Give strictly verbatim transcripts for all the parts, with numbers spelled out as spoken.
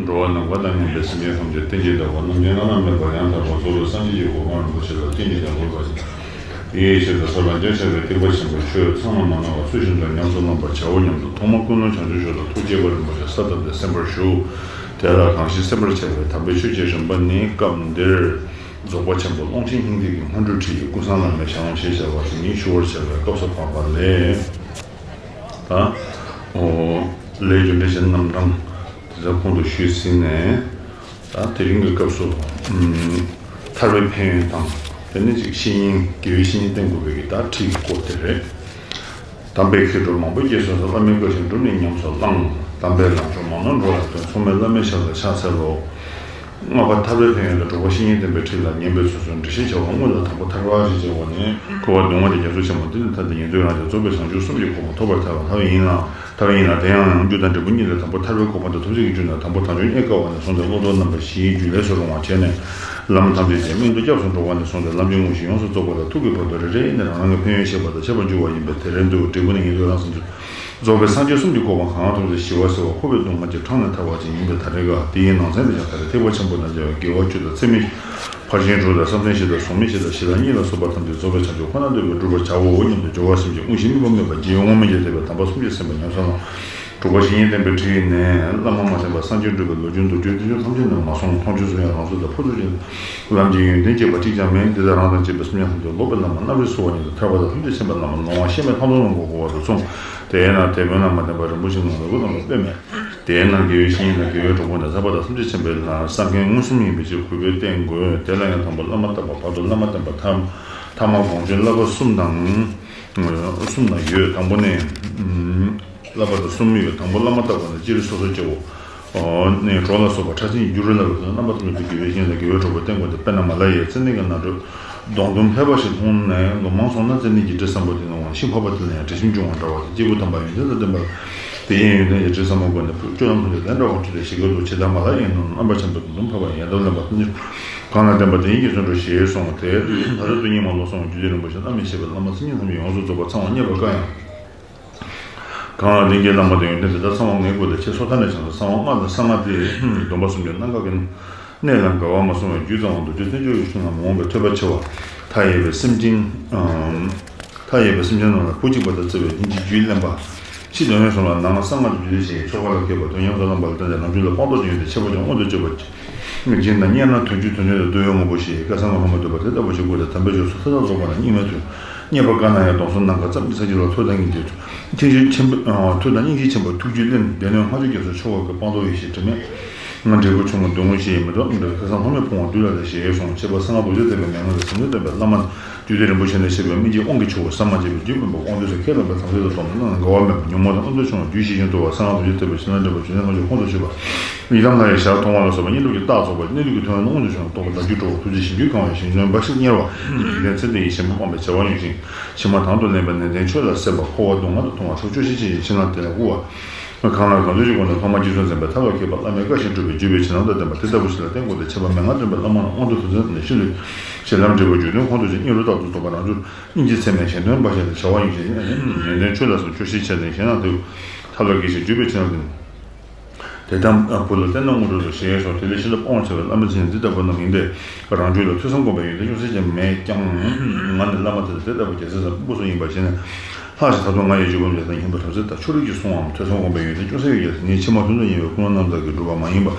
འགྲོ་བ་ནམ་མཁའ་དང་མཉམ་པའི་སེམས་ཅན་ཐམས་ཅད་རྟེན་ཅིང་འབྲེལ་བར་རྣམ་མཁྱེན་བླ་ན་མེད་པ་ཡང་དག་པར་རྫོགས་པའི་སངས་རྒྱས་ཀྱི་གོ་འཕང་རིན་པོ་ཆེ་ལ་རྟེན་ཅིང་འབྲེལ་བར་འགོད་པ་ཞིག་དེའི་ཕྱིར་དུ་ས་དང་རྒྱ་ཆེ་བའི་ཐེག་པ་ཆེན་པོའི་ཆོས་ཚང་ལ་མ་ནོར་བར་ཚུལ་བཞིན་དུ་ཉམས་སུ་བླང་བར་བྱའོ་སྙམ་དུ་ཐོག་མར་ཀུན་སློང་བྱང་ཆུབ་མཆོག་ཏུ་ཐུགས་བསྐྱེད་པ་རིན་པོ་ཆེ་ས་བཏབ་སྟེ་གསན་པར་ཞུ། དེ་ལ་གང་ཞིག་གསན་པར་བྱ་བའི་དམ་པའི་ཆོས་ཀྱི་རིམ་པ་ནི་སྐབས་འདིར། རྫོགས་པ་ཆེན་པོ་ཀློང་ཆེན་སྙིང་ཐིག་གི་སྔོན་འགྲོའི་ཁྲིད་ཀྱི་ཀུན་བཟང་བླ་མའི་ཞལ་ལུང་ཞེས་བྱ་བ་དེ་ཉིད་ཞུ་བར་བྱ་བའི་སྐབས་སུ་བབ་པ་ལས། ད། འོ། ལས་རྒྱུ་འབྲས་ཀྱི་རྣམ་གྲངས་དེ་ཚོ་གོང་དུ་ཞུས་ཟིན་ནས། ད་དེ་རིང་གི་སྐབས་སུ། ཨུམ། ཐར་པའི་ཕན་ཡོན་དང་། དེ་ནས་ཅིག་བཤེས་གཉེན་དགེ་བའི་བཤེས་གཉེན་བསྟེན་དགོས་པའི་གི་ད་ཁྲིད་ཀྱི་སྐོར་དེ་རེད། དམ་པའི་མཁས་གྲུབ་མང་པོ་སྐྱེས་སོ་སོ་བླ་མའི་བཀའ་བཞིན་བསྒྲུབས་ནས་ཉམས་སུ་བླངས། དམ་པའི་ལམ་མཆོག་མང་ནོར་འགྲོ་ལ་སྟོན། མཚུངས་མེད་བླ་མའི་ཞབས་ལ་ཕྱག་འཚལ་ལོ། ལྔ་པ་ཐར་པའི་ཕན་ཡོན་ལ་འགྲོ་བ་བཤེས་གཉེན་བསྟེན་པའི་ཁྲིད་ལ་ཉན་པའི་ཚུལ་སོགས་འགྲེལ་བཤད་བྱ་བ་དངོས་ལ་དང་པོ་ཐར་པ་ཞེས་བྱ་བ་ནི་འཁོར་བ་སྡུག་བསྔལ་གྱི་རྒྱ་མཚོ་ཆེན་པོ་འདི་ལས་ཐར་ཏེ་ཉན་ཐོས་རང་རྒྱལ་རྫོགས་པའི་བྱང་ཆུབ་གསུམ་གྱི་གོ་འཕང་ཐོབ་པར་ཐལ་བ་ལྟ་བུ་ཡིན་ལ། ལྟ་བུ་ཡིན་ལ། དེ་ཡང་རྒྱུ་དང་འབྲས་བུ་གཉིས་ལས་དང་པོ་ཐར་པའི་གོ་འཕང་དེ་ཐོབ་བྱེད་ཀྱི་རྒྱུ་ནི་དང་པོ་དལ་འབྱོར་རྙེད་དཀའ་བ་ནས་བཟུང་སྟེ་བློ་ལྡོག་རྣམ་པ་བཞིའི་རྒྱུ་ལས་སུ་རུང་བ་བྱས་ནས། ལམ་ཐམས་ཅད་ཀྱི་སྨིན་དུ་སྐྱབས་སུ་འགྲོ་བ་ནས་བཟུང་སྟེ་ལམ་གྱི་དངོས་གཞི་ཡོངས་སུ་རྫོགས་པ་ལ་ཐུག་གི་བར་དུ་རེ་རེ་ནས་རང་རང་གི་ཕན་ཡོན་ཤེས་པ་དང་ཁྱད་པར་འགྱུར་བ་ཡིན་པས། དེ་རེ་འདོད་འབྲས་བུ་ནི་ཉན་ཐོས་རང་སེམས་ཆུད། རྫོགས་པའི་སངས་རྒྱས་གསུམ་གྱི་གོ་འཕང་གང་ཐོབ་སྟེ་ཞི་བ་ཟེར་བ་འཁོར་བའི་སྡུག་བསྔལ་གྱི་འཕྲང་ནས་ཐར་བ་ཅན་ཡིན་པས། ད་རེས་ཀ་དེའི་ནང་ཚན་དུ་ཀྱང་ད་རེས་ཐེག་པ་ཆེན་པོ་དང་བཅས་པའི་དགེ་བ་བཅུ་དང་ཚད་མེད་ཕར་ཕྱིན་དྲུག་དང་བསམ་གཏན་བཞི་དང་གཟུགས་མེད་བཞི་དང་ཞི་ལྷག་གཉིས་ལ་སོགས་པ་ཐམས་ཅད་རྫོགས་པའི་བྱང་ཆུབ་ཁོ་ནར་འདོད་པས་བསྒྲུབ་པར་བྱའོ་སྙམ་དུ་སྦྱོར་བ་གསུམ་གྱིས་དངོས་གཞི་དམིགས་པ་མེད་པར་རྒྱལ་བའི་དབང་མངོན་གྱིས་མཛད་པའི་དམ་པ་གསུམ་གྱིས་ཟིན་པ་ཉམས་སུ་བླང་། དྲུག་པ་བཤེས་གཉེན་བསྟེན་པའི་ཁྲིད་ནས་བླ་མ་མ་བསྟེན་པར་སངས་རྒྱས་འགྲུབ་པའི་ལོ་རྒྱུས་མདོར་བསྡུས་དུས་ཆེན་ཐམས་ཅད་ནས་མ་གསུངས། མཐོང་ཆོས་སུ་ཡང་རང་ཚོད་དང་ཕུར་ཚུགས་ཅན། ལམ་གྱི་ཡོན་ཏན་བསྐྱེད་པ་གཅིག་ཀྱང་མེད། འདི་ལྟར་རང་དང་བཅས་པའི་སེམས་ཅན་ཐམས་ཅད་ལོག་པའི་ལམ་ལ་རྣམ་རིག་གསོ་བ་ཉིད་དང་ཐར་པ་དང་ཐམས་ཅད་མཁྱེན་པའི་ལམ་ལ་ལོང་བ་ཤེས་མེད་ཐང་སྟོང་ལ་འགོད་དགོས་པ་དང་མཚུངས། དེས་ན་དེ་སྔོན་ལ་མ་བསྟེན་པར་རིན་པོ་ཆེའི་ངང་ལ་འོད་དམ་པ་དཔེ་མེད། དེས་ན་དགེ་བའི་བཤེས་གཉེན་དང་དགེ་བའི་གྲོགས་པོ་དང་ཐར་པ་དང་ཐམས་ཅད་མཁྱེན་པའི་ལམ་སངས་རྒྱས་མངོན་སུམ་ཡིན་པའི་ཕྱིར་གུས་པས་བསྟེན་དགོས། དེ་ལ་ཡང་དང་པོ་བླ་མ་བསྟེན་པ། བར་དུ་བླ་མ་བསྟེན་པ། ཐ་ཐ་མ་དགོངས་ཆོས་བསླབ་པ་གསུམ་དང་། གསུམ་དང་ཡོད། དང་པོ་ནི། བསླབ་པ་དང་གསུམ་ཡོད། དང་པོ་བླ་མ་བསྟེན་པ་ནི་སྤྱིར་སོ་སོ་སྐྱེ་བོ། ནས་གྲོགས་ལ་སོགས་པ་ཕྲ་ཕྱིན་གྱི་རྒྱུ་རུ་བསླབ་པའི་དོན་རྣམ་པ་ཐམས་ཅད་དུ་དགེ་བའི་བཤེས་གཉེན་དང་དགེ་བའི་གྲོགས་པོ་བསྟེན་དགོས་ཏེ། དཔེར་ན་མ་ལ་ཡའི་ཚེ་འདས་ཀྱི་ནང་ཁྲོད་སྡོང་དུམ་ཕལ་པ་ཞིག་ལྷུང་ནས་ལོ་མང་སོང་ན་ཙན་དན་གྱི་དྲི་ཟབ་པོ་དེ་ནི་འོང་ཞིང་ཕབ་པ་དེ་ལ་ཡང་དྲི་ཞིམ་འབྱུང་བ་འདྲ་བ་སྟེ། སྐྱེས་བུ་དམ་པ་ཡོན་ཏན་དང་ལྡན་པ་ལ་དེ་ཡི་ཡོན་ཏན་གྱི་དྲི་ཟབ་མོ་བསྒོས་ནས་སྤྱོད་ལམ་ཐམས་ཅད་ལས་འབྲས་བུ་ཆེ་སྟེ་ཞི་རྒོལ་དུ་ཇི་ལྟར་མ་ལ་ཡའི་ནང་རྣམ་པར་འཁྱམས་པའི་སྡོང་དུམ་ཕལ་པ་ཡང་ཡལ་འདབ་ལེན་པ་ལྟར་གང་ལ་བརྟེན་པ་དེ་ཉིད་ཀྱི་བརྩོན་འགྲུས་ཞེས་གསུངས་པ་སྟེ། ད་རེས་དུས་སྙིགས་མ་ལོ་གསུམ་རྒྱུད་སྡེ་རིན་པོ་ཆེ་བླ་མས་བཤད་པའི་བླ་མ་མཚན་ཉིད་ཐམས་ཅད་ཡོངས་སུ་རྫོགས་པ་ཚང་བ་རྙེད་པར་དཀའ་ཡང་། གང་ལ་ལྷན་སྐྱེས་བླ་མ་དང་ཡོན་ཏན་དེ་དག་ཚང་བ་ངེས་དགོས་ཏེ། ཁྱེད་སོ་ཐར་ནས་བྱུང་ན་གསང་བ་ལྔ་དང་གསང་སྔགས་ཏེ། སྡོམ་པ་གསུམ་གྱི་རྣམ་གཞག་གི་གནད་ལ་འགལ་བ་མ་གསུངས་པའི་རྒྱུད་གཙང་བ་མདོ་རྒྱུད་བསྟན་བཅོས་ཀྱི་གཞུང་ལ་མ་འོངས་པའི་ཐོས་པ་ཆེ་བ། མཐའ་ཡས་པའི་སེམས་ཅན། མཐའ་ཡས་པའི་སེམས་ཅན་རྣམས་ལ་བུ་གཅིག་པ་དང་བརྩེ་བའི་སྙིང་རྗེ་རྒྱུད་བརླན་པ། ཕྱི་དོན་ཡོད་གསུམ་ལ་ནང་གསང་སྔགས་ཀྱི་རྒྱུད་སྡེ་ཞིག་ཆོ་ག་ལ་མཁས་པ་དོན་ཉམས་སུ་བླངས་པ་ལ་བརྟེན་ཏེ་རང་རྒྱུད་ལ་སྤངས་རྟོགས་ཀྱི་ཡོན་ཏན་ཁྱད་པར་ཅན་མངོན་དུ་བྱེད་པ། སྦྱིན་དང་བསྙེན་རྣམས་དོན་བཅུ་དོན་ཆེན་དུ་འདུ་བའི་དངོས་པོ་ཞེས་བཀའ་གསང་སྔགས་ལྷག་མ་འདུས་པ་དེ་ལྟ་བུ་ཞིག་དགོས་ཏེ། དམ་པའི་ཆོས་སུ་ཐོས་དང་རྫོགས་པ་ལ་སྙིང་མེད་དུ། རྙེད་པ་དཀའ་ན་ཡང་གདོང་གསུམ་ནམ་མཁའ་ཙམ་གྱི་ས་གཞི་ལ་ཐོས་དང་སྙིང་རྗེ། ཐུགས་རྗེ་ཆེན་པོ། ཐོས་དང་སྙིང་རྗེ་ཆེན་པོ་ཐུགས་རྒྱུད་བརླན། སྡེ་སྣོད་ལྔ་བཅུ་རྒྱ་མཚོའི་ཆོ་ག་གི་སྤངས་རྟོགས་ཡེ་ཤེས་དྲི་མེད། ང་འབྲས་བུ་ཆུང་ངུ་སྡུག་བསྔལ་ཞེས་མི་ལྡོག་འབྲས་བུ་ཁ་སང་ལྷུང་མེད་ཕུང་བ་འདུལ་ལ་ལས་ཞེས་གསུངས། ཁྱད་པར་གསང་སྔགས་རྡོ་རྗེ་ཐེག་པའི་མན་ངག་གི་ཟབ་དོན་བསྟན་པའི་བླ་མ་རྒྱུད་སྡེ་རིན་པོ་ཆེ་ནས་བཤད་པའི་སྨིན་བྱེད་དབང་གི་ཆུ་བོ་ཟ་མ་བྱས་པའི་རྒྱུད་སྨིན་པ་དབང་དུས་སུ་ཁས་བླངས་པའི་དམ་ཚིག་ཏུ་སྡོམ་ན་འགལ་བ་མེད་པ་ཉོན་མོངས་དང་མངོན་མཐོ་ཆུང་བ་རྒྱུད་ཤེས་ཤིང་དུལ་བ་གསང་སྔགས་རྡོ་རྗེ་ཐེག་པའི་གཞི་རྣམ་འདྲེན་པ་རྒྱུད་སྣོད་ལྔ་བཅུ་ཁོང་དུ་ཆུད་པ། ཡི་དམ་ལྷ་ཡི་ཞལ་མཐོང་བ་ལ་སོགས་པ་བསྙེན་སྒྲུབ་ཀྱི་རྟགས་རྫོགས་པ་གནས་ལུགས་ཀྱི་ཐོད་རྣམས་མངོན་དུ་བྱུང་བ་རྟོགས་པ་བདག་རྒྱུད་གྲོལ་བ་ཐུགས་རྗེ་ཞིང་རྒྱུད་གང་བའི་ཞིང་དོན་འབའ་ཞིག་གཉེར་བ། འཇིག་རྟེན་ཚེ་འདི་ཡི་ཞེན་པ་སྤངས་པའི་བྱ་བ་ཉུང་ཞིང་ཕྱི་མ་དང་དུ་ལེན་པའི་ནན་ཏན་ཆོས་ལ་སེམས་པ་འཁོར་བ་སྡུག་བསྔལ་དུ་མཐོང་བ་ཕྱོགས་བཅུ་ཤེས་བྱའི་ཕྱི་ནང་བསྟན་ལ་བསྐུལ་བ། གང་ལ་གང་འདུལ་གྱི་སྒོ་ནས་ཐོག་མར་རྗེ་བཙུན་མཛད་པའི་ཐབས་ལ་མཁས་པ་བླ་མའི་བཀའ་བཞིན་སྒྲུབ་པའི་རྒྱུད་པའི་བྱིན་རླབས་དང་ལྡན་པ་དེ་ལྟ་བུ་ཞིག་ལ་བརྟེན་དགོས་ཏེ། ཁྱད་པར་མན་ངག་སྟོན་པའི་བླ་མ་རྣམས་དབང་དུ་སྡུད་ཚུལ་ནི་ཕྱི་ལུས་ཞེ་ལམ་འབྲས་བུ་རྒྱུ་དོན་ཁོང་དུ་ཆུད་སྙིང་རུས་རྟག་ཏུ་རྫོགས་པ་རང་རྒྱུད་སྙིང་རྗེ་ཚད་མེད་གཞན་དོན་འབའ་ཞིག་ལ་བྱ་བ་ཉུང་ཞིང་ནན་ཏན་ཆོས་ལ་སོགས་སྐྱོ་ཤས་ཆེ་ཞིང་གཞན་རྣམས་དུ་ཐབས་ལ་མཁས་ཤིང་བརྒྱུད་པའི་བྱིན་རླབས་ལྡན། དེ་ལྟར་བུ་ལ་བསྟན་ན་དངོས་གྲུབ་ཏུ་ཞེས་སོགས་དེ་ལས་ཤིན་ཏུ་སྤོང་བར་བྱ་བའི་བླ་མའི་མཚན་ཉིད་འདི་ལྟ་བུ་རྣམས་ཡིན་ཏེ། རང་རྒྱུད་ལ་ཐོས་བསམ་སྒོམ་པའི་ཡོན་ཏན་ཅུང་ཟད་ཀྱང་མེད་ཀྱང་། ང་ནི་བླ་མ་དེ་དང་དེ་ལྟ་བུ་རྒྱལ་སྲས་སམ་དབུ་མ་སོགས་ཡིན་པར་བཞེད་ནས། ལྷག་ཅིང་ཐབས་སྡུག་ང་ཡི་རྒྱུད་སྒོམ་བྱེད་དང་སྙན་པའི་དམ་ཚིག་དང་ཕྱོགས་རིས་ཀྱིས་བསྲུང་བའམ་ཐོས་བསམ་སྒོམ་པའི་ཡོན་ཏན་ཅུང་ཟད་ཡོད་ཀྱང་ངས་ཕྱི་མ་ཐུན་མོང་ཡིན་པའི་ཀུན་སློང་རྣམ་དག་གིས་སྒྲུབ་པ་མ་ཡིན་པ།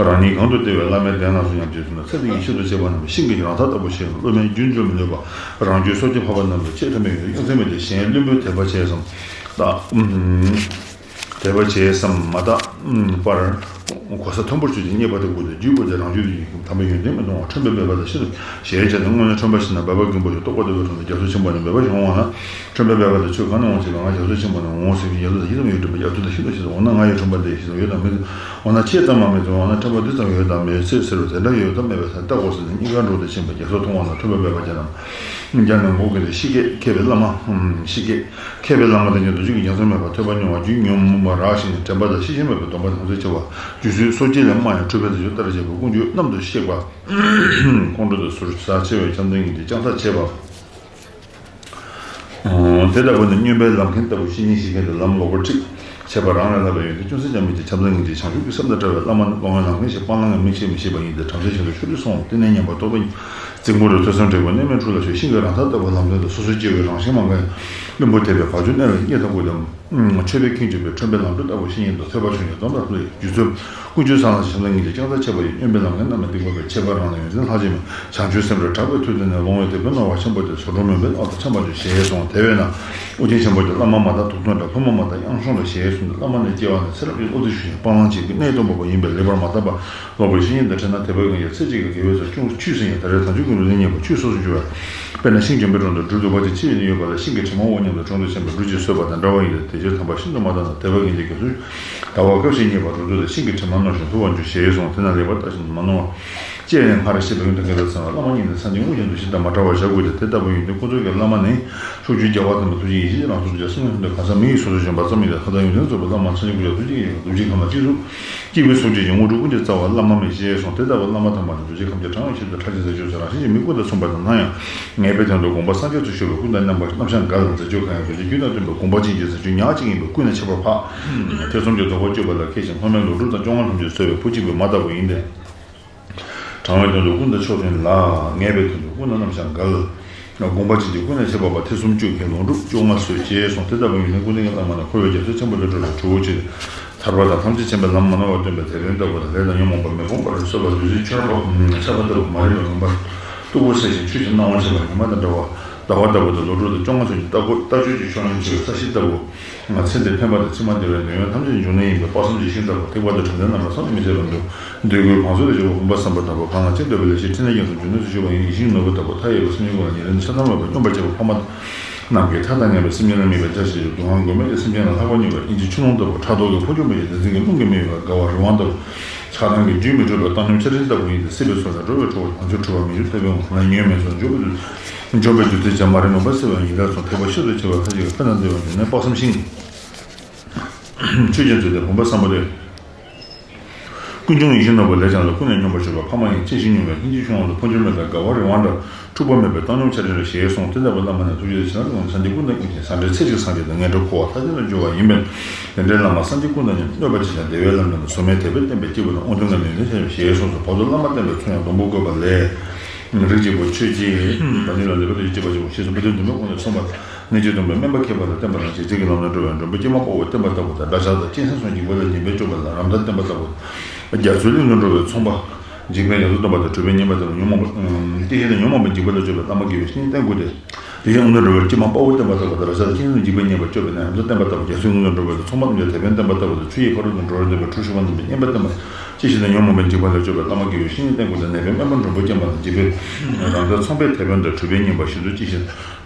རང་ཉིད་གང་དུ་བལྟས་པའི་བླ་མའི་གདན་ལ་སོགས་ཉམས་བྱེད་ཐུབ་ན་ཚེ་འདི་ཡི་ཆེད་དུ་བྱས་པ་རྣམས་ཤིང་གི་རང་མཐའ་ལྟ་བུ་ཞིག་སློབ་མའི་རྒྱུན་འབྲལ་མི་ནུས་པ། རང་རྒྱུད་སོ་སྐྱེ་འཕགས་པ་རྣམས་ལ་ཆེས་ཕྲ་མོའི་ཡོན་ཏན་ཅུང་ཟད་མེད་དེ། གཞན་བླུན་པོའི་དད་པ་བྱས་སམ། ད། དད་པ་བྱས་སམ་མ་དག་པར། གོ་ས་མཐོན་པོར་ཆུད་ཅིང་རྙེད་པ་དེ་དགོས་ཏེ། རྒྱུད་དགོས་ཏེ་རང་རྒྱུད་དུ་ཡིན་དམ་པའི་ཡོན་ཏན་མི་མཐོང་བ་ཁྲོན་པའི་སྦལ་པ་དང་ཤིན་ཏུ་ཞེས་བྱ་སྟེ། སྔོན་ལ་ཁྲོན་པ་ཞིག་ན་སྦལ་པ་རྒན་པོ་ཞིག་རྟོགས་པ་དེ་ལ་ཁྲོམ་དུ་རྒྱ་མཚོ་ཆེན་པོ་ནས་སྦལ་པ་ཞིག་འོང་བ་ན། ཁྲོན་པའི་སྦལ་པ་དེ་ཁྱོད་གང་ནས་འོང་ཞེས་པས། ང་རྒྱ་མཚོ་ཆེན་པོ་ནས་འོང་ཟེར་བའི་ཡ་ཏུ་དང་ཤིན་ཏུ་ཞིག་ཙམ་ཡོད་དྲིས་པས། ཡ་ཏུ་དང་ཤིན་ཏུ་ཞིག་ཙམ་འོ་ན་ང་ཡི་ཁྲོན་པ་འདི་ཞིག་ཙམ་ཡོད་དམ་མེད་དོ། འོ་ན་ཁྱེད་ཙམ་མ་མེད་དོ། འོ་ན་ཁྲོན་པ་འདི་ཙམ་ཡོད་དམ་མེད་ཟེར་ཟེར་བ་དེ་འདྲ་ཡོད་དམ་མེད་པའི་ས་ལྟ་དགོས་ཟེར་ནས་གཉིས་ཀ་འགྲོགས་ཏེ་ཕྱིན་པས། རྒྱ་མཚོ་མཐོང་བ་ན་ཁྲོན་པའི་སྦལ་པ་རྒྱ་རྣམས་རྒྱ་ནས་འགོག་གིན་ཏེ། ཤི་ཀེ་མཁས་པའི་བླ་མ། ཤི་ཀེ་མཁས་པའི་བླ་མ་དང་ཉིད་དུ་རྒྱུད་ཀྱི་རྒྱ་མཚོ་མེད་པར་ཐོས་པ་མྱོང་བ་རྒྱུད་ཉོན་མོངས་པ་རགས་ཤིང་དྲན་པ་དང་ཤེས་བཞིན་མེད་པའི་སྡོམ་པ་དང་ཚེ་ཆེ་བ། རྒྱུད་ཚོད་སོ་སྐྱེ་ལས་དམའ་ཡང་འཁྲུལ་པའི་རྫས་སྦྱོར་ལྟར་བྱས་པའི་ཀུན་འགྱུར་རྣམ་དུ་གཤེགས་པ། ཁོང་ཁྲོ་དང་ཟུར་ཟ་ཆེ་བའི་བྱམས་ལྡན་གྱི་ལྕགས་མཐའ་བྱས་པ། དེ་ལྟ་བུ་ནི་སྨྱོན་པའི་ལམ་མཁན་ལྟ་བུ་བཤེས་གཉེན་ཞིག་གིས་ལམ་ལོག་པར་ཁྲིད། ཁྱད་པར་རང་ལས་ལྷག་པའི་ཡོན་ཏན་ཅུང་ཟད་ཀྱང་མེད་ཅིང་། ཁྱབ་བདག་སྙིང་རྗེ་བྱང་ཆུབ་ཀྱི་སེམས་དང་བྲལ་བའི་བླ་མ་ནི། སློབ་དཔོན་ལམ་མཁན་ཞེས་སྤང་བླང་ངམ་མིག་ཤེས་མི་ཤེས་པ་ཡིན་ཏེ། བྲམ་ཟེ་གཞན་དུ་ཆོས་སྒྲུབ་སོགས་ཏིང་ནེ་ཉམས་པ་རྟོགས་པའི་རྫིང་བུ་རུ་ཐོས་བསམ་དྲེགས་པའི་གནས་མལ་འཁྲུལ་ལ་ཞོག་ཤིང་གི་རང་མཐའ་ལྟ་བུ་ལམ་ལྷོད་དུ་སོ་སོའི་སྐྱེ་བོའི་རང་བཞིན་མ་འགགས་ཡང་བླུན་པོ་དད་པའི་བག་ཆགས་གནས་ལ་རྙེད་ཐབས་དགོས་ཏེ། མཆོད་པའི་ཁྱིམ་བྱོན་པའི་ཁྲོན་པའི་ལམ་འགྲོ་ལྟ་བུ་ཤེས་ཉིད་དུ་ཐོས་པ་བྱུང་ཡང་སྡོམ་པར་ལྷུང་བའི་རྒྱུ་ཚོད། ཀུན་སྤྱོད་ས་ལ་ཞབས་ལ་ངེས་ཀྱི་ལྕགས་རྟ་ཆད་པ་ཡི་སྨྱོན་པའི་ལམ་ངན་རྣམ་སྨིན་སྡིག་པ་པའི་ཁྱད་པར་རང་ལ་ཡོན་ཏན་ལྷག་ཅིང་མེད། བྱང་ཆུབ་སེམས་རང་གྲགས་པའི་མཐུ་དེ་ནི་ལོང་བས་དེ་དཔེ་ནོར་བ་ཆེན་པོ་སྟེ་བཟོ་གྲོགས་མུན་པའི་ལམ་དང་འཕྱད་པར་འགྱུར་ཞེས་གསུངས། དེ་བས་ན་ཨོ་རྒྱན་ཆེན་པོ་གྱིས་བླ་མ་མ་དག་དུག་མཐོང་དགྲ་ཕུང་པོ་མ་དག་གཡང་གཞོན་ལ་ཞེས་གསུངས་ཏེ། བླ་མ་ནི་སྐྱེ་བ་ནས་ཚེ་རབས་ཀྱི་བློ་དེ་ཞུ་ཞིང་སྤང་བླང་བྱེད་ཀྱི་གནས་སྟོན་པ་པོ་ཡིན་པས་ལེགས་པར་མ་བརྟགས་པ་ལོག་པའི་བཤེས་གཉེན་དང་འཕྲད་ན་དད་པ་ཡོད་ཀྱང་ཆེས་གཅིག་གི་དགེ་བའི་ཚོགས་ཅུང་ཆུད་ཟིན་ཡང་ད་རེས་དལ་འབྱོར་ཀུན་ལ་ལེན་ཉེས་པ་ཆོས་སོ་སོར་འགྱུར་བས། དཔེར་ན་ཤིང་གྱོན་པའི་དྲུང་དུ་སྦྲུལ་གདུག་པ་ཅན་ཆི་ཡིན་ཡོད་པ་ལ། ཤིང་གི་གྲིབ་མ་འོ་མཉམ་དུ་དྲུང་དུ་ཕྱིན་པ་སྦྲུལ་གྱིས་གསོད་པ་དང་འདྲ་བ་ཡིན་ཏེ། དེ་ཕྱིར་དམ་པ་ཤིན་ཏུ་མ་དག་ན་དད་པ་ངེས་ཀྱི་དགེ་ཚུལ་ཟླ་བ་སྐབས་ཤིག་རྙེད་པ་རུ་ཐུག་སྟེ། ཤིང་གི་གྲིབ་མ་མནོ་ཞིང་ལྷུ་བར་འགྱུར་ཞེས་གསུངས། དེ་ན་ལེགས་པར་བརྟགས་ཤིང་མ་མནོ་བར་སྤྱད་ནས་སྔར་བཤད་པའི་ཡོན་ཏན་གང་དག་ཚང་བ། བླ་མ་ཉིད་ནི་སངས་རྒྱས་དངོས་ཀྱི་འདུ་ཤེས་དང་མ་བྲལ་བར་བཞག་དགོས་ཏེ། དེ་ལྟ་བུའི་ཡོན་ཏན་ཀུན་རྫོབ་ཀྱི་བླ་མ་ནི་ཕྱོགས་བཅུའི་རྒྱལ་བ་དང་ཐུགས་རྗེ་ཡེ་ཤེས་ཀྱི་རང་གཟུགས་ཀྱི་སངས་རྒྱས་ཐམས་ཅད་གང་ཟག་མི་ཡི་སོ་སོར་བྱོན་པ་ཙམ་ཡིན་ཏེ། ལྷ་དང་ཡོན་ཏན་རྫོགས་པའི་བླ་མ་སངས་རྒྱས་ཀུན་ཀྱང་ཐུགས་རྗེ་ཡིས་རྡོ་རྗེ་ཁམས་ལ་གཅིག་གཟུགས། སྐྱེས་བུའི་སོགས་བྱེད་ཀྱི་དངོས་གྲུབ་ཀུན་གྱི་རྩ་བ་བླ་མ་མེད་ཅེས་གསུངས། དེ་ལྟ་བུའི་བླ་མ་དམ་པ་ནི་རྡོ་རྗེ་ཁམས་ཀྱི་གྲངས་ཡོད་ཕྱིར་དུ་ཕྲ་ཞིང་ཟད་འགྱུར་ཟེར། རང་བཞིན་གྱིས་མི་ཀུན་དང་མཚུངས་པ་དང་སྣང་ཡང་ངེས་པའི་དོན་དུ་དགོངས་པ་སངས་རྒྱས་སུ་གཤེགས་པའི་སྐུ་དང་མཉམ་པ་རྣམ་གཞག་འགལ་ལ་མཛད་སྤྱོད་གང་ཡང་རྡོ་རྗེ་རྒྱུད་དང་མཐུན་པའི་དགོངས་པ་ཅན་གྱི་ཟད་འགྱུར་ཉག་གཅིག་ཡིན་པས་ཀུན་ནས་ཁྱད་པར་འཕགས། ཐེ་ཚོམ་གྱི་དོགས་པ་གཅོད་པ་ལ་མཁས་ཤིང་ཐོགས་མེད་ལོག་སྒྲུབ་དང་བཅོ་ལྔ་ཐམས་ཅད་གསོ་བའི་བུ་གཅིག་པུས་མ་དག་པ་ཡིན་ཏེ། དྲང་བའི་དོན་དུ་ཀུན་དང་ཕྱོགས་མཐུན་ལ། ངེས་པའི་དོན་དུ་ཀུན་ལ་རྣམ་གཞག་འགལ། དགོངས་པ་ཅན་གྱི་ཀུན་ནས་ཁྱད་པར་འཕགས། ཐེ་ཚོམ་གཅོད་མཁས་ལོག་སྒྲུབ་བཅོ་ལྔ་སོ་ཞེས་གསུངས། དེ་ལྟ་བུའི་ཡོན་ཏན་ཀུན་ལྡན་གྱི་བླ་མ་ནི་འཁོར་བའི་རྒྱ་མཚོ་ཆེན་པོ་ལས་སྒྲོལ་བའི་གྲོགས་པོ་ཆེ་སྟེ། ཐར་པ་དང་ཐམས་ཅད་མཁྱེན་པའི་ལམ་མ་ནོར་བར་སྟོན་པའི་དེད་དཔོན་ལྟ་བུ་དང་། ལས་དང་ཉོན་མོངས་པ་མི་ཕོངས་པར་གསོ་བའི་བདུད་རྩིའི་ཆར་འབབ་ཆར་པ་ལྟ་བུ། མ་རིག་པའི་མུན་པ་སྟུག་པོ་སེལ་ཞིང་ཆོས་ཀྱི་སྣང་བ་འཆར་བ། ཉི་མ་དང་འདྲ་བ། ཟླ་བ་ལྟ་བུ་དང་ལོ་དྲུག་དང་བཅོ་ལྔ་ཚོ་ཉིད་ལྟ་སྐོར་ལྟ་སྤྱོད་ཀྱི་ཕྱོགས་རིས་ཆེ་བའི་ས་གཞི་ལྟ་བུ། ཚེ་འདིར་ཕན་པ་དང་ཕྱི་མ་བདེ་བའི་འདོད་ཡོན་ཐམས་ཅད་འབྱུང་གནས་ཡིན་པས། དཔག་བསམ་འཇིགས་ཤིང་སྐྲག་པ་ཐེག་པ་དང་གྲུབ་མཐའི་རྣམ་པར་བསམ་གྱིས་མི་ཁྱབ་པར་འདུད། འདོད་དགུའི་བང་མཛོད་ལ་སྦྱར་བའི་བུམ་པ་བསམ་པ་ལྟ་བུ། གང་ལ་ཅི་འདོད་པའི་ལས་བྱེད་ཕྲིན་ལས་རྒྱ་མཚོ་འཇུག་གནས་སུ་གཤེགས་པ་ཡི་ཡིད་བཞིན་ནོར་བུ་ལྟ་བུ། མཐའ་ཡས་པའི་སེམས་ཅན་ཀུན་ལ་ཉེ་རིང་ཆགས་སྡང་མེད་པར་སྙོམས་པར་བྱེད་པ་ཕ་མ་དང་། ནམ་མཁའི་མཐའ་དང་མཉམ་པའི་སེམས་ཅན་ལ་དམིགས་པའི་བཀྲ་ཤིས་ཀྱི་སྡུག་བསྔལ་མགོན་མེད་ཀྱི་སེམས་ཅན་ལ་ལྷག་པར་མཉེས་པ་ཨིན་ཅི་ཆུ་ཀླུང་ལྟ་བུ། ཕྲག་དོག་གི་འཕོ་འགྱུར་མེད་ཅིང་བདེན་འཛིན་གྱི་རླུང་གིས་མི་གཡོ་བའི་དགའ་བ་རི་དབང་ལྟ་བུ། ཆགས་སྡང་གི་རྒྱུན་མི་འཁྲུགས་པའི་བཏང་སྙོམས་འཆར་ཅན་ལྟ་བུ་ཡིན་ཏེ། སྲིད་པའི་མཚོ་ལས་སྒྲོལ་བའི་གྲོགས་པོ་བྱང་ཆུབ་འཁྲུལ་པ་མི་འགྱུར་ལྟ་བུའི་ངང་ལ་ཉོན་མེད་སོགས་འབྱོར་པའི་རྒྱུ། འབྱོར་པའི་རྒྱུ་མཚན་ཅན་མ་རིག་མུན་པ་སེལ་བ་ཡི་ཡི་དྭགས་སོགས་ཐེག་པ་ཤིན་ཏུ་ཆེ་བ་ལྷ་ཞིག་གི་ཕན་དང་བདེ་བ་འབྱུང་གནས་དཔག་བསམ་ཤིང་། ཆོས་ཀྱི་མཛོད་དེ་བུམ་པ་བསམ་པ་སྟེ། ཀུན་འབྱུང་ཡིད་བཞིན་ནོར་བུ་ལས་ཀྱང་ལ། ཀུན་ནས་སྙོམས་པར་ཞུགས་པ་ཕ་མ་ཡིན། ཅི་ཞིག་མྱོང་བའི་ལྷན་ཅིག་ཆུ་ཀླུང་དུ། འཕོ་འགྱུར་མེད་པའི་དགའ་བ་རི་དབང་འདྲ། འཁྲུགས་པ་མེད་པའི་བཏང་སྙོམས་འཆར་ཅན་ལ་ཞེས་གསུངས། དེ་ལྟ་བུའི་བླ་མ་ནི་ཐུགས་རྗེ་ཆེ་ན་སངས་རྒྱས་ཀུན་དང་ཀུན་མཁྱེན་སངས་རྒྱས་ཚེ་གཅིག་སངས་རྒྱས་དང་ངེས་འབྲེལ་འཁོར་བ་ཐ་ཆད་དུ་འབྱོར་བ་ཡིན་པས། དེ་འདྲའི་བླ་མ་སངས་རྒྱས་ཀུན་དང་མཉམ། གནོད་པ་ཅི་བྱུང་བདེ་བའི་ལམ་དུ་འགྲོ། བཟོ་མེད་དད་པས་བསྟེན་པའི་སྐྱེས་བུ་དང་། དབང་དོན་ལ་ནི་ལེགས་ཤོམ་ཞེས་གསུངས་སོ། བར་དུ་བླ་མ་བསྟེན་པའི་ཚུལ་ཡང་སྡོང་པོ་བཀོད་པ་ལས། རིགས་གཅིག་པུ་ཆོས་ཀྱི་བདག་ཉིད་ལ་ལེགས་པར་ཡིད་ཆེས་པ་ཞིག་ཞེས་སོགས་དཔེ་དོན་བདུན་པའི་དབང་ལས་གསུངས་པ། གནད་ཀྱི་སྡོམ་པས་སྨན་པ་མཁས་པ་ལ་བསྟེན་པ་དང་། འཇིགས་བྱེད་ཀྱི་ལམ་ལ་འགྲོ་བའི་མགྲོན་པོ་སྐྱེལ་མ་དཔའ་བོས་བསྟེན་པ་ལྟ་བུ་དང་། དགྲ་ཇག་དང་གཅན་གཟན་སོགས་འཇིགས་པ་ལས་འབྱིན་པའི་སྐྱོབ་པ་ལ་རམ་མདའ་བསྟེན་པ་ལྟ་བུ། རྒྱ་མཚོའི་གླིང་དུ་འགྲོ་བའི་ཚོང་པ། འཇིགས་པའི་ཉེན་ཚབས་སྟོན་པ་དང་གྲོལ་བའི་ཉེས་པ་དང་ཉོན་མོངས་པ། ཨུམ། སྐྱེ་ཤི་དང་ཉོན་མོངས་པའི་འཇིགས་པ་ལས་སྐྱོབ་པའི་བླ་མ་དགེ་བའི་བཤེས་གཉེན་བསྟེན་དགོས་ཏེ། དེ་ཡང་དབང་དུ་འགྲོ་བའི་སྐྱེལ་མ་དཔའ་བོས་བསྟེན་པ་ལྟ་བུ་དང་། རང་ཅག་ལ་གཅན་གཟན་འཇིགས་པའི་ཉེས་པ་སྐྱོབ་པའི་ནད་རམ་མདའ་བསྟེན་པ་ལྟ་བུ། རྒྱ་མཚོའི་གླིང་དུ་འགྲོ་བའི་ཚོང་པ་རྣམས་ཀྱི་དེད་དཔོན་བསྟེན་པ་ལྟ་བུ་དང་། ཆུ་ཡི་ཕ་རོལ་ཏུ་འགྲོ་བར་འདོད་པའི་གྲུ་ཤུར་བ་རྣམས་ཀྱི་གཉེན་པ་བསྟེན་པ། སྐྱེ་ཤི་དང་ཉོན་མོངས་པའི་འཇིགས་པ་ལས་སྐྱོབ་པའི་བླ་མ་དགེ་བའི་བཤེས་གཉེན་བསྟེན་དགོས་ཏེ། ནད་པས་སྨན་པ་མགྲོན་པོ་སྐྱེལ་མ་དང་། འཇིགས་པས་རང་དོན་ཚོང་པའི་དེད་དཔོན་དང་། གྲོལ་བའི་ཉེས་པ་ཞི་འདུལ་སྐྱེ་ཤི་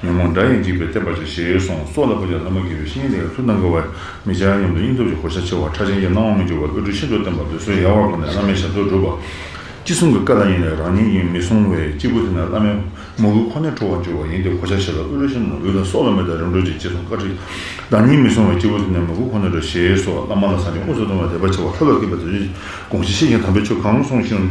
ཉོན་མོངས་དགྲ་ཡིས་འཇིགས་པས་བསྟེན་པར་བྱ་ཞེས་གསུངས། སྲོག་ལ་ཕོག་ཀྱང་བླ་མ་དགེ་བའི་བཤེས་གཉེན་ལས། ཚུར་མཐོང་དགའ་བ་མི་བྱ་སྙམ་དུ་སྙིང་སྟོབས་ཀྱིས་གོ་ཆ་ཆེ་བ། ཁྲག་ཆེན་གྱི་སྣང་བ་མི་འགྱུར་བར། དབུལ་སྒྲོལ་ཤིན་ཏུ་བརྟན་པ། འདོད་གསོལ་ཡལ་བར་བསྐོར་ནས་བླ་མའི་ཞབས་ཏོག་སྒྲུབ་པ། ཅི་གསུང་གི་བཀའ་ལ་ཉན་ནས་རང་ཉིད་ཡིན་མི་གསུང་བའི་སྐྱེས་བུ་དེ་ནི་བླ་མའི་མོས་གུས་ཁོ་ནས་འཕྲོ་བར་འགྱུར་བ་ཡིན་ཏེ། གོ་ཆ་ཆེ་ལ་དབུལ་སྒྲོལ་ཤིན་ཏུ། འོད་དང་སྲོག་ལ་མེ་དང་རིམ་གྲོ་བཅས། ཅི་གསུང་བཀའ་ཁྲིད་བདག་ཉིད་མི་གསུང་བའི་སྐྱེས་བུ་དེ་ནི། མོས་གུས་ཁོ་ནས་འགྲོ་ཞེས་སོ། བླ་མ་ལ་སངས་རྒྱས་དངོས་སུ་མཐོང་བའི་དད་པ་ཆེ་བ། ལྷ་ལ་བསྐུལ་བའི་དོན་དགོངས་ཤེས་ཤེས་ཤིང་། དམ་པའི་ཆོས་གང་གསུངས་ཤིང་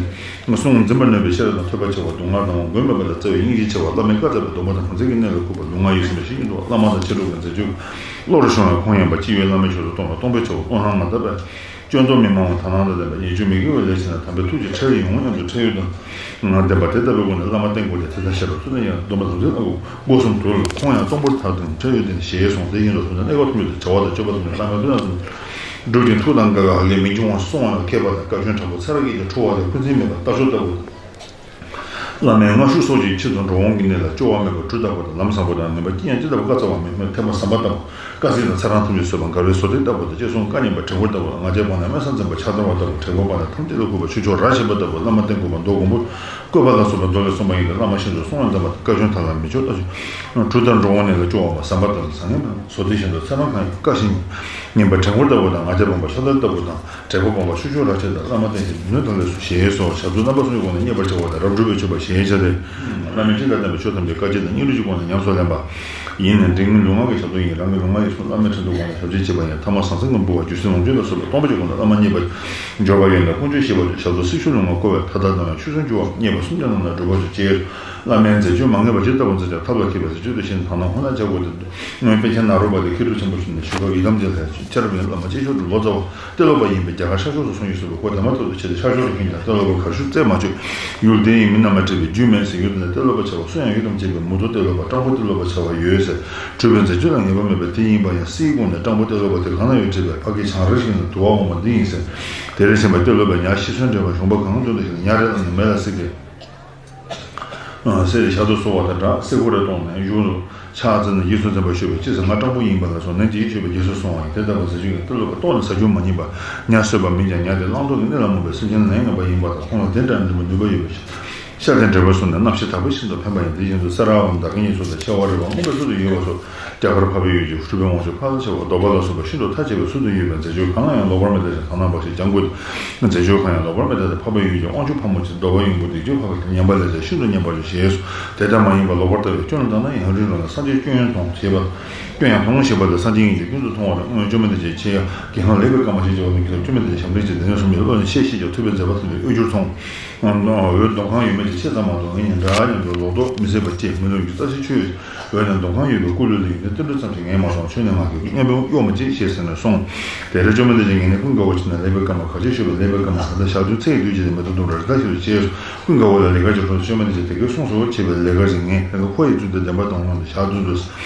གསུང་འཛིན་པར་ནུས་པའི་ཤེས་རབ་དང་ཐོས་པ་ཆེ་བ། སྡུག་བསྔལ་དང་མགོན་མེད་པ་ལ་བརྩེ་བའི་སྙིང་རྗེ་ཆེ་བ། བླ་མའི་བཀའ་སྩལ་པའི་སྡོམ་པ་དང་གང་ཚེ་གི་གནས་ལ་འཁོད་པ། ལུས་ངག་ཡིད་གསུམ་པའི་ཤེས་རྒྱུད་དུ། བླ་མ་དང་མཆེད་གྲོགས་ཀྱི་མཛད་སྤྱོད་བློ་རུ་ཤོང་བའི་ཁོང་ཡངས་པ། སྤྱི་བོའི་བླ་མའི་ཞབས་སུ་གཏོང་བ། སྟོང་པའི་ཆོས་པོ་སྟོང་སྣང་མ་དག་པས། སྐྱོན་དུ་མི་སྨྲ་བ། དག་སྣང་དང་ལྡན་པ། ཡིད་དཔྱོད་མི་དགེ་བའི་ལས་བྱེད་ན། དམ་པའི་ཐུགས་ཀྱི་ཁྲལ་ཡིན་འོང་སྙམ་དུ་ཁྲེལ་ཡོད་དང་ལྡན་པ། དེ་ལྟ་བུའི་སྒོ་ནས་བླ་མ་བསྟེན་དགོས་ཏེ། དེ་ལྟར་བཤད་པ་ཚུལ་དང་ཡང་སྡོམ་པ་དམ་ཚིག་ལ་སྒོ་གསུམ་དུ། ཁོང་ཡང་སྟོང་པར་ཐར་ཏེ་ཁྲེལ་ཡོད་དེ་ཞེས་གསུངས། དེ་བཞིན་དུ་གསུངས་ཏེ། གནས་སྐབས་ཐམས་ཅད་དུ་བྱ་བ་དང་སྤྱོད་པ་ཐམས་ཅད་བླ་མའི་ཕན་ཙམ་སྒྲུབ་ཅིང་། ཐུགས་དང་འགལ་བའི་ལས་མི་འབྱུང་བར་བསྲུང་བ་ལ་མཁས་པ་དང་། བཀའ་བཀྱོན་དྲག་པོ་ཚེ་རབས་ཀྱི་ལས་འཕྲོ་བ་དང་། འཁོན་འཛིན་མེད་པ་ལྟ་སྤྱོད་ལྟ་བུ། བླ་མའི་མངའ་ཞུགས་སོགས་ཀྱི་ཕྱིར་དུ་འགྲོ་འོང་གི་གནས་ལ་སྐྱོ་བ་མེད་པར་གྲུ་ལྟ་བུ་དང་། ལམ་བཟང་པོ་དང་ནུས་པ་ཅི་ཡང་ཅི་ལྟ་བུ་བཀའ་སྩལ་བ་མེད་མོད་ཐེག་པ་ཟམ་པ་ལྟ་བུ། དཀར་ཟས་དང་ཚ་གྲང་ཐམས་ཅད་གསོད་པ་མགར་བའི་བཟོ་ལྡེ་ལྟ་བུ་དང་། ཅེས་གསུངས། བཀའ་ཉན་པ་དྲན་སྐུལ་ལྟ་བུ་དང་། ང་རྒྱལ་སྤངས་ནས་སྨད་ས་འཛིན་པ་ཕྱག་དར་བ་ལྟ་བུ། དྲེགས་པ་སྤངས་ནས་ཐམས་ཅད་ལ་གུས་པ་ཆོས་ཕྱོགས་ར་བྱེད་པ་ལྟ་བུ། བླ་མ་བསྟེན་དགོས་པ་མདོ་སྒོམ་པོ་བཀོད་པ་ལ་སོགས་པའི་མདོ་ལས་གསུངས་པ་ཡིན་ཏེ། བླ་མ་ཤིན་ཏུ་བསྲུང་བ་མཛད་པ་དང་། བཀའ་བཀྱོན་དག་ལ་མི་ལྕོགས་ལྟ་ཞིང་། གྲུ་ལྟར་འགྲོ་འོང་གནས་ལ་སྐྱོ་བ་མ་ཟམ་པ་ལྟ་བུ། བཟང་ངན་དང་བཟོ་ལྡེ་བཞིན་དུ་ཚེ་རང་གང་ཡིན་བཀའ་བཞིན་ཉན་པ་དྲན་སྐུལ་ལྟ་བུ་དང་། ང་རྒྱལ་སྤངས་པ་ཕྱག་དར་ལྟ་བུ་དང་། དྲེགས་པ་སྤངས་པ་ཆོས་ཕྱོགས་ར་བྱེད་དང་། བླ་མ་བསྟེན་ཞིང་མི་ནུས་ཐ་ལས་སུ་ཞེས་སོགས་ཞབས་ཏོག་རྣམ་པ་གསུམ་གྱི་སྒོ་ནས་མཉེས་པར་བྱ་བ་དང་། རབ་བསྒྲུབ་པའི་མཆོད་པ་ཞེས་བྱ་སྟེ། བླ་མའི་སྤྲིན་དང་ལྡན་པའི་ཆོས་ཐམས་ཅད་དཀའ་སྤྱད་དང་སྙིང་རུས་ཀྱི་སྒོ་ནས་ཉམས་སུ་ལེན་པ་ཡིན་ནས། འབྲིང་མིན་ལུས་ངག་གི་ཞབས་ཏོག་ཡིན། རང་གི་ལུས་ངག་ཡིད་གསུམ་བླ་མའི་ཁྲིད་དུ་དགོངས་ནས་ཞབས་ཕྱི་བྱེད་པ་ཡིན། ཐ་མ་ཟང་ཟིང་གི་འབུལ་བ་རྒྱུད་སྲིད་ལོངས་སྤྱོད་ལ་སོགས་པ་སྟོང་པ་གཅིག་གོང་དུ་བླ་མ་མཉེས་པ་འབྱོར་པ་ཡོད་ན་དཀོན་མཆོག་ཞི་བ་འཇུག་ཞབས་ཏོག་སྲི་ཞུ་ལུས་ངག་བསྐོར་བའི་མཐའ་དག་དང་བའི་ཆོས་སྲུང་འབྱུང་བ་མཉེས་པ་སུམ་བརྒྱ་ནང་ན་འགྲུབ་པར་ཤོག་ཅེས་བླ་མའི་མཛད་སྤྱོད་མ་ངེས་པ་ཇི་ལྟ་བུ་མཛད་ཀྱང་ཐབས་ལ་མཁས་པའི་མཛད་སྤྱོད་དུ་ཤེས་ནས་དག་སྣང་ཁོ་ན་བྱ་དགོས་ཏེ། སྔོན་པཎ་ཆེན་ནཱ་རོ་པ་དེ་མཁས་གྲུབ་ཆེན་པོ་ཞིག་ནས་ཞུ་སྐབས་ཡི་དམ་རྗེ་ལྷའི་ཆེ་རབ་ཡིན་བླ་མ་ཅིག་ཤོར་དུ་ལོ་ཙཱ་བ་ཏེ་ལོ་པ་ཡིན་པས་རྒྱ་གར་ཤར་ཕྱོགས་སུ་སོང་ཡོད་ཟེར་བའི་སྐོར་དེ་མ་ཐོག་ཏུ་བྱས་ཏེ། ཤར་ཕྱོགས་ལ་ཕྱིན་ཀྱང་ཏེ་ལོ་པ་གར་བཞུགས་བཙལ་མ་བྱུང་། ཡུལ་དེ་ཡི་མི་རྣམས་ལ་དྲིས་པས་རྒྱུས་མེད་ཟེར། ཡུལ་དེ་ན་ཏེ་ལོ་པ་བྱ་བ་སུ་ཡང་ཡོད་དམ་བྱས་པས། མུ་ཏོ་ཏེ་ལོ་པ་སྤྲང་པོ་ཏེ་ལོ་པ་བྱ་བ་ཡོད་ཟེར། གྲུབ་པའི་མཛད་སྤྱོད་ལ་ངེས་པ་མེད་པས་དེ་ཡིན་པ་ཡང་སྲིད་དགོངས་ནས་སྤྲང་པོ་ཏེ་ལོ་པ་དེ་གང་ན་ཡོད་དྲིས་པས། ཕ་གི་བྱང་རི་ཞིག་ན་དུ་བ་འོངས་པ་འདི་ཡིན་ཟེར། དེར་ཕྱིན་པ་ཏེ་ལོ་པས་ཉ་ཤི་གསོན་དྲན་པ་གཞོང་པ་གང་བཙུགས་འདུག་ཞེ་ན། ཉ་རེ་བླངས་ནས་མེ་ལ་བསྲེགས་ཏེ། ཨ་བསྲེགས་ཏེ་ཞག་ཏུ་གསོལ་བ་དང་སྦྲགས་བསྲེག་ཁུ་རེ་གཏོང་ནས་གཞུང་དུ་ཕྱག་འཚལ་ནས་རྗེས་སུ་འཛིན་པར་ཞུས་པས། ཅི་ཟེར་ང་སྤྲང་པོ་ཡིན་པ་ལ་སོགས་ནན་གྱིས་ཞུས་པས་རྗེས་སུ་སོང་བ་ཡིན། དེ་ལྟ་བུ་ཟ་རྒྱུ་ཡིན། ཏེ་ལོ་པ་ལྟོགས་ནས་ཟ་རྒྱུ་མ་རྙེད་པར་ཉ་གསོད་པ་མིན་ཀྱང་ཉ་དེ་བླང་དོར་གྱི་གནས་ལ་རྨོངས་པའི་སེམས་ཅན་ལན་ངན་པ་ཡིན་པ་དང་ཁོང་ལ་དེ་འདྲ་འདྲི་མི་ནུས་པ་ཡོད་པའི་ཕྱིར། ཤ་དེ་འབྲས་བུ་བཟུང་ནས་རྣམ་ཤེས་དག་པས་ཤིན་ཏུ་ཕན་པ་ཡིན། དེ་བཞིན་དུ་སེ་ར་བ་མདའ་མཁན་གྱི་ཚུལ་དང་ཤ་བ་རི་བ་མངོན་པའི་ཚུལ་དུ་ཡོད་པ་སོགས་རྒྱ་གར་འཕགས་པའི་ཡུལ་གྱི་སྤྲུལ་པའི་དབང་ཕྱུག་ཕ་ལ་ཆེ་བ་གདོལ་པ་ལ་སོགས་པ་ཤིན་ཏུ་མཐའ་ཆེ་བའི་ཚུལ་དུ་ཡོད་པའི་མཛད་སྤྱོད་གང་ལ་ཡང་ལོག་པར་མི་ལྟ་ཞིང་དག་སྣང་འབའ་ཞིག་སྦྱང་དགོས་ཏེ། མཛད་སྤྱོད་གང་ཡང་ལོག་པར་མི་ལྟ་སྟེ། འཕགས་པའི་ཡུལ་གྱི་དབང་ཕྱུག་ཕག་མོ་ཆེ་གདོལ་པ་ཡོན་པོ་སྡིག་སྤྱོད་འཕགས་པའི་ཉམས་པ་ལས་ཀྱང་ཤིན་ཏུ་ཉམས་པར་འགྱུར་ཞེས་སོ། དེ་ལྟར་མ་ཡིན་པར་ལོག་པར་ལྟ་བའི་སྐྱོན་ལ་བརྟགས་ན་ཡང་རིང་རུང་ལ་སངས་རྒྱས་སྐྱོན་ཡོན་མཐོང་ཞེས་པ། སྐྱོན་ཡང་མཐོང་ཞེས་པ་ལ་སངས་རྒྱས་ཉིད་ཀྱིས་ཀུན་ཏུ་མཐོང་བ་ལ་སྔོན་བཅོམ་ལྡན་འདས་ཀྱིས་ཆེས་ཡང་གོས་ཁང་ལེགས་པའི་སྐར་མ་ཞེས་བྱ་བ་ནི་ཁྱེད་ལ་བཅོམ་ལྡན་འདས་ཞབས་འདྲེན་གྱི་སྡེ་སྣོད་གསུམ་ཡོད། བློ་ནི་ཤེས་ཤེས་ཀྱང་ཐུབ་པའི་མཛད་པ་ཐམས་ཅད་དབུས་འགྱུར་མཐོང་། འོད་མདོ་ཁང་ཡོད་མེད་ཀྱི་ཤེས་ཙམ་མ་གཏོགས་ངེད་གཉིས་འདྲ་མཉམ་དུ་ལོག་རྟོག་མི་སྲིད་པ་ཅེས་མི་ལོ་རྒྱུས་རྩ་ཆེ་ཆོས་འོད་ནི་མདོ་ཁང་ཡོད་པའི་སྐུ་ལུས་ལ་ཡོད་ནི་ཏིལ་འབྲུ་ཙམ་ཞིག་ངས་མ་མཐོང་། ཁྱོད་ནི་ང་གི་སྙན་དཔེ་གཡོག་མ་བྱེད་ཞེས་ཟེར་ནས་གསུངས། དེར་བཅོམ་ལྡན་འདས་ཀྱིས་ངེད་གཉིས་ཀུན་དགའ་བོར་ཕྱིན་ནས་ལེགས་པའི་སྐར་མ་ག་ཅི་ཤོད་པའི་ལེགས་པའི་སྐར་མ་གང་དེ་ཞག་བདུན་ཚེ་ཡི་དུས་བྱས་ཏེ་མེ་ཏོག་ལྡུམ་ར་རི་དྭགས་ཤིག་ཏུ་སྐྱེས་སོ། ཀུན་དགའ་བོ་ལ་ལེགས་སྐར་གྱི་གྲོགས་བཅོམ་ལྡན་འདས་ཀྱིས་དེ་སྐད་གསུངས་སོ་ཞེས་པའི་ལེགས་སྐར་ཞིག་ངས་ལེགས་སྐར་ཁོ་ཡི་བཙུན་དེ་བདེན་པ་དང་ལོངས་ཏེ་ཞག་བདུན་དུ་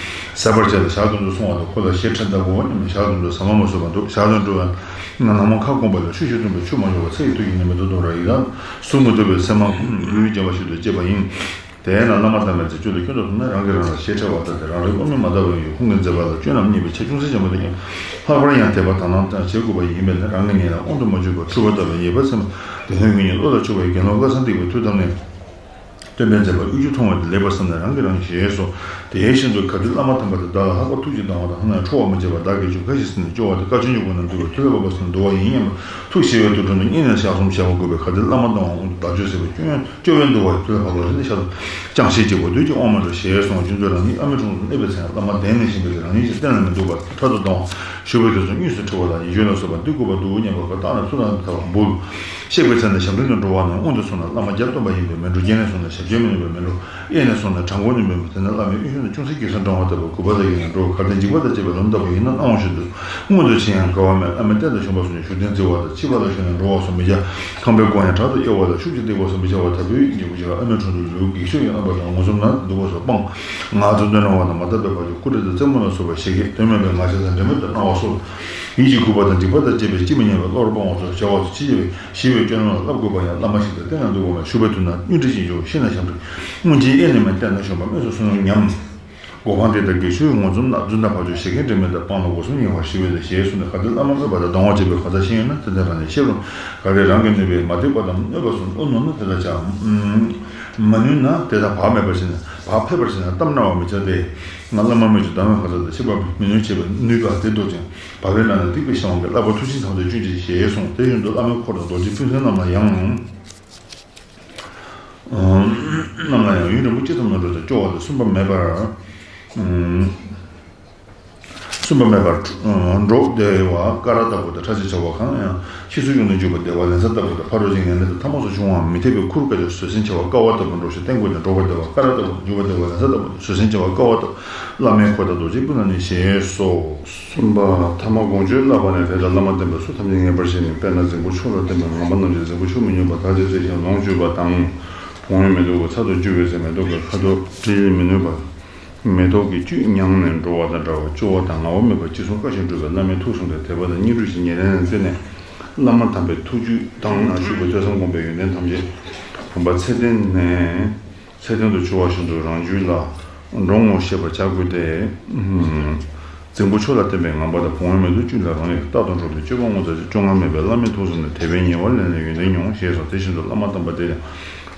ཟད་པར་བྱས་ཏེ་ཞག་བདུན་དུ་སོང་བ་དང་ཁོ་ལ་ཞེ་ཁྲེལ་འདའ་དགོས་ཞེས་ཞག་བདུན་དུ་ཟ་མ་མ་ཟོས་པ་འདུག་ཞག་བདུན་འགྲོ་བའི་ནང་ན་མ་ཁ་སྐོམ་པ་ལ་ཤུགས་ཤིག་ཐོན་པས་ཆུ་མ་ཤོར་བར་ཚེ་ཡི་དུས་ཀྱི་ནི་མེ་ཏོག་ལྡུམ་ར་ཡི་དྭགས་གཟུགས་མི་ཐུབ་པའི་མཚན་མ་ལུས་རྒྱལ་བ་ཞིག་ཏུ་སྐྱེས་པ་ཡིན། དེས་ན་བླ་མ་དམ་པའི་མཛད་སྤྱོད་ལ་སྐྱོན་དུ་མཐོང་ན་རང་གིས་རང་ལ་ཞེ་ཁྲེལ་བ་ལྟ་སྟེ་རང་རེའི་བློ་མིག་མ་དག་པ་ཡིན་ཞིང་ཁོང་གི་མཛད་པ་ལ་སྐྱོན་རྣམས་རྙེད་པའི་ཆེད་ཅུང་ཟད་ཀྱང་མི་འདོད་ཀྱང་ལྷག་པར་ཡང་དད་པ་དག་སྣང་དང་བྱེད་དགོས་པ་ཡིན་པས་ན་རང་གི་ཉེ་ལ་དབང་དུ་མ་བཅུག་པར་འཁྲུལ་པ་ལྟ་བུའི་ཉེས་པ་སེམས་དེ་ལྷོད་ངེས་ཉིད་བློ་ལ་ཆུག་པའི་དགེ་སློང་བཀའ་གསར་འདེགས་པའི་མཐུ་བསྡམས་ནས། སྟོན་པའི་མཛད་པ་དབུས་ཀྱིས་མཐོང་བ་དེ་ལེགས་པར་བསམས་ནས་རང་གིས་རང་ཞེས་སོ། དེ་བཞིན་དུ་གལ་ཏེ་བླ་མ་དམ་པ་དེ་བདག་ལ་ལྷག་པར་ཐུགས་ཀྱིས་སྡང་བ་དང་ཧ་ན་ཁྲོ་བ་མི་བྱེད་པར་བདག་གིས་ཁྱོད་འགའ་ཞིག་ཟིན་ནས་སྐྱོ་བ་དང་དཀའ་སྤྱད་འཇུག་པ་རྣམས་འདུལ་བའི་མཐུ་ལས་འབབ་པ་ཟིན་འདུལ་བ་ཡིན་སྙམ་པའི་ཐུགས་ཞི་བའི་དུར་ཁྲོད་དུ་བསྙེན་གནས་ཞག་གསུམ་བྱ་བ་དགོས་པས། གལ་ཏེ་བླ་མ་སྡང་བའི་དབང་དུ་བདག་སྤྱོད་ཟད་པའི་སྐྱོན་སྐྱོ་བའི་འདུལ་བ་ཡི་མཐུ་ལས་འབབ་པ་རེ་ནི་ཞག་ཏུ་ཅང་ཤེས་བྱེད་པ་བདུད་ཀྱི་དབང་མ་འགྲོ་ཞེས་གསུངས། རྗེ་བཙུན་རང་ཉིད་ཨ་མའི་དྲུང་དུ་གནས་པའི་ཚེ་ཡང་བླ་མ་གདན་ནས་བཞེངས་པའི་རང་ཉིད་ཀྱི་རྟེན་ལ་མི་འདུག་པར་ཕྲག་དོག་ལྡང་བ་ཞུ་བའི་དུས་སུ་དངོས་སུ་ཁྲོ་བ་དང་ཡིད་སྐྱོ་ལ་སོགས་པ་འདི་དགོས་པ་འདུག་སྙམ་པའི་བཀའ་བཏང་ནས་ཚུར་ལ་ཐར་བར་འབུལ། གཤེགས་པའི་ཚེ་ན་ཞབས་འབྲིང་དུ་འགྲོ་བ་ནི་སྔོན་དུ་སོང་ན་བླ་མ་བརྒྱ་སྟོན་པ་ཡིན་པས་མི་འགྲོ། སྐྱེ་གནས་སོང་ན་ཞབས་ཀྱིས་མི་ནུབ་པས་མི་འགྲོ། གཡས་ནས་སོང་ན་བྲང་ཁོག་ནས་མི་འགྲོ། དེ་ནས་བླ་མའི་དབུས་གཞུང་དུ་ཅུང་ཟད་སྐྱེ་ས་འབྲང་བ་ལྟ་བུ་གུས་པ་དང་ཡིད་ནས་འགྲོ། གལ་ཏེ་འཇིགས་པ་དང་བཅས་པའི་ལམ་ལྟ་བུ་ཡིན་ན་སྣང་བ་ཤིན་ཏུ་སྔོན་དུ་ཕྱིན་ཡང་འགལ་བ་མེད། བླ་མའི་རྟེན་དུ་བྱོན་པ་སོགས་ནི་བཞུགས་གདན་བརྩི་བ་དང་ཕྱི་པ་ལ་བྱོན་ནས་འགྲོ་བ་སོགས་མི་བྱ། ཁང་པའི་སྒོ་ཡང་དྲག་ཏུ་གཡོ་བ་དང་ཤུགས་ཀྱིས་བཏེག་པ་སོགས་མི་བྱ་བར་ཐབས་ཡོད་ཉེ་བོ་ཞིག་ཨ་མའི་དྲུང་དུ་ལུས་གེགས་ཤོས་ཀྱི་རྣམ་པ་དང་ངོ་ཚུལ་ན་འདུག་པ་སོགས་སྤང་། ངག་ཏུ་གདོན་རིང་བ་དང་མ་དག་པའི་བར་གྱི་སྐུ་རེ་དང་རྩེད་མོ་ལ་སོགས་པ་ཞེ་གི་དོན་མེད་པའི་ངག་བྱ་དང་འབྲེལ་མེད་དུ་སྣང་བ་སོགས། ཡིད་ཀྱི་གུས་པ་དང་འཇིགས་པ་དང་བཅས་པའི་ཅི་མི་སྙམ་པའི་བློར་སྤང་བ་སོགས་བྱ་བ་ཅི་བྱེད་པའི་ཞི་བའི་སྐྱོན་ལ་བསླབ་དགོས་པ་ཡང་བླ་མ་ཞིག་དང་བསྟེན་ན་འདུག་གོ་མ་བཞུགས་པའི་དུས་ན་གཉུག་འདྲེས་ཀྱི་འཇུག་ཤེས་ན་ཞབས་འདྲེན་སྔོན་གྱི་གཡས་ནས་མ་བསྟེན་ན་གཞོན་པ་དངོས་སུ་སོང་ཡང་སྙམ། སྒོ་ཁང་དེ་དག་གི་ཆུའི་ངོ་འཛོམས་ན་རྫུན་དང་ཕར་ཕྱོགས་ཞེ་གི་འདྲེས་མེད་དུ་སྤང་ལ་སྒོ་གསུམ་ཉེ་བར་ཞི་བའི་ལས་ཞེས་གསུངས་ནས། གལ་ཏེ་བླ་མ་སྨོད་པ་དང་སྡང་བ་བྱེད་པའི་གང་ཟག་ཤེས་ཡོད་ན་དེ་དེ་རང་ནས་ཤེས་རུང་། གལ་ཏེ་རང་གིས་ནུས་པས་མ་བསྡིགས་པ་དང་གནོད་པ་སོགས་བསླབ་ནུས་ན་དེ་དག་བྱ། མ་ནུས་ན་དེ་དག་བག་མེད་པར་བྱས་ནས་བག་ཕེབས་པར་བྱས་ནས་གཏམ་རྣ་བར་མི་བྱ་སྟེ། ང་བླ་མ་སྨོད་ཅིང་སྡང་བའི་གང་ཟག་དང་ཕྱི་པ་མི་ནུས་བྱེད་པའི་ནུས་པ་དེ་ལྡོག་ཅིང་བག་ལེབ་ནང་ན་སྡིག་པའི་བཤང་བ་གིས་བརླབ་པ་མཐུ་ཆེན་ཐམས་ཅད་གཅོད་ཅིག་ཞེས་གསུངས། དེ་བཞིན་དུ་བླ་མའི་འཁོར་དང་རྡོ་རྗེ་ཕུན་སུམ་རྣམས་ལ་ཡང་། རྣམས་ལ་ཡང་ཡུན་རིང་པོ་ཅི་ཙམ་ན་འགྲོ་ཞིང་སྐྱོ་བ་དང་སུན་པ་མེད་པར། སུན་པ་མེད་པར་འགྲོགས་བདེ་བ་ཀ་ར་ལྟ་བུ་དང་ཕྲ་ཕྱིར་བྱ་བ་གང་ཡང་ཕྱིས་སུ་གཞུང་ནས་འཇུག་པ་བདེ་བ་ལན་ཚྭ་ལྟ་བུ་དང་ཕ་རོལ་ཕྱིན་ངན་ལེན་དང་ཐ་མ་སོགས་བྱུང་བའང་མི་འཐད་པའི་ཁུར་དཀའ་སྤྱད་བཟོད་བསྲན་བྱ་བ་དཀའ་བ་ལྟ་བུ་འགྲོགས་ཤིང་བསྟེན་དགོས་ནས་འགྲོགས་པ་བདེ་བ་ཀ་ར་ལྟ་བུ་དང་འཇུག་པ་བདེ་བ་ལན་ཚྭ་ལྟ་བུ་དང་བཟོད་བསྲན་བྱ་བ་དཀའ་བ་ལྟ་བུ་བླ་མའི་འཁོར་དང་རྡོ་རྗེའི་སྤུན་ལ་ནི་ཞེས་སོ། གསུམ་པ། ཐ་མ་དགོངས་བཅོལ་བསླབ་པ་ནི་དེ་ལྟར་བླ་མ་བསྟེན་པའི་ཚུལ་ཐམས་ཅད་ངེས་པར་བྱས་ནས། དཔེར་ན་རྫིང་བུ་མཆོག་ལ་བརྟེན་པའི་ངང་པ་རྣམས་ཀྱིས་རྫིང་བུ་མཆོག་མི་སྙོམས་པར་དར་ཅིག་རྩེ་ཞིང་ལོངས་སྤྱོད་པ་དང་། བུང་བའི་མེ་ཏོག་གི་ཚལ་དུ་རྒྱུ་བའི་ཚེ་མེ་ཏོག་གི་ཁ་དོག་དྲི་ལ་མི་གནོད་པ། མེ་ཏོག་གི་བཅུད་མྱངས་ནས་འགྲོ་བ་དང་འདྲ་བར་སྐྱོ་བ་དང་ངལ་བ་མེད་པར་ཅི་གསུང་བཀའ་བཞིན་སྒྲུབ་པའི་བླ་མའི་ཐུགས་གསུང་དང་དད་པ་དང་སྙིང་རུས་ཀྱི་ཉེར་ལེན་ལ་བརྟེན་ནས། བླ་མ་དམ་པའི་ཐུགས་རྒྱུད་དང་ན་བཞུགས་པའི་ཐོས་བསམ་སྒོམ་པའི་ཡོན་ཏན་ཐམས་ཅད་བུམ་པ་ཚད་ལྡན་ནས་ཚད་ལྡན་དུ་གྱུར་པ་བཞིན་དུ་རང་རྒྱུད་ལ་འགྲོ་འོང་ཤེས་པར་བྱ་དགོས་ཏེ། རྫིང་བུ་མཆོག་ལ་བརྟེན་པའི་ངང་པ་དང་བུང་བའི་མེ་ཏོག་བཅུད་ལ་རང་ཡུལ་རྟག་ཏུ་འགྲོ་སྟེ་སྤྱོད་པ་ངོ་མཚར་ཅིང་སྐྱོ་ངལ་མེད་པའི་བླ་མའི་ཐུགས་གསུང་ནས་དད་པའི་ཉེ་བར་ལེན་ནས་ཡོན་ཏན་མྱོང་ཞེས་སོ། དེ་བཞིན་དུ་བླ་མ་དམ་པ་དེ་ཡང་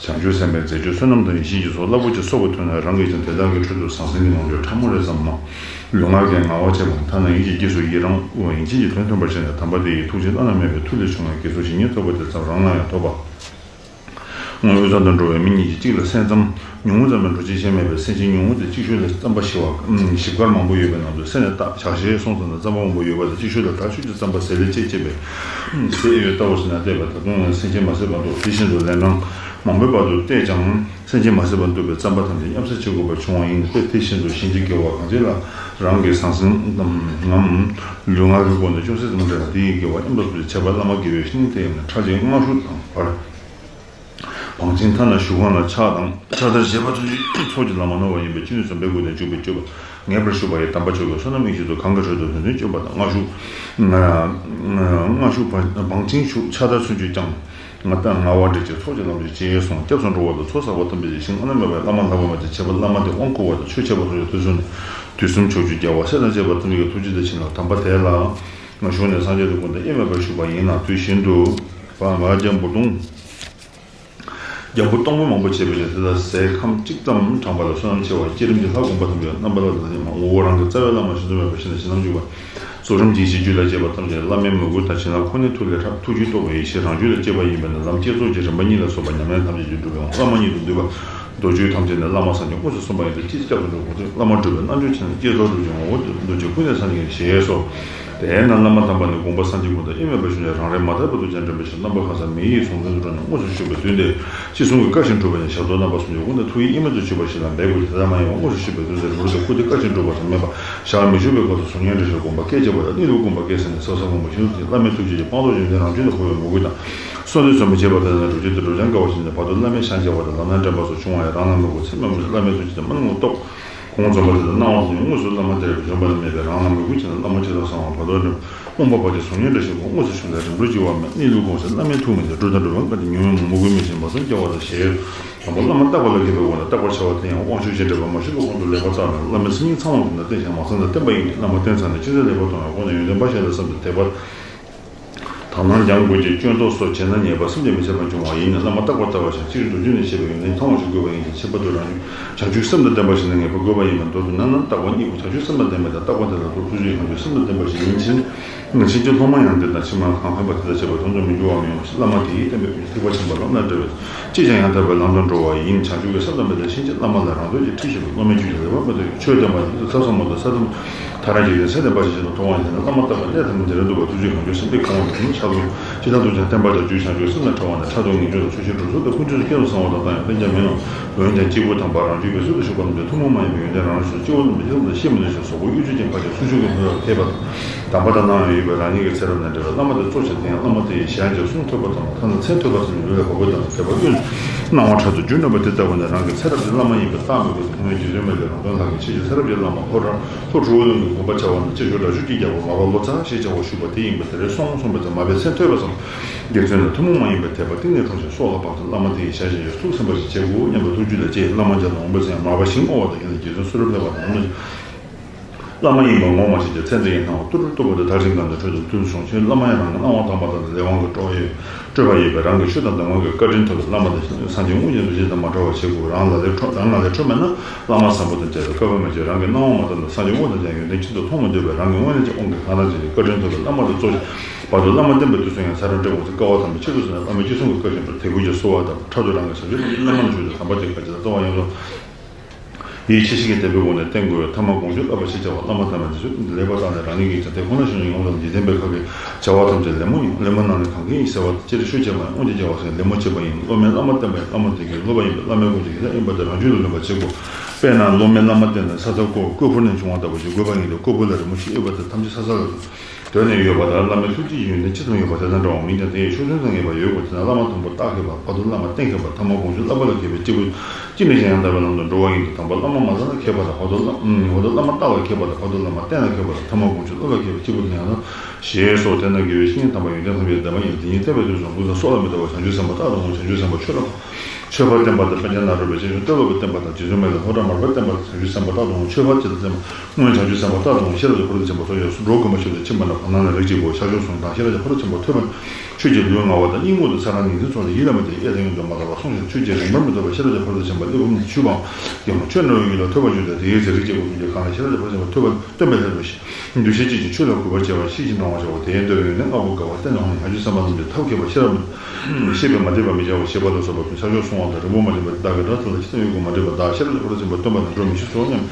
བྱང་ཆུབ་སེམས་དཔའི་མཛད་སྤྱོད་བསོད་ནམས་དང་ཡེ་ཤེས་ཀྱི་ཚོགས་རླབས་པོ་ཆེ་ཚོགས་པ་ཐོས་ན་རང་གིས་ཀྱང་དེ་དག་གི་ཁྲོད་དུ་ཟང་ཟིང་གི་ངང་ཚུལ་ཕྲ་མོ་རེ་ཙམ་མ། ལུས་ངག་གི་ངལ་བ་བྱས་པའམ་ཐ་ན་ཡིད་ཀྱི་དཀྱིལ་སུ་ཡི་རང་དབང་ཡན་ཆད་ཀྱི་དོན་ཐོན་པར་བྱས་ནས་དམ་པ་དེ་ཡི་ཐུགས་རྗེ་བླ་ན་མེད་པའི་མཐུ་ལས་བྱུང་བའི་དགེ་ཚོགས་ཇི་སྙེད་ཐོབ་པ་དེ་ཙམ་རང་ལ་ཡང་ཐོབ་པ། དབུས་གཙང་དུ་འགྲོ་བའི་མི་གཉིས་ཀྱིས་གཅིག་ལ་སེམས་ཙམ་ཉུང་ངུ་ཙམ་ལས་འགྲོ་བྱེད་ཆེན་མེད་པས། སེམས་ཅན་ཉུང་ངུ་དེ་གཅིག་ཤོས་ལ་རྩམ་པ་ཞི་བ་ཞིབ་དཀར་མང་པོ་ཡོད་པའི་ནང་དུ་སེམས་ནི་བཏགས། ཇག་ཤེས་སོང་ཙམ་ན་རྩམ་པ་མང་པོ་ཡོད་པ་དང་། གཅིག་ཤོས་ལ་དྲག་ཤོས་ཀྱི་རྩམ་པ་ཟད་ལས་སྐྱེད་ཅེས་པས་ཟད་ཡོད་ལྟ་བུ་ཟེར་ན་བལྟས་པ། ད་དུང་ཡང་སེམས་ཅན་མ་ཟད་པར་འདུག། དེ་བཞིན་དུ་ལན་གྲངས་མང་པོའི་བར་དུ་བལྟས་ཀྱང་། སེམས་ཅན་མ་ཟད་པར་འདུག་པའི་རྩམ་པ་ཐམས་ཅད་མཉམ་བསྲེས་བྱེད་དགོས་པར་བྱུང་བ་ཡིན་པས། དེ་བཞིན་དུ་གཤིན་རྗེའི་དགེ་བ་གང་ཅི་ལ་རང་གི་ཟང་ཟིང་ངམ་ལུས་ངག་གི་སྒོ་ནས་ཅུང་ཟད་ཙམ་འདྲ་བ་དེ་ཡི་དགེ་བ་མཉམ་དུ་བྱེད་པ་བླ་མ་དགེ་བའི་བཤེས་གཉེན་དེ་ཡང་ནི་ཕྲ་ཕྱིན་མངག་གཞུག་དང་བར། བང་ཆེན་ཐ་ན་གཞུག་གུ་ལ་ཕྱག་དང་ཕྱག་དར་བཞེས་པ་ཐམས་ཅད་ཚོགས་ཀྱི་ལམ་མ་ནོར་བ་ཡིན་པས། ཅི་ནུས་སུ་འབད་དགོས་ཏེ་འཇུག་པའི་སྤྱོད་པ། ངེས་པར་ཞུགས་པ་ཡི་དམ་པ་མཆོག་གི་བསོད་ནམས་དབྱིངས་ཤིན་ཏུ་གང་གིས་གྲོལ་དུ་དོན་དོན་སྤྱོད་པ་དང་། མངག་གཞུག་མངག་གཞུག་བང་ཆེན་ཞུགས། ཕྱག་དར་ཚུན་ཆད་བརྐྱང་། ང་ཏང་ངག་དབང་འདྲེན་བྱེད་ཚོགས་ཀྱི་ལམ་དུ་བྱེད་གསུངས། སྐྱབས་སུ་འགྲོ་བ་དང་ཚོགས་བསགས་པ་ཐམས་ཅད་ཀྱི་ཞིང་བླ་ན་མེད་པའི་བླ་མ་ལྷ་པ་མ་ཅིག་བྱེད་པ། བླ་མ་དེ་དབང་བསྐུར་བ་དང་ཆོས་འཆད་པ་སོགས་ཀྱི་དུས་གསུམ་དུས་གསུམ་ཕྱོགས་བཅུའི་རྒྱལ་བ་སྲས་དང་བཅས་པ་ཐམས་ཅད་ཀྱི་ཐུགས་རྗེ་དང་བྱིན་རླབས་དམ་པ་དེ་ལ་ང་ཞུགས་ནས་སངས་རྒྱས་ཀྱི་སྐུ་མདུན་དབྱེར་མེད་པར་བཞུགས་པ་ཡིན་ལ། དུས་གཞན་དུ་བ་ང་རྒྱལ་འབུར་གདུང་རྒྱལ་པོ་སྟོང་མ་མང་པོ་བྱས་པའི་ཞིང་དེ་དག་ཟས་ཁམ་གཅིག་ཙམ་དྲངས་པ་ལ་བསོད་ནམས་ཆེ་བ། བསྐྱེད་རིམ་གྱི་ལྷ་བསྒོམ་པ་ཐམས་ཅད་རྣམ་པ་ལ་ལ་ཉི་མ་ངོ་བོ་རང་གི་རྩ་བའི་བླ་མ་ཞིག་ཏུ་མེད་པ་ཞིག་ལ་ཞིང་རྣམས་འཇུག་པ། གཟུགས་རིམ་གྱིས་ཤིས་བརྗོད་ལ་བཅས་པ་ཐམས་ཅད་བླ་མའི་མོས་གུས་དང་བྱིན་རླབས་ཁོ་ནའི་མཐུ་ལས་ཐར། ཐུགས་རྒྱུད་རྟོགས་པའི་ཡེ་ཤེས་རང་རྒྱུད་ལ་སྐྱེས་པ་ཡིན་པས་ན། ལམ་བསྐྱེད་རྫོགས་ཀྱི་རིམ་པ་གཉིས་ལ་སོགས་པ་ཉམས་ལེན་ཐམས་ཅད་ཀྱིས་བསྒྲུབས་པའི་བླ་མ་ཉིད་དུ་འདུས་པ་མདོ་རྒྱུད་ཐམས་ཅད་ནི་བླ་མ་སངས་རྒྱས་དངོས་སུ་གསུངས་པ་ཡིན་ཏེ། ཅིས་སྐྱབས་སུ་འགྲོ་དགོས་ཚུལ། བླ་མ་སྒྲུབ་པའི་རྣལ་འབྱོར་ཆེ་ན་བསྐྱེད་རྫོགས་སྒྲུབ་ཀྱི་ངོ་བོ་འདོད་ཅིང་ཀུན་ནས་སངས་རྒྱས་ཞེས་སོ། དེས་ན་བླ་མ་དམ་པ་ནི་དགོངས་པ་སངས་རྒྱས་ཀུན་དང་དབྱེར་མེད་པར་བཞུགས་ནས་རང་རིག་མ་དག་པ་ཐུགས་རྗེ་འདྲེན་པའི་ཕྱིར། རྣམ་པ་གང་ཟག་མི་ཡི་གཟུང་འཛིན་དུ་འགྲོ་ནས་དངོས་སུ་བཞུགས་པའི་དུས་འདིར་ཅི་གསུང་གི་བཀའ་བཞིན་སྒྲུབ་པ་ཡང་ཞབས་ཏོག་རྣམ་པ་སུམ་ཅུ་ཀུན་ཏུ་ཐུགས་ཡིད་དབྱེར་མེད་དུ་གྱུར་པ་ཞིག་ལ་འབད་དགོས་ཀྱི། དེ་ལྟར་མ་ཡིན་པར་དངོས་སུ་བཞུགས་པའི་དུས་འདིར་རིམ་གྲོ་དང་བཀུར་སྟི་བཀའ་བཞིན་སྒྲུབ་པ་ཙམ་མིན་པར་ཞག་མི་བཞུགས་པའི་སྐབས་སུ་གཟུགས་བརྙན་འདྲེན་ཞིང་སྒོམ་པ་སྐད་བྱེད་པ་དང་གླིང་ལུགས་སྒོམ་པ་སྐད་ཟེར་ནས་ས་བཟང་སྒོམ་པ་ཞིག་ཏུ་བླ་མའི་ཐུགས་རྗེ་ཀྱི་སྤངས་རྟོགས་ཡོན་ཏན་རང་བྱུང་དུ་འཕོ་བའི་མོས་གུས་དང་། གསོལ་འདེབས་ཟབ་མོ་བྱེད་པ་དེ་ལ་སྒྲུབ་བྱེད་དུ་སྒྲུབ་བྱང་དཀའ་བ་ཞིག་ནས་བར་དུ་བླ་མའི་ཞལ་མཇལ་བ་དང་ལམ་སྣ་འདྲེན་པ་སོགས་བྱུང་བ་ཡང་རང་ལ་མོས་གུས་ཚད་མེད་མོས་བླ་མའི་ཐུགས་རྗེ་དང་མ་ལུས་མོས་སྟོབས། གོང་རྫོགས་པ་དེ་ལ་སྣང་བ་ཙམ་དངོས་སུ་བླ་མ་དེར་བྱོན་པ་ལ་མེད་པས་རང་ལ་མོས་གུས་ཆེ་ན་བླ་མ་ཇི་ལྟར་བཟང་བ་བར་དོར་འགྲིམ། རློམ་པ་བར་གྱི་གཟུགས་བརྙན་འདྲ་ཞིག་གོ་དངོས་སུ་བྱུང་ལ་རིམ་གྲོ་བགྱི་བ་མེད། གནས་ལུགས་གོང་གསལ་བླ་མའི་ཐུགས་མི་འདའ། སྒྲུབ་དང་སྒྲུབ་པ་འགའ་དེ་ཉོན་མོངས་མོས་གུས་མི་ཆེན་པ་ཙམ་སྐྱེ་བ་དང་ཞེས། དང་པོ་བླ་མ་བརྟག་པ་ལ་མཁས་པའི་སྒོ་ནས་བརྟག་པར་བྱ་བ་དེ་ཡང་དབང་ཕྱུག་ཅེས་འགྲེལ་པ་མ་ཞུས་པའི་གོང་དུ་ལེགས་པར་བརྟགས་ནས་བླ་མའི་མཚན་ཉིད་ཚང་བ་ཡིན་ན་བསྟེན་ཞིང་མ་ཚང་ན་བསྟེན་པ་ཡིན་ཏེ། བླ་མ་བསྟེན་ཚར་ནས་ཅི་མཛད་ལེགས་པར་མཐོང་བའི་སྒོ་ནས་ཡོན་ཏན་འབའ་ཞིག་ལ་བསམས་ཏེ་དད་པ་དག་སྣང་སྦྱང་དགོས་ཀྱི་སྐྱོན་རྟོག་སོགས་བྱས་ན་ཉེས་པ་སེམས་ཀྱིས་མི་ཚད་པ་འབྱུང་བ་ཡིན་ནས། བླ་མ་བརྟག་པར་ལྟ་བར་བྱ། སྤྱིར་མདོ་རྒྱུད་ནས་བཤད་པའི་ཡོན་ཏན་ཚང་བ་ཞིག་དགོས་པ་ཡིན་ཏེ། ཁྱད་པར་དུ་རང་བྱང་ཆུབ་སེམས་དང་ལྡན་པ་ཞིག་ནི་ངེས་པར་དགོས་པ་ཡིན་པས། མདོར་བསྡུ་ན་ནི་བརྟག་པ་གཉིས་པོ་བྱང་ཆུབ་སེམས་དང་ལྡན་པ་དང་བརྟག་པ་དེ་ལ་རྟོག་ཐུགས་རྗེ་ཡི་ཁམས་ཀྱི་སེམས་དང་ལྡན་པ་ཞིག་ཡིན་ཕྱིར། ཕྱིན་ཅི་ལོག་མ་ཡང་དེ་དང་ཕྱི་མ་གང་ཕན་པ་དེ་དང་བཅས་པ་དོན་དུ་མི་འགྱུར་བ་མི་ཡོང་ཞིང་། བླ་མ་དེའི་བསྟན་པའི་ཐེག་པ་ཆེན་པོ་ལམ་ལ་འགྲོ་བའི་ཅིས་ཀྱང་ཡང་དག་པའི་ལམ་དུ་འགྲོ་བ་ཡིན། བྱང་ཆུབ་ཀྱི་སེམས་དང་མི་ལྡན་ཕྱིན་ཅི་བླ་མ་ལ་རང་འདོད་ཀྱིས་ཁྲིད་བཞིན་པའི་བླ་མའི་རྒྱུད་ཀྱི་ལེགས་པར་མི་ཐོས་ཀྱི་ཆོས་བསྟན་པ་ཉིད་དུ་ཐོས་བསམ་མ་གཏོགས་ས་ཐོག་ཐག་རང་གི་ཡོན་ཏན་ཚད་ལྡན་པ་ཞིག་ཅན་དུ་མཐོང་བ་ཡིན་ན། བླ་མ་བརྟག་པའི་གནས་ཐམས་ཅད་དེ་རུ་འདུག་པ་ཐུགས་རྗེ་གང་བྱུང་སེམས་ཀྱིས་གང་བ་དེ་ཉིད་ཆགས་སོ། ཅི་ལྟར་འདུག་ཀྱང་བསྟན་པ་དང་རྒྱུད་བྱང་ཆུབ་སེམས་དང་བྲལ་བ་ནི་ཕྲག་དོག་ངེས་འབྱུང་དང་ཚུལ་ཤིང་གྲོགས་ཚོགས་དང་ཀུན་སྤྱོད་ཀྱི་རྐྱེན་དུ་སོང་བ་དང་བཏང་ཡང་བསྟན་ཀྱང་མིན་ནོ། འོན་ཀྱང་སྐྱེས་བུ་དམ་པ་རང་རྒྱུད་པའི་ཚུལ་དུ་ཞུགས་པ་རྣམས་ཀྱང་ཐུན་མོང་མ་ཡིན་པའི་ཡོན་ཏན་རང་རང་སོ་སྐྱེ་བོ་རྣམས་ཀྱིས་ཤེས་མི་ནུས་ཤིང་གཟུགས་པོ་གཡོ་ཅན་གྱི་ཕར་ཕྱིན་གསུང་ཆོས་ཀྱི་སྣོད་ལ་མཁས་པ་དང་། དམ་པ་དང་སྣང་བ་ཡོད་པའི་རང་ཉིད་ཀྱི་ཚེ་རབས་ནས་འབྲེལ་བའི་བླ་མ་དེ་གཙོ་ཆེར་བསྟེན། བླ་མ་དེ་ཡི་ཞལ་མཇལ་གསུང་ཐོས་པ་དང་ཐ་ན་མཚན་ཐོས་པ་ཙམ་གྱིས་ལུས་ལ་བབ་པ་དང་དད་པ་ཀུན་སྣང་བ་ཕྲག་ཏུ་རྒྱུ་ནོར་བ་དེ་ལྟ་བུ་ནི་རང་གི་ཚེ་རབས་ཀྱི་བླ་མ་ཡིན་པས་བརྟག་མི་དགོས་ཏེ། སྔོན་རྗེ་བཙུན་མ་ལས་རང་དོན་ལྷག་གི་ཕྱིས་ཀྱི་ཚེ་རབས་ཀྱི་བླ་མ་ལྷོ་བྲག་ལྷོ་གྲུ་བོ་ལུང་གི་དགོན་པ་བྱ་བ་ནི་ཆེ་ཆུང་དྲག་ཆུང་སྐྱིད་རྒྱག་པ་མ་པ་ལོ་ཙཱ་ཞེས་བྱ་བ་བཞུགས་པ་དེ་ཡིན་པས། དེ་རེ་སོང་གསུངས་པ་ཙམ་མ་པས་མཚན་ཐོས་པ་ཙམ་དགེ་ཚུལ་ནི་ཐུན་མོང་མ་ཡིན་པའི་དད་པ་གཏིང་ནས་འཁྲུངས་ཤིང་སྲོག་ལ་བབས་ཏེ་བླ་མ་དེ་ཡི་ཞལ་བཞེས་ཤིང་ཐུགས་ཟིན་པ་ཞིག་བྱེད་དགོས་སྙམ་པའི་ཐུགས་རྒྱུད་ལ་སྐྱེས། བླ་མ་མཇལ་ལ་འོངས་པའི་ཚེ་ཡང་མར་པ་ཞིང་རྨོ་བ་དང་། ཡང་ན་རྗེ་བཙུན་གསུང་རབ་བསླབ་པ་དང་། བླ་མ་ཡིན་པ་ངོ་མ་ཤེས་ཀྱང་མཚན་དེ་ཡི་སྣང་བ་ཏུ་རུ་ཏུ་བུ་དེ་དར་ཞིང་གང་དུ་འཕྲོས་ཏེ་ཐོན་སོང་ཕྱིར། བླ་མ་ཡང་རང་གི་སྣང་བ་དང་པ་དང་ལས་དབང་གིས་སྤྲོས་ཡོད་སྤྲོས་པ་ཡོད་པས། རང་གི་ཆོས་དང་གདམས་ངག་གི་བཀའ་དྲིན་ཐོབ་པས། བླ་མ་དེ་སངས་རྒྱས་དངོས་ཀྱི་གཟུགས་ཅན་དང་མ་བྲལ་བར་བྱེད་དགོས། རང་ལ་ལས་འཕྲོ་རང་ལ་ལས་འཕྲོ་མེད་ན་བླ་མ་བཟང་པོ་དང་མཇལ་བའི་སྐལ་བ་མི་འབྱོར། རང་གི་སྣང་བ་མ་དག་ན་སངས་རྒྱས་དངོས་དང་མཇལ་ཡོན་ཏན་ཅི་ལྟར་མཐོང་མི་འདོད་པས། རང་གི་སྔོན་ལས་ཀྱི་དབང་གིས་གང་དང་མཇལ་བའི་བཀའ་དྲིན་ཐོབ་པས། བླ་མ་དེ་གཙོ་ཆེ་བར་དུ་བླ་མ་བསྟེན་པའི་དུས་སུ་ཡང་ཚར་རེ་འབྲལ་དགོས་ཚེ་དཀའ་བ་དམ་པའི་ཆེད་དུ་བཟུང་ནས་བླ་མའི་ཅི་གསུང་གི་བཀའ་བཞིན་དུ་དད་གུས་ཀྱིས་གསོལ་བ་དང་། ཕྲག་ཏུ་རང་གི་བྱང་ཆུབ་ཀྱི་བླ་མ་ལ་ཞུགས་ཏེ་དམ་པ་དེ་ག་ཅི་ལ་བརྩེ་བ་ཡོངས་སུ། ཡིད་ཆེས་ཤིང་དད་པའི་སྒོ་ནས་བསྟེན་དགོས། ཐ་མ་དགོངས་སྤྱོད་བསླབ་པ་ཞེས་བྱ་བ་བླ་མ་དམ་པའི་འདི་ཚོ་ལེགས་པར་བརྟགས་ནས་རང་ཉིད་ཀྱི་ཇི་ལྟར་ཁོ་ན་བཞིན་ཡོངས་སུ་འཇིག་རྟེན་པའི་ཁ་གི་བྱ་བ་ཐམས་ཅད་ལད་མོ་ཡིན། ལད་མོ་རྣམས་ནི་གང་གིས་ཡིན་ཟེར་བ་དང་། སྤྱིར་ཆོས་བྱེད་པ་ཡང་སྔོན་གྱི་རྒྱལ་བ་ཚོས་ལད་མོ་བྱེད་པ་ཡིན། སློབ་མས་བླ་མ་བསྟེན་པ་ཡང་བླ་མ་དེ་གའི་སློབ་པ་ཡིན་པས། བླ་མའི་དགོངས་གཞི་ཡིན་ན་ཡིན་པ་དེ་རང་རྒྱུད་ལ་ལོན་པར་བྱེད་དགོས། དཔེར་ན་སློབ་མས་བླ་མ་བསྟེན་ནས་ས་མཐར་བསྐོར་བ་བསྐོར་ཕུར་ནས་བྱུང་བ་ལྟ་བུ་ཞིག་དགོས་པ་ཡིན་ཏེ། བསྐོར་ཕུར་ལ་རི་མོ་ཞིག་ཡོད་པ་དེ་ཐམས་ཅད་ས་ས་ལ་དོན་ནས་ཡོད་པ་དང་། བླ་མའི་ཐུགས་རྗེའི་ཡོན་ཏན་ཅི་ཙམ་ཡོད་པ་དེ་དང་འདྲ་བ་མིན་ཀྱང་། དེ་ཡི་ཕྱོགས་མཚུངས་སུ་ངེས་པ་ཡོད་དགོས། དེས་ན་བླ་མ་དང་པོ་བརྟག་མཁས་པ། བར་དུ་བླ་མ་བསྟེན་མཁས་པ། ཐ་མ་དགོངས་སྤྱོད་བསླབ་པ་ལ་མཁས་པའི་སྐྱེས་བུ་གཅིག་ནས་ཀྱང་ཡང་དག་པའི་ལམ་དུ་འགྲོ་བ་ཡིན་ཏེ། དང་པོ་བླ་མ་མ་ལ་མཁས་པ་དང་། བར་དུ་བླ་བར་དུ་བླ་མ་བརྟག་ལ་མཁས་པ་དང་། བར་དུ་བླ་མ་བསྟེན་ལ་མཁས་པ་དང་། ཐ་མ་དགོངས་སྤྱོད་བསླབ་ལ་མཁས་པའི་སྐྱེས་བུ་དེ་ཡང་དག་ཞེས་སོ། དེས་ན་དགེ་བའི་བཤེས་གཉེན་དམ་པ་ཡོན་ཏན་ཐམས་ཅད་ལྡན་པ་ཡིན། དེ་ཉིད་བསྟེན་པའི་དུས་སུ་ལུས་དང་སྲོག་ལ་མི་ལྟ་བར་བྱང་ཆུབ་སེམས་དཔའ་བརྟག་ཏུ་འོང་། བྱང་ཆུབ་སེམས་དཔའ་ཆོས་ལ་ཆོས་པ་བསྟེན་པ་དང་། པཎ་ཆེན་ལ་རོལ་པའི་སྐྱེས་མཆོག་ཏེ་ལོ་པའི་བསྟེན་པ་དང་། རྗེ་བཙུན་མ་ལས་ལྷོ་བྲག་མར་པ་བསྟེན་པ་དང་། བྱང་ཆུབ་སེམས་དཔའ་བརྟག་ཏུ་འོང་། ཆོས་པ་ཇི་ལྟར་བསྟེན་པ། སྔོན་བྱང་ཆུབ་སེམས་དཔའ་བརྟག་ཏུ་འོང་། ཤེས་རབ་ཀྱི་ཕ་རོལ་ཏུ་ཕྱིན་པ་སོགས་ཡོད། འགྲོ་དགོས་མ་ཆོད་པའི་ཕྱིན་པ་ན་ ནང་ལ་རིགས་གཅིག་པོ་ཤར་ཕྱོགས་སུ་དང་ཤེས་རབ་ཀྱི་ཕ་རོལ་ཏུ་ཕྱིན་པ་ཐོས་པ། ཆོས་ཀྱི་ལུས་ངག་པ་དང་གཉིད་ངོ་དུ་ཚ་རང་ཉིན་མཚན་ཚོགས་ལ་ཡིད་ལ་མི་བྱེད་གཡས་དང་གཡོན་དུ་མ་ལྟ་བར་སོང་ཞིང་ཆོས་ཀྱི་རིག་པར་མི་ལྟོས་པར་ཤེས་རབ་ཀྱི་ཕ་རོལ་ཏུ་ཕྱིན་པ་ཀླུ་འབུམ་ཞུས་པའམ། ཡང་ཆོས་ནི་རང་ཉིད་ལ་ཐོས་པར་འགྱུར་ཏེ། དེའི་ཚེ་རིགས་གཅིག་པོ་ཀུན་གྱི་ཁ་ལ་ཤེས་རབ་ཀྱི་ཕ་རོལ་ཏུ་ཕྱིན་པ་ཐོས་པ་སྟོན་པའི་སླད་དུ་འདུ་ཤེས་གཅིག་ཀྱང་ཆོས་ལ་གུས་པར་བྱས་པ་ཤེས་བཞིན་འབྲང་བར་བྱའོ། དེ་ཡང་འདོད་པའི་ཡོན་ཏན་ལྔ་པོ་དགའ་བ་བརྟན་ནས་འོང་ནས་བྱང་ཆུབ་སེམས་དཔའ་རྣམས་ཀྱི་ཐབས་མཁས་པ་ཤེས་རབ་ཤེས་པས་མ་དད་པ་མི་བྱ་བར་ཤེས་པ་ལ་སོགས་པ་ཀུན་ཕྱག་མཆོག་གསུང་བ་དང་རིང་པོ་མ་བྱས་པ་བདག་གི་སྒྲ་ཐོས་ལ་ཅི་ཙམ་ཡོད་དགུ་མ་འདྲེས་པ་བདག་ཤེས་རབ་ཀྱི་ཕ་རོལ་ཏུ་ཕྱིན་པ་སྟོན་པ་དང་འགྲོགས་མི་ཤེས་སོ་སྙམ།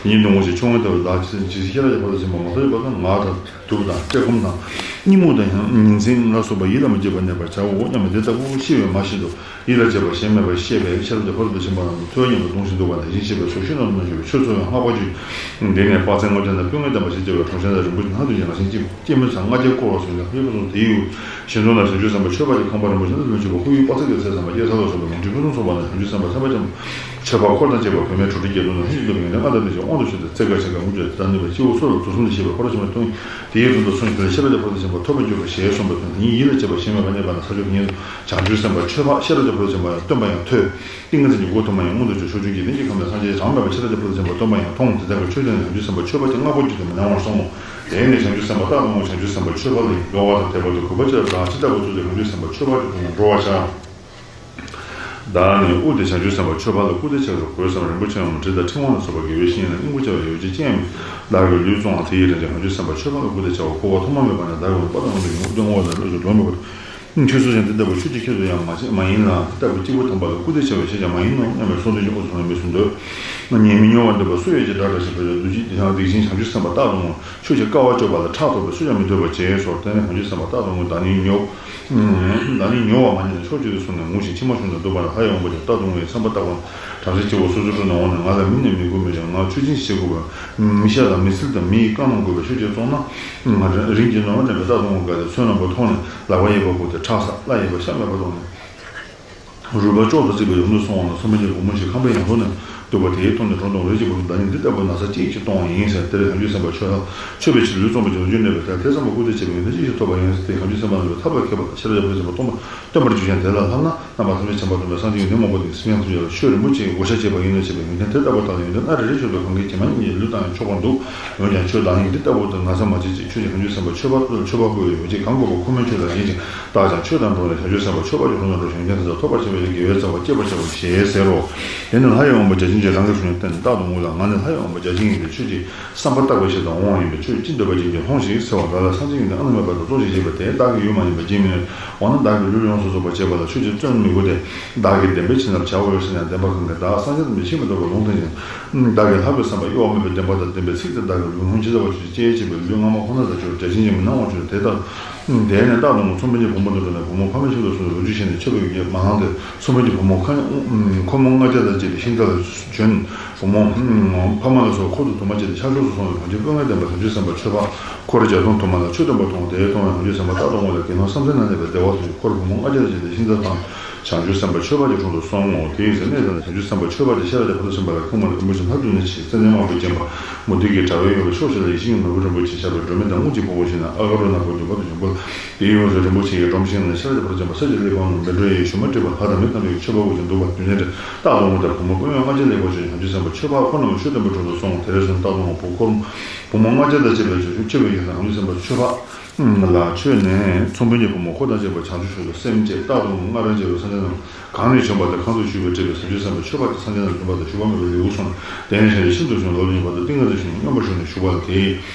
ཉིད་དུ་ངུ་ཞིང་ཆུང་ངུ་ལྟ་བུ་བདག་ཇི་སྲིད་ཤེས་རབ་ཀྱི་ཕ་རོལ་ཏུ་ཕྱིན་པ་མ་ཐོས་པ་དང་ངག་དང་དུག་དང་བཀྲེས་སྐོམ་དང་གཉིད་ཁུག་དང་ཉིན་མཚན་ལ་སོགས་པ་ཡིད་ལ་མི་བྱེད་པར་གནས་པར་བྱའོ་སྙམ་པ་དེ་ལྟ་བུ་ཤེས་པས་མ་ཤེས་དོ། ཡིད་ལ་བྱེད་པ་གཞན་མེད་པར་ཤེས་པས་ཤེས་རབ་ཀྱི་ཕ་རོལ་ཏུ་ཕྱིན་པ་རྣམས་ལ་ཐོས་སྙམ་པའི་གདུང་ཞིང་འདུག་པ་ནང་བཞིན་ཤེས་པས་སོ་ཤིན་ཏུ་ནས་བྱུང་བའི་ཆོས་ཚོལ་བས་བསྔགས་པར་གྱུར། དེ་ནས་དཔག་ཚད་ལྔ་བརྒྱ་དང་དཔེ་ལྔ་ལྡན་པ་ཞེས་བྱ་བའི་གྲོང་ཁྱེར་ན་རིན་པོ་ཆེ་སྣ་བདུན་གྱི་རང་བཞིན་གཅིག་སྐྱེད་མོས་ཚལ་ལྔ་བརྒྱ་བསྐོར་བ་སོགས་ཀྱང་ཡོད་པ་སོགས་དེའི་ཞིང་དུ་ན་བྱང་ཆུབ་སེམས་དཔའ་མཆོད་པ་གྱི་ཁང་པ་རིན་པོ་ཆེ་སྣ་བདུན་བྱུང་བ། ཁོར་ཡུག་དཔག་ཚད་ཀྱི་ཚལ་ཚང་བ་སྐྱེད་ཚལ་ལ་སོགས་པའི་ལོངས་སྤྱོད་ཕུན་སུམ་ཚོགས་པ་ན་བྱང་ཆུབ་སེམས་དཔའ་སེམས་དཔའ་ཆེན་པོ་མཆོད་པ་འཁོར་དང་བཅས་པ་བུད་མེད་གྲོགས་བྲལ་བརྒྱད་སྟོང་དང་ལྷན་ཅིག་འདུ་བའི་ཡོན་ཏན་ལྔ་དང་ལྡན་ཞིང་དབང་དུ་བྱས་ཏེ་རྩེ་དགའ་བྱེད་དགའ་རྔུལ་ཆུ་དང་ལྟ་ནུས་པའི་སྐྱེ་བོ་སོགས་ལ་དུག་གསུམ་དུ་ཤེས་པའི་ཕ་རོལ་ཕྱིན་པ་སྟོན། དེའི་དོན་དུ་གསུངས་ཤིང་དེ་ལ་ཤེས་རབ་ཀྱི་ཕ་རོལ་ཏུ་ཕྱིན་པ་ཐོབ་པར་འགྱུར་བ་ཞེས་གསུངས་པའི་དོན་དེ་ཉིད་ཡིད་ལ་བྱེད་པ་གཞན་མེད་པར་གནས་པ་ན་ས་ཕྱོགས་དེ་ཉིད་དུ་བྱང་ཆུབ་སེམས་དཔའ་མཆོད་པ་ཤེས་རབ་ཀྱི་ཕ་རོལ་ཕྱིན་པ་སྟོན་པ་ཡང་ཐོས། ཏིང་ངེ་འཛིན་གྱི་སྒོ་དུ་མ་ཡང་མངོན་དུ་གྱུར། ཕྱོགས་བཅུའི་འཇིག་རྟེན་གྱི་ཁམས་ན་སངས་རྒྱས་གྲངས་མེད་པ་ཤེས་རབ་ཀྱི་ཕ་རོལ་ཏུ་ཕྱིན་པ་སྟོན་པ་ཡང་མཐོང་། དེ་དག་གི་ཆོས་དེ་ནི་བྱང་ཆུབ་སེམས་དཔའ་མཆོད་པ་གྱི་ལྔ་པོ་བརྒྱུད་དུ་མི་སྣང་བར་གསུངས་མོ། དེ་ནས་བྱང་ཆུབ་སེམས་དཔའ་རྟག་ཏུ་ངུ་བྱང་ཆུབ་སེམས་དཔའ་མཆོད་པ་ལ་ཡིད་ལ་བ་དང་དད་པ་དང་གུས་པ་བཅས་བདག་ཇི་ལྟ་བུ་ཐུགས་བསྐྱེད་བྱང་ཆུབ་སེམས་དཔའ་མཆོད་པ་ལ་འགྲོ་བར་བྱ། བདག་ནི་དབུ་སྟེ་བྱང་ཆུབ་སེམས་དཔའ་མཆོད་པ་ལ་བཀུར་སྟི་བྱ་བའི་གོས་སམ་རིན་པོ་ཆེའམ་དྲི་དང་ཕྲེང་བ་ལ་སོགས་པ་དགེ་བའི་བཤེས་གཉེན་ལ་བསྙེན་བཀུར་བྱ་བའི་ཡོ་བྱད་ཅི་ཡང་མེད། བདག་གི་ལུས་བཙོང་བ་དེ་ཡི་རིན་ཆེན་བྱང་ཆུབ་སེམས་དཔའ་མཆོད་པ་ལ་བཀུར་སྟི་བྱའོ། འཁོར་བ་ཐོག་མ་མེད་པ་ན་བདག་གི་ལུས་དཔའ་དང་ལྡན་ཞིང་དབུགས་དབྱུང་བ་དང་བློ་ཡི་འགྲོ་མེད་པ། ཁྱོད་སུ་ཞིག་འདི་ལྟ་བུ་ཆོས་ཀྱི་ཁྱད་དུ་ཡང་མ་བྱེད་མ་ཡིན་ལ། འདི་ལྟ་བུ་གཅིག་པུ་དམ་པ་ལ་བཀུར་སྟི་བྱ་བའི་ཕྱིར་ཀྱང་མ་ཡིན་ནོ་སྙམ་པའི་ཚོགས་འདུ་གི་དབུ་ཚུགས་ལ་མི་སུ་འདོད། ཉེས་དམིགས་མྱོང་བར་འདོད་པ་སུ་ཡོད་ཀྱང་དགྲ་དྲག་ཞིང་བོད་ལ་སྡུག་བྱེད་དེ་ཡང་སྡིག་ཅན་བྱང་ཆུབ་སེམས་དཔའ་རྟག་ཏུ་ངུ། ཆོས་ཀྱི་དཀའ་བ་སྤྱོད་པ་ལ་ཕྲག་དོག་པས་སུ་ཀྱང་མི་འདོད་པར་བྱས་སོ། དེ་ནས་བྱང་ཆུབ་སེམས་དཔའ་རྟག་ཏུ་ངུ། བདག་ནི་ཉོ། བདག་ནི་ཉོ་བ་མ་ཉེས་ན་ཕྱོགས་གཅིག་ཏུ་སོང་ནས་ངུ་ཞིང་མཆི་མ་ཤོར་ནས་འདུག་པ་ན་ལྷ་ཡི་དབང་པོ་ཆེ་རྟག་ཏུ་ངུ་ཡི་སེམས་པ་བརྟག་པ་ན། བྲམ་ཟེ་སྐྱེ་བོ་སོ་སོའི་དྲུང་ནས་འོངས་ནས་ང་ལ་མི་ནི་མི་དགོས་མི་ཆགས། ང་མཆོད་སྦྱིན་བྱེད་དགོས་པས། མི་ཤ་དང་མི་ཚིལ་དང་མི་ཡི་རྐང་སྣམ་དགོས་པས། ཁྱོད་ཀྱིས་བཙོང་ན། ང་རིན་གྱིས་ནོར་ལེན་པས། རྟག་ཏུ་ངུ་དགའ་སྟེ་བསོད་ནམས་པ་མཐོང་ནས་ལག་པ་གཡས་པ་བཀུག་སྟེ་ཁྲག་ཟ། བརླ་གཡས་པ་ཤ་མེད་པ་བཏུང་ནས། རུས་པ་ཅོག་ཏུ་བརྩིགས་པའི་ཡུལ་དུ་སོང་བ་ན་ཚངས་པའི་བུ་མོ་ཞིག་ཁང་པའི་ཡང་ཐོག་ནས་འདུག་པ་དེའི་ཐོག་ནས་གྲོངས་དང་རེ་གཅིག་པ་བདག་ནི་འདི་ལྟ་བུའི་ན་ཚ་ཅི་ཞིག་གཏོང་བ་ཡིན་ཟེར། དེར་བྱང་ཆུབ་སེམས་དཔའ་མཆོད་པ་མཆོད་པའི་ཕྱིར་ལུས་བཙོང་བའི་ལོ་རྒྱུས་གནས་པའི་ཐད་དེ་ཙམ་པ་བཀུར་སྟི་བྱས་པའི་ཡོན་ཏན་ཅི་ཞིག་ཐོབ་པ་ཡིན་ཟེར་ཏེ། བྱང་ཆུབ་སེམས་དཔའ་རྣམས་ཀྱིས་ཐར་པ་མཁས་པ་དང་ཤེས་རབ་ཀྱི་ཕ་རོལ་ཕྱིན་པ་སྟོན་པ་སྟོན་པར་འགྱུར་ཞིང་དེ་ལ་ལྷག་ན། རྣམ་པ་ཐམས་ཅད་མཁྱེན་པ་སྟོན་པས་སངས་རྒྱས་ཀྱི་ཡོན་ཏན་མང་པོ་དང་སེམས་ཅན་ཐམས་ཅད་ལ་ཆོས་རིན་པོ་ཆེའི་བགོ་བཤའ་བྱས་པ་ཡིན་ནོ་ཞེས་པའི་ཡོན་ཏན་དེ་ལྟ་བུ་དག་ལ་ཡོན་ཏན་སྣ་རེ་རེ་བཞིན་དུ་གང་གིས་ཇི་མ་ཡིན་པའི་ལུས་དང་ཡང་ཆོག་པར་འདུག། འོན་ཀྱང་ཁྱོད་བདག་ཉིད་འདི་ལྟ་བུ་དུ་ན་ཚ་མ་བྱེད་ཅིག། ཁྱོད་ཀྱིས་བྱང་ཆུབ་སེམས་དཔའ་མཆོད་པ་ལ་མཆོད་པ་ཕུལ་བའི་ཡོ་བྱད་གང་དགོས་པ་ཁོ་མོས་ཁྱོད་ལ་སྦྱིན་ཅིང་། བདག་ཀྱང་ཁྱོད་དང་འགྲོགས་ནས་བྱང་ཆུབ་སེམས་དཔའ་མཆོད་པ་ཀྱི་དྲུང་དུ་འགྲོ་ཞིང་ཡོན་ཏན་དེ་དག་ཐོབ་པར་བྱེད་པ་ཡི་དགེ་བའི་རྩ་བ་བསྐྱེད་པར་བྱའོ་ཞེས་ཟེར་རོ། དེ་ནས་ལྷ་ཡི་དབང་པོ་བརྒྱ་བྱིན་གྱིས་རང་གི་གཟུགས་བརྙན་བསྟན་ནས་རྟག་ཏུ་ངུ་ལ། ང་ནི་ལྷ་ཡི་དབང་པོ་བརྒྱ་བྱིན་ཡིན་ཏེ། ཁྱོད་ཀྱི་བསམ་པ་བརྟག་པའི་ཕྱིར་དུ་འོང་བ་ཡིན་པས། ཁྱོད་ཅི་འདོད་པ་ཅན་གྱིས་ལྷུང་ཞིག་ཟེར་བ་དག་ལ། སངས་རྒྱས་ཀྱི་ཡོན་ཏན་ཨ་ནུ་མས་བར་དུ་སྩོགས་ཤིག་བྱས་པ་དེས་བདག་གི་ཡུལ་མ་ཡིན་པ་བརྗེད་མི་ནུས། འོ་ན་བདག་གི་ལུས་ཡོངས་སུ་རྫོགས་པར་བྱེད་པ་ལ་ཁྱོད་ཀྱིས་བརྩོན་མི་དགོས་ཏེ། བདག་གི་བདེན་པའི་བྱིན་རླབས་བྱའོ་ཟེར་ན། བདེན་པ་གང་གིས་བདག་སངས་རྒྱས་དང་མི་ཕྱེད་མི་ལྡོག་པར་ལུང་བསྟན་ཅིང་། བདག་གིས་ལྷག་པའི་བསམ་པ་གཡོ་བ་མེད་པའི་བདེན་པ་དང་ལྡན་པའི་ཚིག་དེ་བདག་གི་ལུས་ངོ་ཇི་ལྟ་བ་ཆོས་ཅན་ཅེས་བྱ་བའི་ལུས་ངོ་མ་ཁོ་ན་དང་ཕྱོགས་བརྒྱ་བྱིན་གྱིས་མི་སྣང་བར་གྱུར་ཏོ། དེ་ལྟར། དེ་ནས་རྟག་ཏུ་ངུ། ཚངས་པའི་བུ་མོ་དང་འགྲོགས་ནས་བུ་མོ་ཕ་མའི་ཕྱོགས་སུ་སོང་ནས་ལོ་རྒྱུས་བཤད་ནས་མཆོད་པའི་ཡོ་བྱད་མ་ལེན་ཏེ། ཚངས་པའི་བུ་མོ་ཁོ་མོ་ལྔ་བརྒྱ་དང་བཅས་ཏེ་ཤིང་རྟ་ལ་བྱོན། བུ་མོ་ཕ་མ་ལ་སོགས་འཁོར་དུ་དུ་མ་བྱས་ཏེ་ཤར་ཕྱོགས་སུ་སོང་བས་བྱང་ཆུབ་སྤྱོད་ལྔས་ལྡན་པ་བྱང་ཆུབ་སེམས་དཔའ་མཆོད་པ་འཁོར་བརྒྱ་སྟོང་དུ་མ་ལ་མཆོད་བསྟན་པ་མཐོང་། དེ་མཐོང་བས་བྱང་ཆུབ་སེམས་དཔའ་རྟག་ཏུ་ངུ་ལ། དགེ་སློང་བསམ་གཏན་ན་གནས་པའི་བདེ་བ་ཐོབ་ཅིང་། འཁོར་བུ་མོ་ལྔ་བརྒྱ་དང་བཅས་ཏེ་ཤིང་རྟ་དང་། བྱང་ཆུབ་སེམས་དཔའ་མཆོད་པ་གྱི་དྲུང་དུ་སོང་ངོ་། དེའི་ཚེ་གནས་དེ་ན་བྱང་ཆུབ་སེམས་དཔའ་མཆོད་པ་དེ་ཤེས་རབ་ཀྱི་ཕ་རོལ་ཏུ་ཕྱིན་པ་ལ་ཁང་པ་ནི་རིན་པོ་ཆེ་སྣ་བདུན་ནས་བྱས། ཙནྡན་དམར་པོས་བརྒྱན་པ་མུ་ཏིག་གི་དྲ་བས་གཡོགས་པའི་ཕྱོགས་བཞི་ལ་ཡིད་བཞིན་གྱི་ནོར་བུ་རིན་པོ་ཆེས་ཁྱབ་པའི་སྒྲོན་མེ་དང་དངུལ་གྱི་ཕོར་པ་བཞེས་ན། ཨ་ག་རུ་ནག་པོ་འདུས་པ་དང་འཇམ་པོ་ལ། དེའི་ཡོངས་སུ་རིན་པོ་ཆེ་ཡི་སྒྲོམ་བཞེངས་ནས་ཤེས་རབ་ཀྱི་ཕ་རོལ་ཏུ་ཕྱིན་པ་ས་གཞི་ལས་བབས་ནས་བཻ་ཌཱུརྱ་ཡི་ཞུན་མ་དཀྲིས་པ་ལྷ་དང་མི་རྣམས་ཀྱིས་མཆོད་པ་དབུ་ཞིང་བདུག་པ་དུས་མཉན་ཏེ། རྟག་ཏུ་ངུ་དང་བུ་མོ་དཔོན་གཡོག་ལྔ་བརྒྱ་ལེགས་པར་མཆོད་ཅིང་བྱང་ཆུབ་སེམས་དཔའ་མཆོད་པ་འཁོར་རྣམས་མཆོད་བསྟན་པའི་དྲུང་དུ་སོང་། དེར་སོང་རྟག་ཏུ་ངུ། བུ་འཁོར་བུ་མོ་ལྔ་བརྒྱ་དང་བཅས་པས་མཆོད་པའི་ཡིད་དང་བྱང་ཆུབ་སེམས་དཔའ་མཆོད་པ། ལ་མཆོད་ནས། ཚངས་པའི་བུ་མོ་འཁོར་དང་བཅས་པ་བྱང་ཆུབ་མཆོག་ཏུ་སེམས་བསྐྱེད། རྟག་ཏུ་ངུ། སྔར་བྱོན་པའི་སངས་རྒྱས་རྣམས་གང་ནས་བྱོན་པ་དང་གང་དུ་བཞུགས་པའི་འབྲེལ་བའི་བྱང་ཆུབ་སེམས་དཔའ་མཆོད་པ་དེ་སངས་རྒྱས་རྣམས་འདུན་པ་དང་ཞུགས་པ་མེད་པར་ལེའུར་སོང་ནས། དེ་ནས་བྱོན་ཏེ་ཤིན་ཏུ་བྱུང་ལོ་ལ་ཉེ་བར་དུ་ཏིང་ངེ་འཛིན་ཞུགས་ནས་མངོན་པར་ཞུགས་ནས་བཞུགས་པ་ལ། དེའི་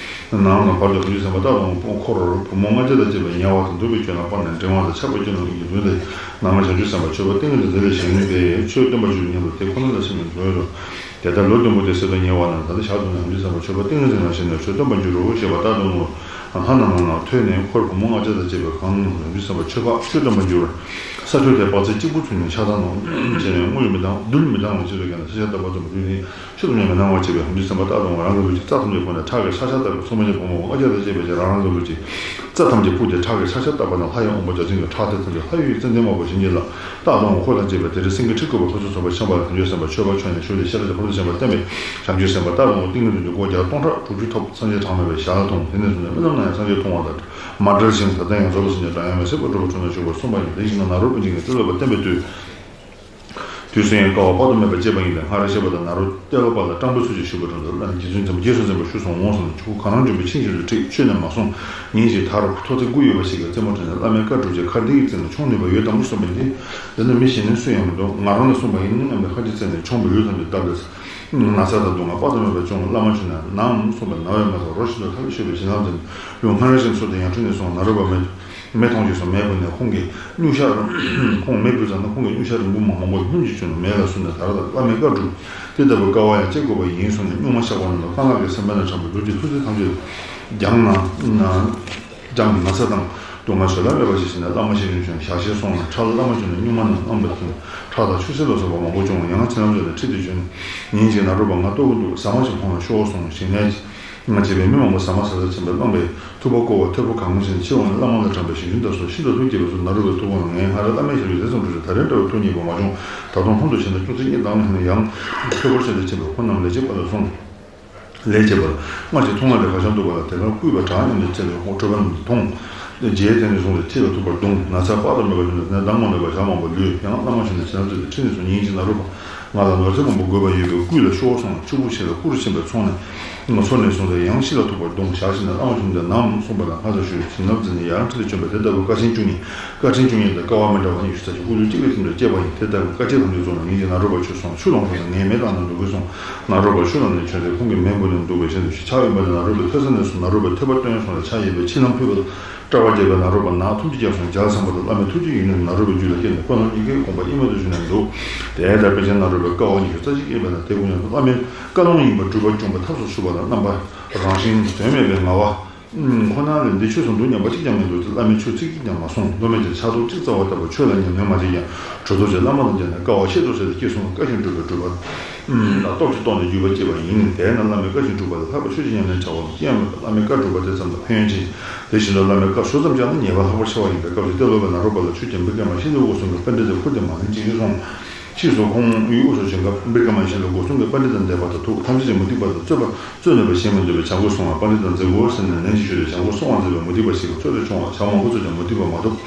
ནང་ན་བར་དུ་བྱང་ཆུབ་སེམས་དཔའ་རྟག་ཏུ་ངུ། འཁོར་བུ་མོ་ལྔ་བརྒྱ་དང་བཅས་པས་ཉེ་བ་དང་འདུག་པའི་སྐྱོན་རྣམས་སྤངས་ནས་འགྲེང་བ་དང་ཆགས་པའི་སྐྱོན་རྣམས་ཀྱིས་མདུན་དུ་ནང་མར་བྱང་ཆུབ་སེམས་དཔའ་མཆོད་པ་ཏིང་ངེ་འཛིན་དེ་ལས་བཞེངས་ཏེ་ཆོས་སྟོན་པར་འགྱུར་སྙམ་དུ་དེ་ཁོ་ན་ལ་སེམས་ནས་འདུན་རོ། དེ་ལྟར་ལོ་བདུན་པོ་དེ་ཟད་དུ་ཉེ་བ་ན་ད་ལྟ་ཞག་བདུན་ན་བྱང་ཆུབ་སེམས་དཔའ་མཆོད་པ་ཏིང་ངེ་འཛིན་ལ་བཞེངས་ནས་ཆོས་སྟོན་པར་འགྱུར་རོ་ཞེས་པ་རྟག་ཏུ་ངུ། ལྷ་རྣམས་ནང་ན་ཐོས་ནས་འཁོར་བུ་མོ་ལྔ་བརྒྱ་དང་བཅས་པས་གང་བྱང་ཆུབ་སེམས་དཔའ་མཆོད་པ་ཆོས་སྟོན་པར་འགྱུར་བར། ས་ཐོབ་སྟེ་དཔག་ཚད་གཅིག་པུ་ཚུན་ཆད་ཆགས་སྡང་དང་བཅས་ནས་དངུལ་མི་ལྡང་རྡུལ་མི་ལྡང་བ་ཅི་ལྟར་ཀྱང་ན་ཤེས་བྱ་རྟག་པ་ཙམ་པ་དུས་ནི་ཆོས་ཐམས་ཅད་མི་སྣང་བར་བྱེད་པའི་བྱང་ཆུབ་སེམས་དཔའ་རྟག་ཏུ་ངུ། རང་གི་ལུས་ཀྱི་རྩ་ཐམས་ཅད་ཁོ་ནས་ཁྲག་གི་ས་ཆ་ལྟ་བུའི་ཚངས་པ་ཉིད་བུ་མོ་ལྔ་བརྒྱ་དང་བཅས་པས་ཀྱང་རང་རང་གི་ལུས་ཀྱི་རྩ་ཐམས་ཅད་ཕུག་སྟེ་ཁྲག་གི་ས་ཆ་ལྟ་བུ་ན་ལྷ་ཡི་དབང་པོ་བརྒྱ་བྱིན་གྱིས་ཁྲག་ཐིགས་ཐམས་ཅད་ལྷ་ཡི་ཙནྡན་དམར་པོས་བྱིན་གྱིས་བརླབས། རྟག་ཏུ་ངུ། འཁོར་དང་བཅས་པས་དེར་སེང་གེ་ཁྲི་བཀོད་པ་ཕུན་སུམ་ཚོགས་པས་ཁྱབ་པ་ལ་བྱང་ཆུབ་སེམས་དཔའ་མཆོད་པ་མཆོད་ནས་ཞུགས་ཏེ་ཤེས་རབ་ཀྱི་ཕ་རོལ་ཏུ་ཕྱིན་པ་བསྟན་པས་བྱང་ཆུབ་སེམས་དཔའ་རྟག་ཏུ་ངུ། ཏིང་ངེ་འཛིན་གྱི་སྒོ་བརྒྱ་སྟོང་ཕྲག་དྲུག་ཅུ་ཐོབ། སངས་རྒྱས་གྲངས་མེད་པའི་ཞལ་ལ་མཐོང་། དེ་ནས་བཟུང་ནས་རྨི་ལམ་ན་ཡང་སངས་རྒྱས་མཐོང་བ་དང་མ་བྲལ་ཞིང་ད་ལྟ་ཡང་རྫོགས་པའི་སངས་རྒྱས་འགྲངས་ཡང་མེད་སྲིད་པ་སྒྲུབ་པ་དྲུང་ན་བཞུགས་པར་གསུངས་པ་ཡིན། དེ་བཞིན་ནོར་བུ་པཎ་ཆེན་གྱིས་ཀུན་སློང་པ་བསྟན་པའི་མཐུས། དུས་སུ་ཡང་དཀའ་བ་དཔག་ཏུ་མེད་པ་སྤྱད་པ་ཡིན་པས། སྔར་བཤད་པ་ལྟར་ནཱ་རོ་ཏེ་ལོ་པ་ལ་སྤྲང་པོའི་ཚུལ་གྱིས་ཞུས་པ་དྲུང་དུ། བླ་མས་རྗེ་བཙུན་འཇམ་དཔལ་རྒྱ་མཚོས་གསན་པར་ཞུས་སོ། འོང་གསུངས་ནས། ཁྱོད་ཁོ་གང་རང་འབྱོན་པའི་ཆིངས་བཞིན་དུ་ཁྲིད། ཁྱོད་ནི་མ་གསུང་། ཉིན་ཞིག་ད་རུང་ཐོག་ཚད་དགུ་ཡོད་པ་ཞིག་གི་རྩེ་མོར་ཁྲིད་ནས། བླ་མའི་བཀའ་སྒྲུབ་ཅིང་། ཁ་འདི་ཡི་རྩེ་ནས་མཆོང་ནུས་པ་ཡོད་དམ་གསུངས་པས། འདི་འདི་ནི་མི་གཞན་ནི་སུ་ཡང་མི་འདུག །ང་རང་ལ་གསུངས་པ་ཡིན་སྙམ་པའི་ཁ་ཆེ་བཙལ་ནས་མཆོངས་པའི་ལུས་ཙམ་གྱིས་བརྡབས་ཏེ། ན་ཚ་དང་སྡུག་བསྔལ་དཔག་ཏུ་མེད་པ་བྱུང་། བླ་མ་མཆོད་ནས་ནམ་གསུངས་པས། ན་བས་མ་ཚད་རོ་བཞིན་དུ་ཐབས་ཤེས་པའི་བྱིན་རླབས་ལྡན། ལུས་སྔར་བཞིན་ཚུལ་དུ་ཡང་ཁྲིད་ནས་སོང་། ནཱ་རོ་པ་མེ་མེ་མཐོང་རྗེས་སུ་མེ་བུད་ནས་ཁོང་གིས་སྨྱུག་ཞགས་རིང་། ཁོང་མེ་བུད་ཙམ་ན་ཁོང་གིས་སྨྱུག་ཞགས་རིང་པོ་མ་མང་པོ་སྣུམ་གྱིས་བྱུགས་ནས་མེ་ལ་བཟུང་ནས། ད་རེས་ད་བླ་མའི་བཀའ་སྒྲུབ་དེ་ལྟ་བུའི་དཀའ་བ་ཡང་སྤྱད་དགོས་པ་ཡིན་གསུངས་ནས། སྨྱུག་མ་ཞགས་པ་རྣམས་ལ་རྐང་ལག་གི་སེམས་པ་ནས་དྲངས་པའི་ལུས་ཀྱི་ལྷུང་བཟེད་ཐམས་ཅད་སྦྱངས་ན་ན་སྦྱངས་ནས་ན་ཚ་དང་སྡུག་བསྔལ་བཟོད་གླགས་མེད་པ་ཞིག་བྱས་ནས། བླ་མ་ཤེས་རིག་བྱོན། ཞག་ཤས་སོང་ལ་ཁྲག་ལ་བླ་མ་བྱོན་ནས། སྨྱུག་མ་རྣམས་བླངས་པ་དང་ཁྲག་དང་ཆུ་སེར་ལ་སོགས་པ་མང་པོ་བྱུང་བ། ཡང་བྱིན་རླབས་ལྡན་ནས་ཁྲིད་དེ་བྱོན། ཉིན་ཞིག་ནཱ་རོ་པ་ང་ལྟོགས་ཀྱི་འདུག་ཟ་མ་ཞིག་ཕངས་ན་ཤོག་གསུངས། ཞིང་ནས། ང་བཅས་པའི་མི་མང་པོ་ཟ་མ་ཟ་ས་ཆེན་པོས་བསླངས་པས། ཐུབ་པ་བསྐོར་བ་ཐོད་པ་གང་མོ་ཞིག་ནས་ཕྱིར་འོང་ནས། བླ་མ་ལ་དྲངས་པའི་ཞལ་རྒྱུན་དག་སོང་། ཤིན་ཏུ་ཐུགས་དགྱེས་པའི་ཚུལ། ནཱ་རོ་པས་ཐུགས་དགོངས་ལ། ངས་སྔར་བླ་མའི་ཞལ་རྒྱུན་དེ་ཙམ་སྒྲུབ་ཀྱང་། ད་རེས་འདྲ་བའི་ཐུགས་མཉེས་པ་མ་བྱུང་། ད་དུང་ལྷུང་དུ་ཆེ་ན་ཅུང་ཟད་གཉིད་བཏང་ན་ཡང་། ཁྱོད་འཁོར་ཆེན་དུ་ཕྱིན་པས། ཁོ་རྣམས་ལས་བྱེད་པ་ལ་གསུངས། ལས་བྱེད་པ་ལ། སྔར་གྱི་ཐུགས་མངའ་དེ་ག་ཅང་ཐུབ་པ་ལ། དེ་ལྟར་བསྐུལ་བ་དྲག་སྙམ་ནས་བརྩེ་བའི་དབང་ཁྲོས་པ་རྣམས་མཐོང་། རྗེས་དེ་ནས་བཟུང་སྟེ་ཁྲིད་ལ་ཐུག་པར་གདུང་། ན་ཚ་དཔག་ཏུ་མེད་པ་བྱུང་ནས། ནད་དང་ངོ་ནས་པ་ཞག་མང་པོ་ལུས། ཡང་བླ་མ་བྱོན་ནས་བྱིན་རླབས་སྩལ་ཏེ་ཁྲིད་ནས་སོང་། ཉིན་ཞིག་ནཱ་རོ་པ་ང་ལ་ནོར་རྫས་མང་པོ་དགོས་པ་ཡོད་པས་བསྐུར་ལ་ཤོག་གསུངས་ནས། ཕྱུག་པོ་ཞིག་ལ་བསྐུར་ཕྱིན་པས། ཚོང་ནས་ཚོར་ནས་བཟུང་སྟེ་ཡང་ཤི་ལ་ཐུག་པར་གདུང་། ཞག་ཞིག་ནས་བླ་མ་བྱོན་ཏེ་ནམ་གསུངས་པ་ལ་སྔར་ལྟར་ཞུས། བྱིན་རླབས་མཛད་ནས་ཡར་ཁྲིད་དུ་བྱོན་པས། དེ་ལྟ་བུའི་བཀའ་ཆེན་བཅུ་གཉིས། བཀའ་ཆེན་བཅུ་གཉིས་དེ་དཀའ་བ་མི་འདྲ་བ་གཉིས་ཞུ་ས་ཞིག་སྐུ་ལུས་གཅིག་ལ་ཐིམ་པས་བཅད་པ་ཡིན། དེ་ལྟ་བུའི་བཀའ་ཆེན་ཐམས་ཅད་རྫོགས་ནས། ཉིན་ཞིག་ནཱ་རོ་པ་ཆུ་སོང་། ཆུ་ལོངས་སོང་ནས། ངས་མེ་བཏང་ན་འགྲོ་གི་གསུངས། ནཱ་རོ་པ་ཆུ་བཏང་ནས་བྱོན་ཏེ་ཁོང་གིས་མེ་འབུད་ནས་འདུག་པའི་ཆེད་དུ་ཕྱག་གཡོན་པ་ནས་ནཱ་རོ་པའི་ཐོད་ས་ནས་སོང་། ནཱ་རོ་པས་ཐོད་པ་བཏོན་སོང་ལ་ཕྱག་གཡས་པས་ཕྱི་ལམ་ཕུད་པ། སྐྲ་བ་བརྒྱབ་པས་ནཱ་རོ་པ་ནག་ཐུམ་གཅིག་བརྒྱབ་སོང་། ཇ་ཚང་པ་དང་བླ་མའི་ཐུགས་རྗེའི་ཡོན་ཏན་ནཱ་རོ་པའི་རྒྱུད་ལ་སྐྱེས་ནས་ཁོ་རྣམས་གཉིས་ཀའི་དགོངས་པ་ཨིན་མ་ཐུབ་བྱུང་ནས་འདུག། དེ་ལྟར་དཔེ་ཆའི་ནཱ་རོ་པའི་བཀའ་འོག་ཉིད་ཀྱི་རྩ་ཆེན་སྐྱེས་པས་ན། དེ་ཀུན་ཡང་བླ་མའི་བཀའ་ལུང་ཡིན་པར་སྒྲུབ་པར་བཅོམ་པའི་ཐབས་སུ་གསུངས་པ་ལ་རྣམ་པ་རང་བཞིན་དོན་མེད་པའི་ངལ་བ་ཁོ་ན་ལས། འདི་ཆོས་སུ་འདུག་སྙམ་པ་གཅིག་ཀྱང་མི་འདུག་སྟེ། བླ་མས་ཆོས་ཚིག་གཅིག་ཀྱང་མ་གསུངས། མདོ་སྨད་ཀྱི་ཕྱག་རྡོར་གཅིག་རྩ་བ་ལྟ་བུ་ཆོས་ལ་ཉམས་ལེན་མ་བྱས་ཀྱང་གྲོས་ཐོག་ཆེད་བླ་མ་དང་མཇལ་ནས་དཀའ་བ་སྤྱད་དོ་ཟེར་ཏེ་སྐྱེས་གསུངས་པས། བཀའ་བཞིན་སྒྲུབ་པའི་སྒྲུབ་པ་ལ་སྟོབས་ཀྱིས་བཏོན་ནས་བརྒྱུད་པ་སྐྱེས་པ་ཡིན། དེས་ན་བླ་མའི་བཀའ་བཞིན་སྒྲུབ་པ་ལས་ལྷག་པའི་ཆོས་ཅི་ཉམས་ལེན་བྱ་བ་ལ་ཅི་ཡང་མེད་པས། བླ་མའི་བཀའ་སྒྲུབ་པ་དེ་ཙམ་ལ་ཕན་ཡོན་ཆེ། དེ་བཞིན་དུ་བླ་མའི་བཀའ་ཟུར་ཙམ་བཅངས་ན་ཉེས་པ་ལྷག་པར་ཆེ་བ་ཡིན་པས། སྐབས་ཤིག་ཏེ་ལོ་པས་ནཱ་རོ་པ་ལ་ཁྱོད་ཀྱིས་བི་ཀྲ་མ་ཤཱི་ལའི་འོད་སྲུང་གི་པཎྜི་ཏའི་ཁུར་དེ་མ་ལེན་ཅིག་གསུངས། ཕྱིས་སུ་ཁོང་ཡུལ་དབུས་སུ་བྱོན་སྐབས་བི་ཀྲ་མ་ཤཱི་ལའི་འོད་སྲུང་གི་པཎྜི་ཏ་འདས་པ་དང་ཐུག། ཐམས་ཅད་ཀྱིས་མུ་སྟེགས་པ་དང་རྩོད་པ་རྩོད་ནུས་པ་ཞིག་མི་འདུག་པས་བྱ་སྒོ་སྲུང་བར་པཎྜི་ཏ་མཛད་དགོས་ཟེར་ནས་ལན་ཅིག་ཞུས་ཏེ་བྱ་སྒོ་སྲུང་བར་མཛད་པས་མུ་སྟེགས་པ་ཞིག་གིས་རྩོད་དུ་བྱུང་བ། ཞག་མང་པོ་རྩོད་ཀྱང་མུ་སྟེགས་པ་མ་ཐོབ།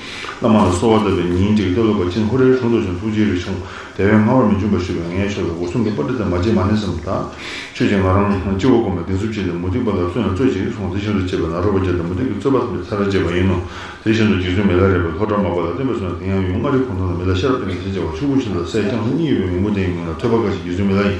བླ་མ་ལ་གསོལ་བ་བཏབ་པས་ཉིན་དེར་ཏེ་ལོ་པ་ཅིན་ཧུ་རེའི་དྲུང་དུ་བྱོན། ཐུགས་རྗེའི་རིགས་བྱུང་། དེ་བས་སྔ་བར་མི་འབྱུང་བར་ཞུས་པས། ངས་ཁྱོད་ལ་འོད་སྲུང་གི་པཎྜི་ཏ་མ་བྱེད་མ་ནི་བསམ་ད། ཁྱོད་ཀྱིས་ང་རང་སྤྱི་བོར་བསྒོམས་པས་གདེང་ཚོད་ཅི་སྟེ་མུ་སྟེགས་པ་ལ་རྩོད་ན་རྩོད་ཅིག་གསུངས། དེ་བཞིན་དུ་བྱས་པས་ནཱ་རོ་པ་མཇལ་ཏེ་མུ་སྟེགས་ཀྱི་རྩོད་པ་ཐམས་ཅད་ཚར་བཅད་པ་ཡིན་ནོ། དེ་བཞིན་དུ་རྗེ་བཙུན་མི་ལ་རས་པས་ལྷོ་བྲག་མར་པ་ལ་བསྟན་པ་སོང་ནས། དེ་ཡང་ཡུམ་མངའ་རིས་གུང་ཐང་ལ་མི་ལ་ཤེས་རབ་བསྟན་པའི་ཞལ་མཇལ་བ། ཕྱུག་པོ་ཞིག་ལ་སྲས་ལྕམ་སྲིང་གཉིས་ཡོད་པའི་མིང་པོ་དེའི་མིང་ལ་ཐོད་པ་དཀར་ཞིང་། རྗེ་བཙུན་མི་ལ་ཡིས་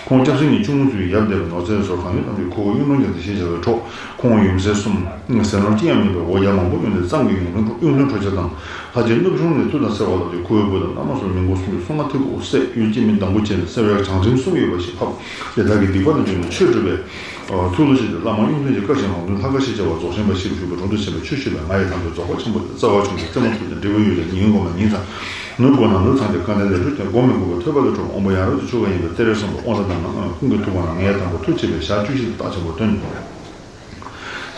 ཁོང་ལྕམ་སྲིང་གཉིས་ཆུང་ངུ་ཚོའི་ཡབ་འདས་པའི་ནོར་རྫས་སོགས་གང་ཡོད་ཐམས་ཅད་ཁོ་བོའི་གཡུང་དྲུང་ཅན་དུ་ཞེས་བྱ་བའི་འཕྲོག། ཁོང་གཡུམ་སྲས་གསུམ། ཟས་ནོར་ཅི་ཡང་མེད་པས་འོ་བརྒྱ་མང་པོ་བསྣུན་ཏེ་གཙང་གི་གཡུང་དྲུང་གཡུང་དྲུང་འཕྲོག་བྱེད་དང་། ལྷ་རྗེ་གནུབས་ཆུང་ནས་མཐུ་དང་སེལ་བ་ལ་བརྟེན་ཁོ་བོའི་བུ་དང་བླ་མ་སོགས་མི་མགོ་སུམ་ཅུ་སོ་ལྔ་ཐེ་གུ་སྲས་ཡུལ་སྐྱེ་མི་བདག་པོ་བྱས་ནས་སེལ་བའི་བྱང་ཁྲིམས་སྲུང་གི་ཡོད་པ་ཞིག་ཕབ། དེ་དག་གི་སྡིག་པ་ལ་འཇུག་ནས་ཆོས་སྒྲུབ་པའི་ཐུགས་ལ་བཞག་སྟེ། བླ་མ་གཡུང་དྲུང་གི་བཀའ་བཞིན་རང་དོན་ལྷ་ཁ་ཞེས་བྱ་བ་རྫོགས་ཆེན་པ་ཞེས་པའི་གཞུང་དུ་དྲུང་དུ་བྱོན་པས་ཆོས་ཞུས་པས། ང་ཡི་དམ་ཆོས་རྫོགས་པ་ཆེན་པོ་དེ་རྩ་བ་ཆུང་ཅིང་རྩེ་མོ་མཐོ་ཅིང་འབྲས་བུ་ཡོད་ཅིང་ཉིན་གུང་ན་ཉིན་ཚང་ནུབ་གུང་ན་ནུབ་ཚང་སྟེ་སྐལ་ལྡན་ལས་འཕྲོ་ཅན་སྒོམ་མི་དགོས་པར་ཐོད་པ་ལས་འཕྲོ་བ་དབང་པོ་ཡང་རབ་ཀྱི་ཆོ་ག་ཡིན་པས། ཏེ་རེ་གསུངས་པས། དབང་ས་དང་ནང་ཁོང་གི་ཐུགས་ཀ་ན་ངའི་དམ་པ་ཐུགས་ཆེ་བས་ཞག་བཅུ་བཞི་ལ་རྟགས་ཆེན་པོ་སྟོན།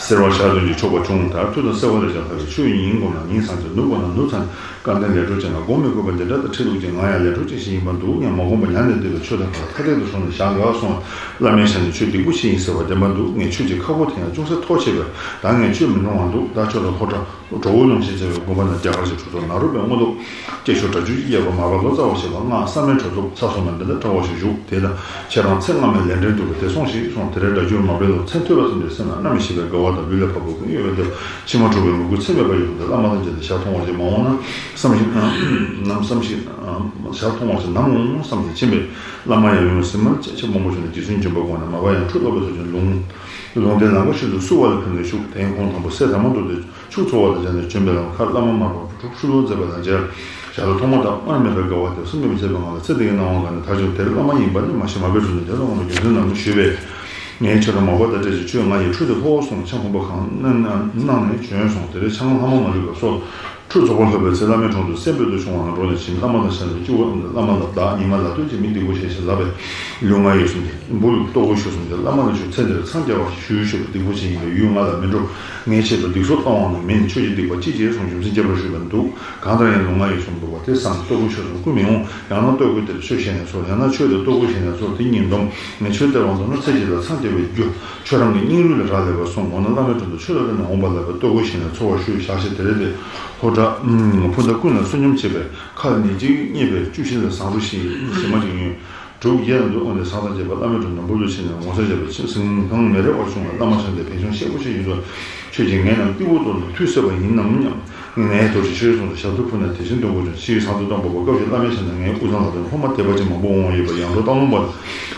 སེལ་བ་ཞག་བདུན་གྱི་ཆོག་པ་བྱུང་། མཐར་མཐུ་དང་སེལ་བ་ལས་ཀྱང་ལྷག་པའི་ཆོས་ཉིན་གུང་ན་ཉིན་ཚང་སྟེ་ནུབ་གུང་ན་ནུབ་ཚང་སྟེ་སྐལ་ལྡན་ལས་འཕྲོ་ཅན་ལ་སྒོམ་མི་དགོས་པ་འདི་འདྲ་དང་འཕྲད་འདུག་ཅིང་། ང་ཡང་ལས་འཕྲོ་ཅན་ཞིག་ཡིན་པར་འདུག་སྙམ་མ་དགོངས་པར་ཉམས་ལེན་འདི་ལ་ཆོས་དང་བར་ཐ་དད་དུ་སོང་ནས་ཞག་འགའ་སོང་བ། བླ་མའི་ཞལ་ནས་ཆོས་སྡིག་པོ་ཞིག་ཡིན་ཟེར་བ་བདེན་པར་འདུག་ངས་ཆོས་ཀྱི་ཁ་ཕོ་དེ་ཡང་ཅུང་ཟད་མཐོ་ཆེ་བས། ད་ངས་ཆོས་མི་འཐུང་བར་འདུག་ད་ཁྱོད་རང་ལྷོ་བྲག་གྲོ་བོ་ལུང་ཞེས་བྱ་བའི་དགོན་པ་ན་རྒྱ་གར་གྱི་གྲོས་ཚོགས་ནཱ་རོ་པའི་མངོན་རྟོགས་སྐྱེད་ཤོག་གྲྭ་བཅུ་གཅིག་བརྒྱབ་པ་མར་པ་ལོ་ཙཱ་བ་ཞེས་པ་སྔགས་གསར་མའི་གྲོས་ཚོགས་ཚ་སོང་བ་འདི་ལ་གྲྭ་བ་ཞིག་བཞུགས། དེ་ལ་ཁྱེད་རང་ཚེ་སྔ་མའི་ལས་འབྲེལ་འདུག་པས་དེ་སོང་ཞིག་གསུངས། དེར་སྒྲ་བསྒྱུར་མར་པས་ལོ་ཚན་ཐོས་པ་ཙམ་གྱིས་སེམས་ལ་གནམ་མེད་ཞིང་པའི་དགའ་བ་དང་ལུས་ལ་བབ་པའི་ཀུན་གཡོ་བའི་སྡེ་པ་ཕྱི་མ་འཁྲུག་པའི་མོས་གུས་ཚད་མེད་པ་ཡོད་པ་དེ་བླ་མ་དང་མཇལ་ཏེ་ཞག་མཐོང་བར་གྱིས་མ་འོངས་ན་བསམ་ཞིང་ནམ་བསམ་ཞིང་ཞག་མཐོང་བར་གྱིས་ནམ་འོང་བསམ་ཞིང་ཕྱིན་པས། བླ་མ་ཡང་ཡུམ་གཟིམ་མལ་ཆེ་ཆེ་མང་པོ་བྱུང་ནས་རྗེ་བཙུན་འབྱོན་པ་དགོངས་ནས་མར་པ་ཡང་ཁྲུས་བློ་པའི་ཚོགས་ཀྱིས་ལུང་ལུང་བསྟན་ལམ་ཁ་ཤིན་ཏུ་བསུ་བ་ལ་ཕེབས་ནས་བཞུགས། དེ་ཡང་ཁོང་དང་པོ་སྲས་དར་མ་མདོ་སྡེ་ཕྱུག་འཚོ་བ་དང་མཇལ་ནས་བྱོན་པའི་ལམ་ཁར་བླ་མ་མར་པ་ཁྲུས་ལོ་མཛད་པ་དང་མཇལ། ཞལ་ལ་ཐོག་མ་དང་སྔར་མེད་པའི་དགའ་བ་དང་སེམས་པའི་མི་ཚད་པའི་ངང་ལ་ཚེ་འདི་ཡི་སྣང་བ་འགགས་ནས་མཐར་ཕྱིན། དེར་བླ་མ་ཡིན་པ་ནི་མ་ཤེས། མར་པས་གསུངས་ནས་དེ་ལ་དབང་བའི་རྒྱུ་མཚན་རྣམས་ཞུས་པས། ངས་ཁྱོད་དང་མར་པ་དང་འཕྲད་ཅིང་ཁྱོད་ང་ཡི་ཁྲུས་དེ་ཕོག་གསུངས། ཆང་ཁོང་པ་གང་གནང་ནས་བྱོན་གསུངས། དེར་ཆང་ལྷག་མ་མ་ལུས་པར་གསོལ། ཁྲུས་རྫོགས་པ་ལྷོད་པའི་ཚེ་བླ་མའི་དྲུང་དུ་སྲས་འབོད་དུ་བྱུང་བ་ན་འགྲོ་ནས་ཕྱིན། བླ་མ་དང་ཕྱག་ནས་སྤྱི་བོ་བླ་མ་ལ་བདག་ཉི་མ་ལ་སྟོན་ཅིང་མི་སྡིག་པོ་བྱས་ཞེས་ལབ་པས། ལུས་ངག་ཡིད་གསུམ་གྱི་འབུལ་ལྟོ་གོས་ཞུ་གསུམ་གྱི་བླ་མ་ལ་ཞུ། ཚེ་འདིར་འཚང་རྒྱ་བ་ཞིག་ཞུ་ཞུ་བའི་སྡིག་པོ་ཅན་ཡིན་པས་ཡུལ་ང་ལ་མི་འགྲོ། ངའི་ཆེད་དུ་སྡིག་གསོག་བཏང་བ་ནི་མིན། ཁྱོད་ཀྱི་སྡིག་པ་ཅི་བྱས་གསུངས། རྒྱུ་མཚན་རྒྱས་པར་ཞུས་པས་འདུག། གང་ལྟར་ཡང་ལུས་ངག་ཡིད་གསུམ་འབུལ་བ་དེ་བསམ་ལྟོ་གོས་ཞུ་གསུམ་སྐུ་མི་འོང་། ཡང་ན་ལྟོ་གོས་དེར་ཆོས་བཤད་ནས་སོ། ཡང་ན་ཆོས་དེར་ལྟོ་གོས་བཤད་ནས་སོ། དེ་གཉིས་འདོམས། ངས་ཆོས་སྟེར་བ་མདོར་ན་ཚེ་གཅིག་ལ་འཚང་རྒྱ་བའི་རྒྱུ། ཁྱོད་རང་གི་སྙིང་རུས་ལ་རག་ལས་པར་གསུངས། འོ་ན་བླ་མའི་དྲུང་དུ་ཆོས་ལ་བརྟེན་ནས་འོངས་པ་ལབ་པས་ལྟོ་གོས་བཞེས་ནས་འཚོ་བར་ཞུས། ཞག་བཞི་དེ་རེ་དེ་ལྷོ་བྲག་ ཕུ་མདའ་ཀུན་ལ་བསོད་སྙོམས་བྱེད་པའི་ཁ་ནི་གཅིག་རྙེད་པའི་བཅུ་བཞི་ལ་བཟང་རུ་ཞི་ཞི་མ་ཅིག་ཡོད། དྲུག་གི་ཡང་འདུ་འོང་ནས་བཟང་དང་བཅས་པ་བླ་མེད་དུ་ནམ་བུ་ལུ་ཕྱིན་ནས་ངོ་ཚ་བྱས་པའི་ཕྱིར་སེམས་ཁང་མེ་རེ་བར་བྱུང་བ་བླ་མ་ཤ་འདས་ཕན་ཆུང་ཤེས་པོ་ཞིག་ཡིན་ཙང་ཁྱོད་ཀྱིས་ངའི་ནང་སྐྱིད་པོ་དོར་ནས་ཐུགས་གསོས་པ་ཡིན་ནམ་སྙམ། ངའི་རྡོ་རྗེ་ཆོས་གསུང་དུ་ཞབས་ཏོག་ཕུལ་ནས་དེ་བཞིན་སྟོན་དགོས་ཀྱང་ཕྱིའི་ཚང་དུ་གཏོང་བ་པོ་སྐབས་ཤིག་བླ་མའི་ཞལ་ནས་ངའི་དབུས་གཙང་ལ་དོན་ཧོ་མ་དད་པ་ཅན་མང་པོ་འོང་ཡོད་པ་ཡང་འགྲོ་སྟག་ལུང་པ་ལ་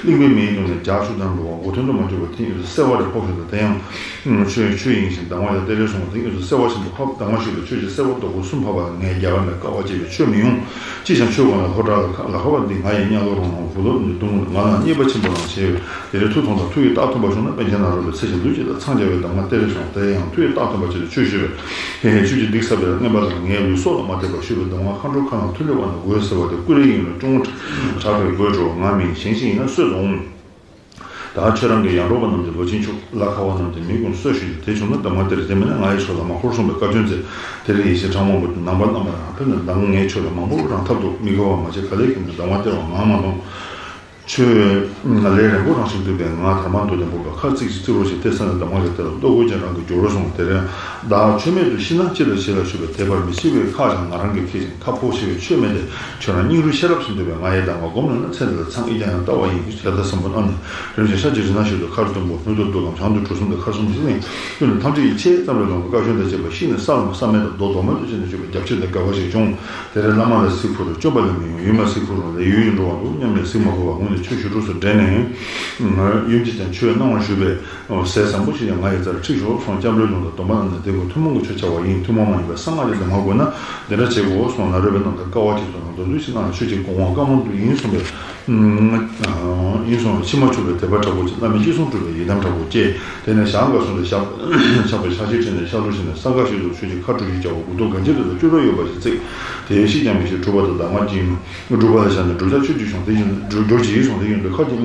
གླིང་པའི་མིའི་དུས་ནས་རྒྱག་ཆུ་དང་འགྲོ་བ་མགོ་ཐོན་དུ་མ་གྱུར་པ་དེ་ཡིན་དུས་གསལ་བ་རེ་ཕོག་ཞིག་ཏུ་དེ་ཡང་ཆོས་ཆོས་ཡིན་ཞིང་གདམས་ངག་ཡང་གཏེར་རེ་གསུངས་པ་དེ་ཡིན་དུས་གསལ་བ་ཆེན་པོ་ཧོབ་གདམས་ངག་ཞུས་པའི་ཆོས་ཀྱི་གསལ་བ་རྡོག་པོ་གསུམ་ཕབ་པ་ལ་ངས་རྒྱ་གར་ནས་དཀའ་བ་སྤྱད་པས་ཆོས་མི་ཡོང་། ཅི་ཞིག་ཆོས་གོང་ལ་ལྷོ་བྲག་ལ་ཁ་ལ་ཁ་བ་འདི་ང་ཡི་གཉའ་ལོ་རང་རང་བུ་ལོ་ནི་གདུང་ང་ལ་རྙེད་པ་ཆེན་པོ་རང་བྱས་ཡོད། དེ་རིང་ཐུགས་མཐོང་དང་ཐུགས་ཡིད་རྟག་མཐུན་པ་བྱུང་ན་པཎ་ཆེན་ནཱ་རོ་པའི་ཚེ་ཞིག་ལུས་ཀྱི་ལ་འཚང་རྒྱ་བའི་གདམས་ངག་གཏེར་རེ་གསུངས། དེ་ཡང་ཐུགས་ཡིད་རྟག་མཐུན་པ་ཅིག་ལ་ཆོས་ཞུས་པས། ཧེ་ཧེ་ཆོས་ཀྱི་སྡིག་བསགས་པའི་རྔན་པ་ལ་ངའི་ལུས་སྲོག་ལ་མ་ལྟོས་པར་ཞུས་པའི་གདམས་ངག་མཁའ་འགྲོ་ཁ་ནང་ཐུགས་ལེགས་པ་ནི་དགོས་ཟེར་བ་དེ་ཀུ་རེ་ཡིན་ལ་ཅུང་དྲག་པའི་དགོད་བྲོ་བ་ང་མིན་གཞན་ཞིག་ཡིན་ན་གསོད་དུ་འོང་། ད་ཁྱོད་རང་གི་ཡར་འབྲོག་པ་རྣམས་ཀྱི་ལོ་ཆེན་ཕྱུག་ལ་ཁ་བ་རྣམས་ཀྱི་མི་ཀུན་གསོད་ཞུས་ཏེ་དེ་བྱུང་ན་གདམས་ངག་གཏེར་དེ་མིན་ན་ང་ཡི་ཕྱོགས་ལ་མ་འཁོར་གསུངས་པའི་བཀའ་བཀྱོན་མཛད། དེ་རིང་ཡེ་ཤེས་གྲངས་མང་པོ་དེ་ནང་པ་བླ་མ་རང་ཕེབས་ནས་གདམས་ངག་ངའི་ཆོས་ལ་མང་པོ་རང་ཐབས་སྡུག་མི་དགའ་བ་མ་བྱེད་ག་ལེ་ཁྱེད་ནས་གདམས་ངག་སྟེར་བ་ང་མ་མཐོང་། ཆོས་ལས་རན་པོ་རང་ཞིག་འདུག་པས་ང་དར་མ་མདོ་དེ་འབུར་བ་ཁ་ཙིག་ཅིག་ཙིག་རོ་ཞིག་དེ་ས་ནས་གདམས་ངག་ཞིག་དེ་ལ་ལྟོ་གོས་ཅན་རང་གི་སྦྱོར་རོ་སོང་། དེ་རིང་བདག་ཆོས་མེད་དུ་ཤི་ན་ཅི་ལ་ཞེ་ལ་ཞུས་པས་དད་པར་མི་བྱེད་པའི་ཁ་བྱང་ང་རང་གིས་ཁེགས་ཤིང་ཁ་ཕོག་ཤེས་པའི་ཆོས་མེད་དེ་ཁྱོད་རང་སྙིང་རུས་ཤེས་རབ་ཟིན་འདུག་པས་ང་ཡི་གདམས་ངག་སྒོམ་ནུས་ན་ཚེ་འདི་ལ་མཚང་ཨི་ཀྱང་ཡང་ལྟ་བ་ཡིན་ཞེས་ད་གསོན་པོ་རྣམས་ནི་རིམ་བཞིན་ཤ་ཅིག་རི་ན་ཞིག་ཏུ་མཁར་ཟླུམ་པོ་སྣོད་དུ་འདུག་གམ་བྱང་དུ་གྲུ་གསུམ་དུ་མཁར་གསུམ་ཞིག་ནི་ཀུན་ནས་ཐམས་ཅད་ཀྱི་ཆེས་ཙམ་རེ་ལོང་གི་བཀའ་བཞིན་དུ་བྱས་པ་ཤིང་ནི་ས་ལ་ས་མེད་དུ་རྡོ་རྡོ་མེད་དུ་བྱས་ནས་བཅུག་པའི་རྒྱབ་ཆོས་དེ་དགའ་བ་ཞིག་བྱུང་། དེར་བླ་མ་ལ་གཟིགས་ཕུལ་རུང་སྐྱོན་པ་ལ་མི་ཡོང་། ཡུལ་མ་གཟིགས་ཕུལ་རུང་ལས་ཡུལ་ཡིན་འགྲོ་བ་འདུག་སྙམ་ནས་གཟིགས་མ་ཕོད་པར་ངུས་ནས་ཆོས་ཞུ་གྲོགས་སུ་འདྲེས་ནས། ཡུམ་གྱིས་ཀྱང་ཆོས་གནང་བར་ཞུས་པས། ཟས་བཟང་པོ་ཞིག་ཀྱང་ང་ཡི་རྩར་ཁྲིད་ཤོག་གསུངས། སྐྱབས་འགྲོའི་ལུང་དང་སྡོམ་པ་གནང་ནས་དེ་ཀོ་ཐུན་མོང་གི་ཆོས་བྱ་བ་ཡིན། ཐུན་མོང་མ་ཡིན་པའི་གསང་སྔགས་ཀྱི་གདམས་ངག་དགོས་ན་འདི་འདྲ་བྱེད་དགོས་གསུངས། ནཱ་རོ་པའི་རྣམ་ཐར་དཀའ་བ་ཆེ་ཚུལ་ནང་དོན་ཚུལ་ཕྱི་ནང་ཆོས་ཀྱི་གོ་འོང་བཀའ་མང་དུ་ཡིན་གསུངས་པས། ཡིན་གསུངས་པས་ཕྱི་མ་ཆུབ་པའི་དད་པ་དྲག་པོ་ཆེ། བླ་མའི་ཅི་གསུང་སྒྲུབ་པའི་ཡི་དམ་དྲག་པོ་སྐྱེས། དེ་ནས་ཞག་འགའ་སོང་སྟེ་ཞག་ཆགས་པའི་ཕྱག་ཕྱིར་ཕྱིན་ནས་ཤར་ལྷོ་ཕྱིན་ནས་ས་འགའ་ཞིག་ཏུ་ཆོས་ཀྱི་མཁའ་འགྲོ་ཞིག་བྱ་བ་དགུ་ཐོག་གན་ཆེ་དུ་ལ་བཅུ་དྲུག་ཡོད་པ་ཞིག་བརྩིགས། དེའི་ཤིག་ཀྱང་མི་ཤིག་གྲུབ་པ་དང་གདམས་ངག་སྦྱིན། སྒྲུབ་པ་ལ་བཞག་ནས་བསྒྲུབ་བྱ་ཆོས་ཀྱི་གཞུང་དེ་བཞིན་དུ་སྒྲུབ་ཀྱི་ཡིན་གསུངས། དེ་བཞིན་དུ་མཁའ་ཀྱི་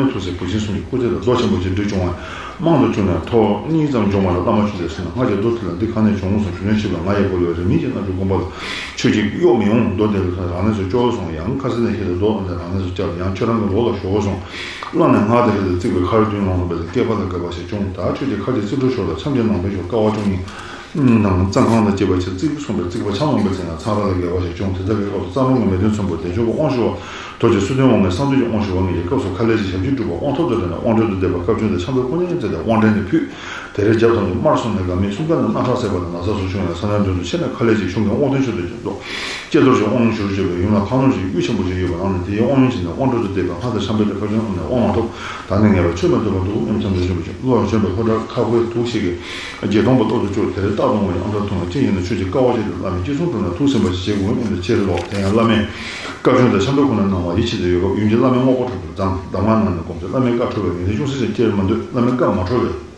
དབུས་སུ་བུད་ཤིང་གསུམ་གྱི་སྐུ་ཚེ་ལ་རྫོགས་ཆེན་པོ་ཞིག་འདྲི་བྱུང་བ། རྨང་དུ་བཅུག་ནས་ཐོག་གཉིས་ཙམ་འབྱུང་བ་ལ་བླ་མ་ཆུ་ཚོད་ཟིན་ན་སྔར་གྱི་རྡོ་དེ་ལ་འདི་གང་ནས་བྱུང་གསུངས། བྱུང་ནས་ཆུ་བས་ང་ཡི་གོ་ལ་རི་མིན་གྱི་རྣམ་འགྱུར་བསྒོམ་པ་ལ་ཆོས་ཀྱི་གཡོག་མི་ཡོང་། རྡོ་དེ་ལ་རང་གནས་སུ་སྐྱོ་སོང་ཡང་ཁ་སེར་ནས་ཤེས་ཏེ་རྡོ་དེ་རང་གནས་སུ་བཅར་ཡང་ཁྱོད་རང་གི་ལོགས་ལ་ཞོག་གསུངས། བླངས་ནས་སྔར་དེ་ལ་བརྩིགས་པའི་མཁར་མདུན་ལོང་ལོང་བས་སྐེད་པ་ལ་དགའ་བ་ཞིག་བྱུང་། ད་ཁྱོད་ཀྱི་མཁར་གྱི་རྩིག་གྲོང་ཞོར་ལ་འཆམ་གྱི་ནང་པའི་ཞོར་ཀ་བ་ཅུང་ཉིད་ནང་གཙང་ཁང་དང་བཅས་པ་ཞིག་བརྩིགས་གསུངས་པས། བརྩིགས་པ་ཆ་མང་པོའི་ཚེ་ན་ཚང་ར་ལ་དགའ་བ་ཞིག་བྱུང་། དེ་ལྟ་བུའི་སྐབས་སུ་གཙང་རོང་གི་མེས་སྟོན་ཚོན་པོ་བདེ་མཆོག་གི་དབང་ཞུ་བ། རྡོ་རྗེ་སུ་ལྡན་དབང་མོས་གསང་འདུས་ཀྱི་དབང་ཞུ་བ་ངེད་ཀྱི་སྐབས་སུ་མཁའ་ལས་ཀྱི་ཞབས་ཕྱི་སྒྲུབ་པ་དབང་ཐོབ་ཏུ་འདྲེན་ནས་དབང་གྲལ་དུ་བསྡད་པ་བཀའ་བཀྱོན་དང་འཆམ་པོའི་སྐུ་བརྙན་བཙལ་ཏེ་དབང་གྲལ་ནས་ཕུད། དེར་རྒྱབ་ཐང་དུ་དམར་སོང་ནས་དགའ་མིག་གསུམ་ཀ་ནས་རྣག་ཁྲག་ཟད་པ་དང་ན་ཚ་སོགས་བྱུང་བས་ས་མཐའི་མདུན་དུ་ཆེ་ནས་མཁའ་ལས་ཀྱི་གཞུང་གི་དབང་དོན་ཆེད་དུ་བསྐྱེད་རྫོགས་ཀྱེ་རྡོར་གྱི་དབང་ཞུ་བར་བྱོན་པའི་ཡུམ་ལ་ཁང་ནོར་གྱི་གཡུ་ཆེན་པོ་ཞིག་ཡོད་པ་ནང་ནས་དེའི་དབང་ཡོན་ཕྱིན་ནས་དབང་གྲལ་དུ་བསྡད་པའི་ལྷ་དང་འཆམ་པོ་དེ་བཀའ་བཀྱོན་འོང་ནས་དབང་མ་ཐོབ། ད་ནི་ངེས་པར་ཆོས་མི་ཐོབ་པ་འདུག་སྙམ་འཆམ་དུ་བྱོན་པ་བཞིན་བློ་ལ་བྱོན་པའི་ལྷོ་བྲག་ཁ་ཁོའི་དུག་ཞིག་གིས་བརྒྱད་སྟོང་པ་གཏོར་དུ་བཅུག། དེར་རྟག་ཏུ་ངུ་ཡི་ཨམ་སྲུ་འཐུང་བ་ཅི་ཡིན་ན་ཆོས་ཀྱི་དཀའ་བ་ཆེ་སྟེ་བླ་མས་ཅི་གསུང་སྒྲུབ་ན་ཐུགས་ཟིན་པ་ཞིག་བྱེད་དགོས་སྙམ་དུ་ཕྱིར་ལོག། དེ་ཡང་བླ་མས་བཀའ་བཀྱོན་དང་འཆམ་པོ་ཁོ་ན་གནང་བ་ཡིད་ཆེས་ཏེ་ཡོད་སྐབས་ཡུམ་གྱིས་བླ་མའི་དངོས་པོ་ཐོབ་ཏུ་བརྫངས། གདམས་ངག་གནང་ནས་བསྒོམས་ཏེ་བླ་མའི་བཀའ་འཁྲོལ་བས་ངེས་ཏེ་ཅུང་ཟད་ཅིག་སྐྱེ་རེ་མ་འདོད། བླ་མའི་བཀའ་མ་འཁྲོལ་བས།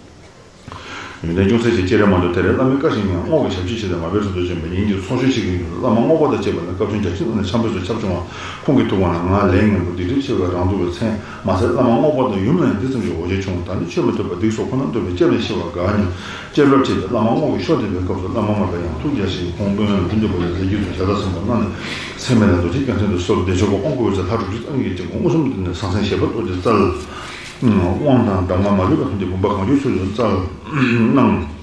ཡོན་ཏན་ཅུང་ཟད་ཅིག་སྐྱེ་རེ་མ་འདོད། དེར་བླ་མའི་བཀའ་བཞིན་ངས་རྔོག་གི་ཞབས་ཕྱི་བྱས་ཏེ་མ་དཔེ་ཚོགས་འདུ་བྱོན་པའི་ཉིན་གྱི་ཚོགས་མཆོད་ཅིག་གི་ཡུལ་དུ་བླ་མ་རྔོག་པ་དང་བཅས་པ་ནི་བཀའ་བཀྱོན་རྒྱ་ཆེན་གནང་ནས་འཆམ་པོས་སུ་ཁྱབ་བྱུང་བ། ཁོང་གིས་ཐུགས་དགོངས་ལ་ང་ལས་ངན་པོ་སྡིག་སྒྲིབ་ཆེ་བས་རང་སྡུག་པའི་མཚན་མ་ཟད། བླ་མ་རྔོག་པ་དང་ཡུམ་ལ་ཡང་འདི་ཙམ་གྱི་འོ་བྱེད་བྱུང་། ད་ནི་ཆོས་མི་ཐོབ་པ་སྡིག་སོགས་ཁོ་ན་འདོད་པས་ལྕེབ་ནས་ཤི་བར་དགའ་སྙམ། ལྕེབ་རབས་བྱས་ཏེ་བླ་མ་རྔོག་གི་ཤོ་འདེབས་པའི་སྐབས་སུ་བླ་མ་མར་པས་ཡང་ཐུགས་རྒྱལ་ཞིང་ཁོང་དཔོན་ལ་འབྲུ་འདི་པོ་ལས་ཟས་རྒྱུད་དུ་བྱ་དགའ་ཟིན་པ་གནང་ནས་ཚད་མེད་ལ་རྡོ་རྗེ་རྒྱལ་མཚན་དུ་གསོལ། བདེ་མཆོག་གི་དབང་བསྐུར་བའི་ཚེ་ལྷ་དྲུག་ཅུ་རྩ་གཉིས་ཀྱི་དཀྱིལ་འཁོར་མངོན་སུམ་དུ་ནས་ཟང་ཟིང་བཞད་པ་རྡོ་རྗེ་རྩལ། དབང་དང་གདམས་ངག་མ་ལུས་པའི་ཐུགས་ཀྱི་བུམ་པ་གང་བྱུང་ཚུལ་དུ་སྩལ་གནང་།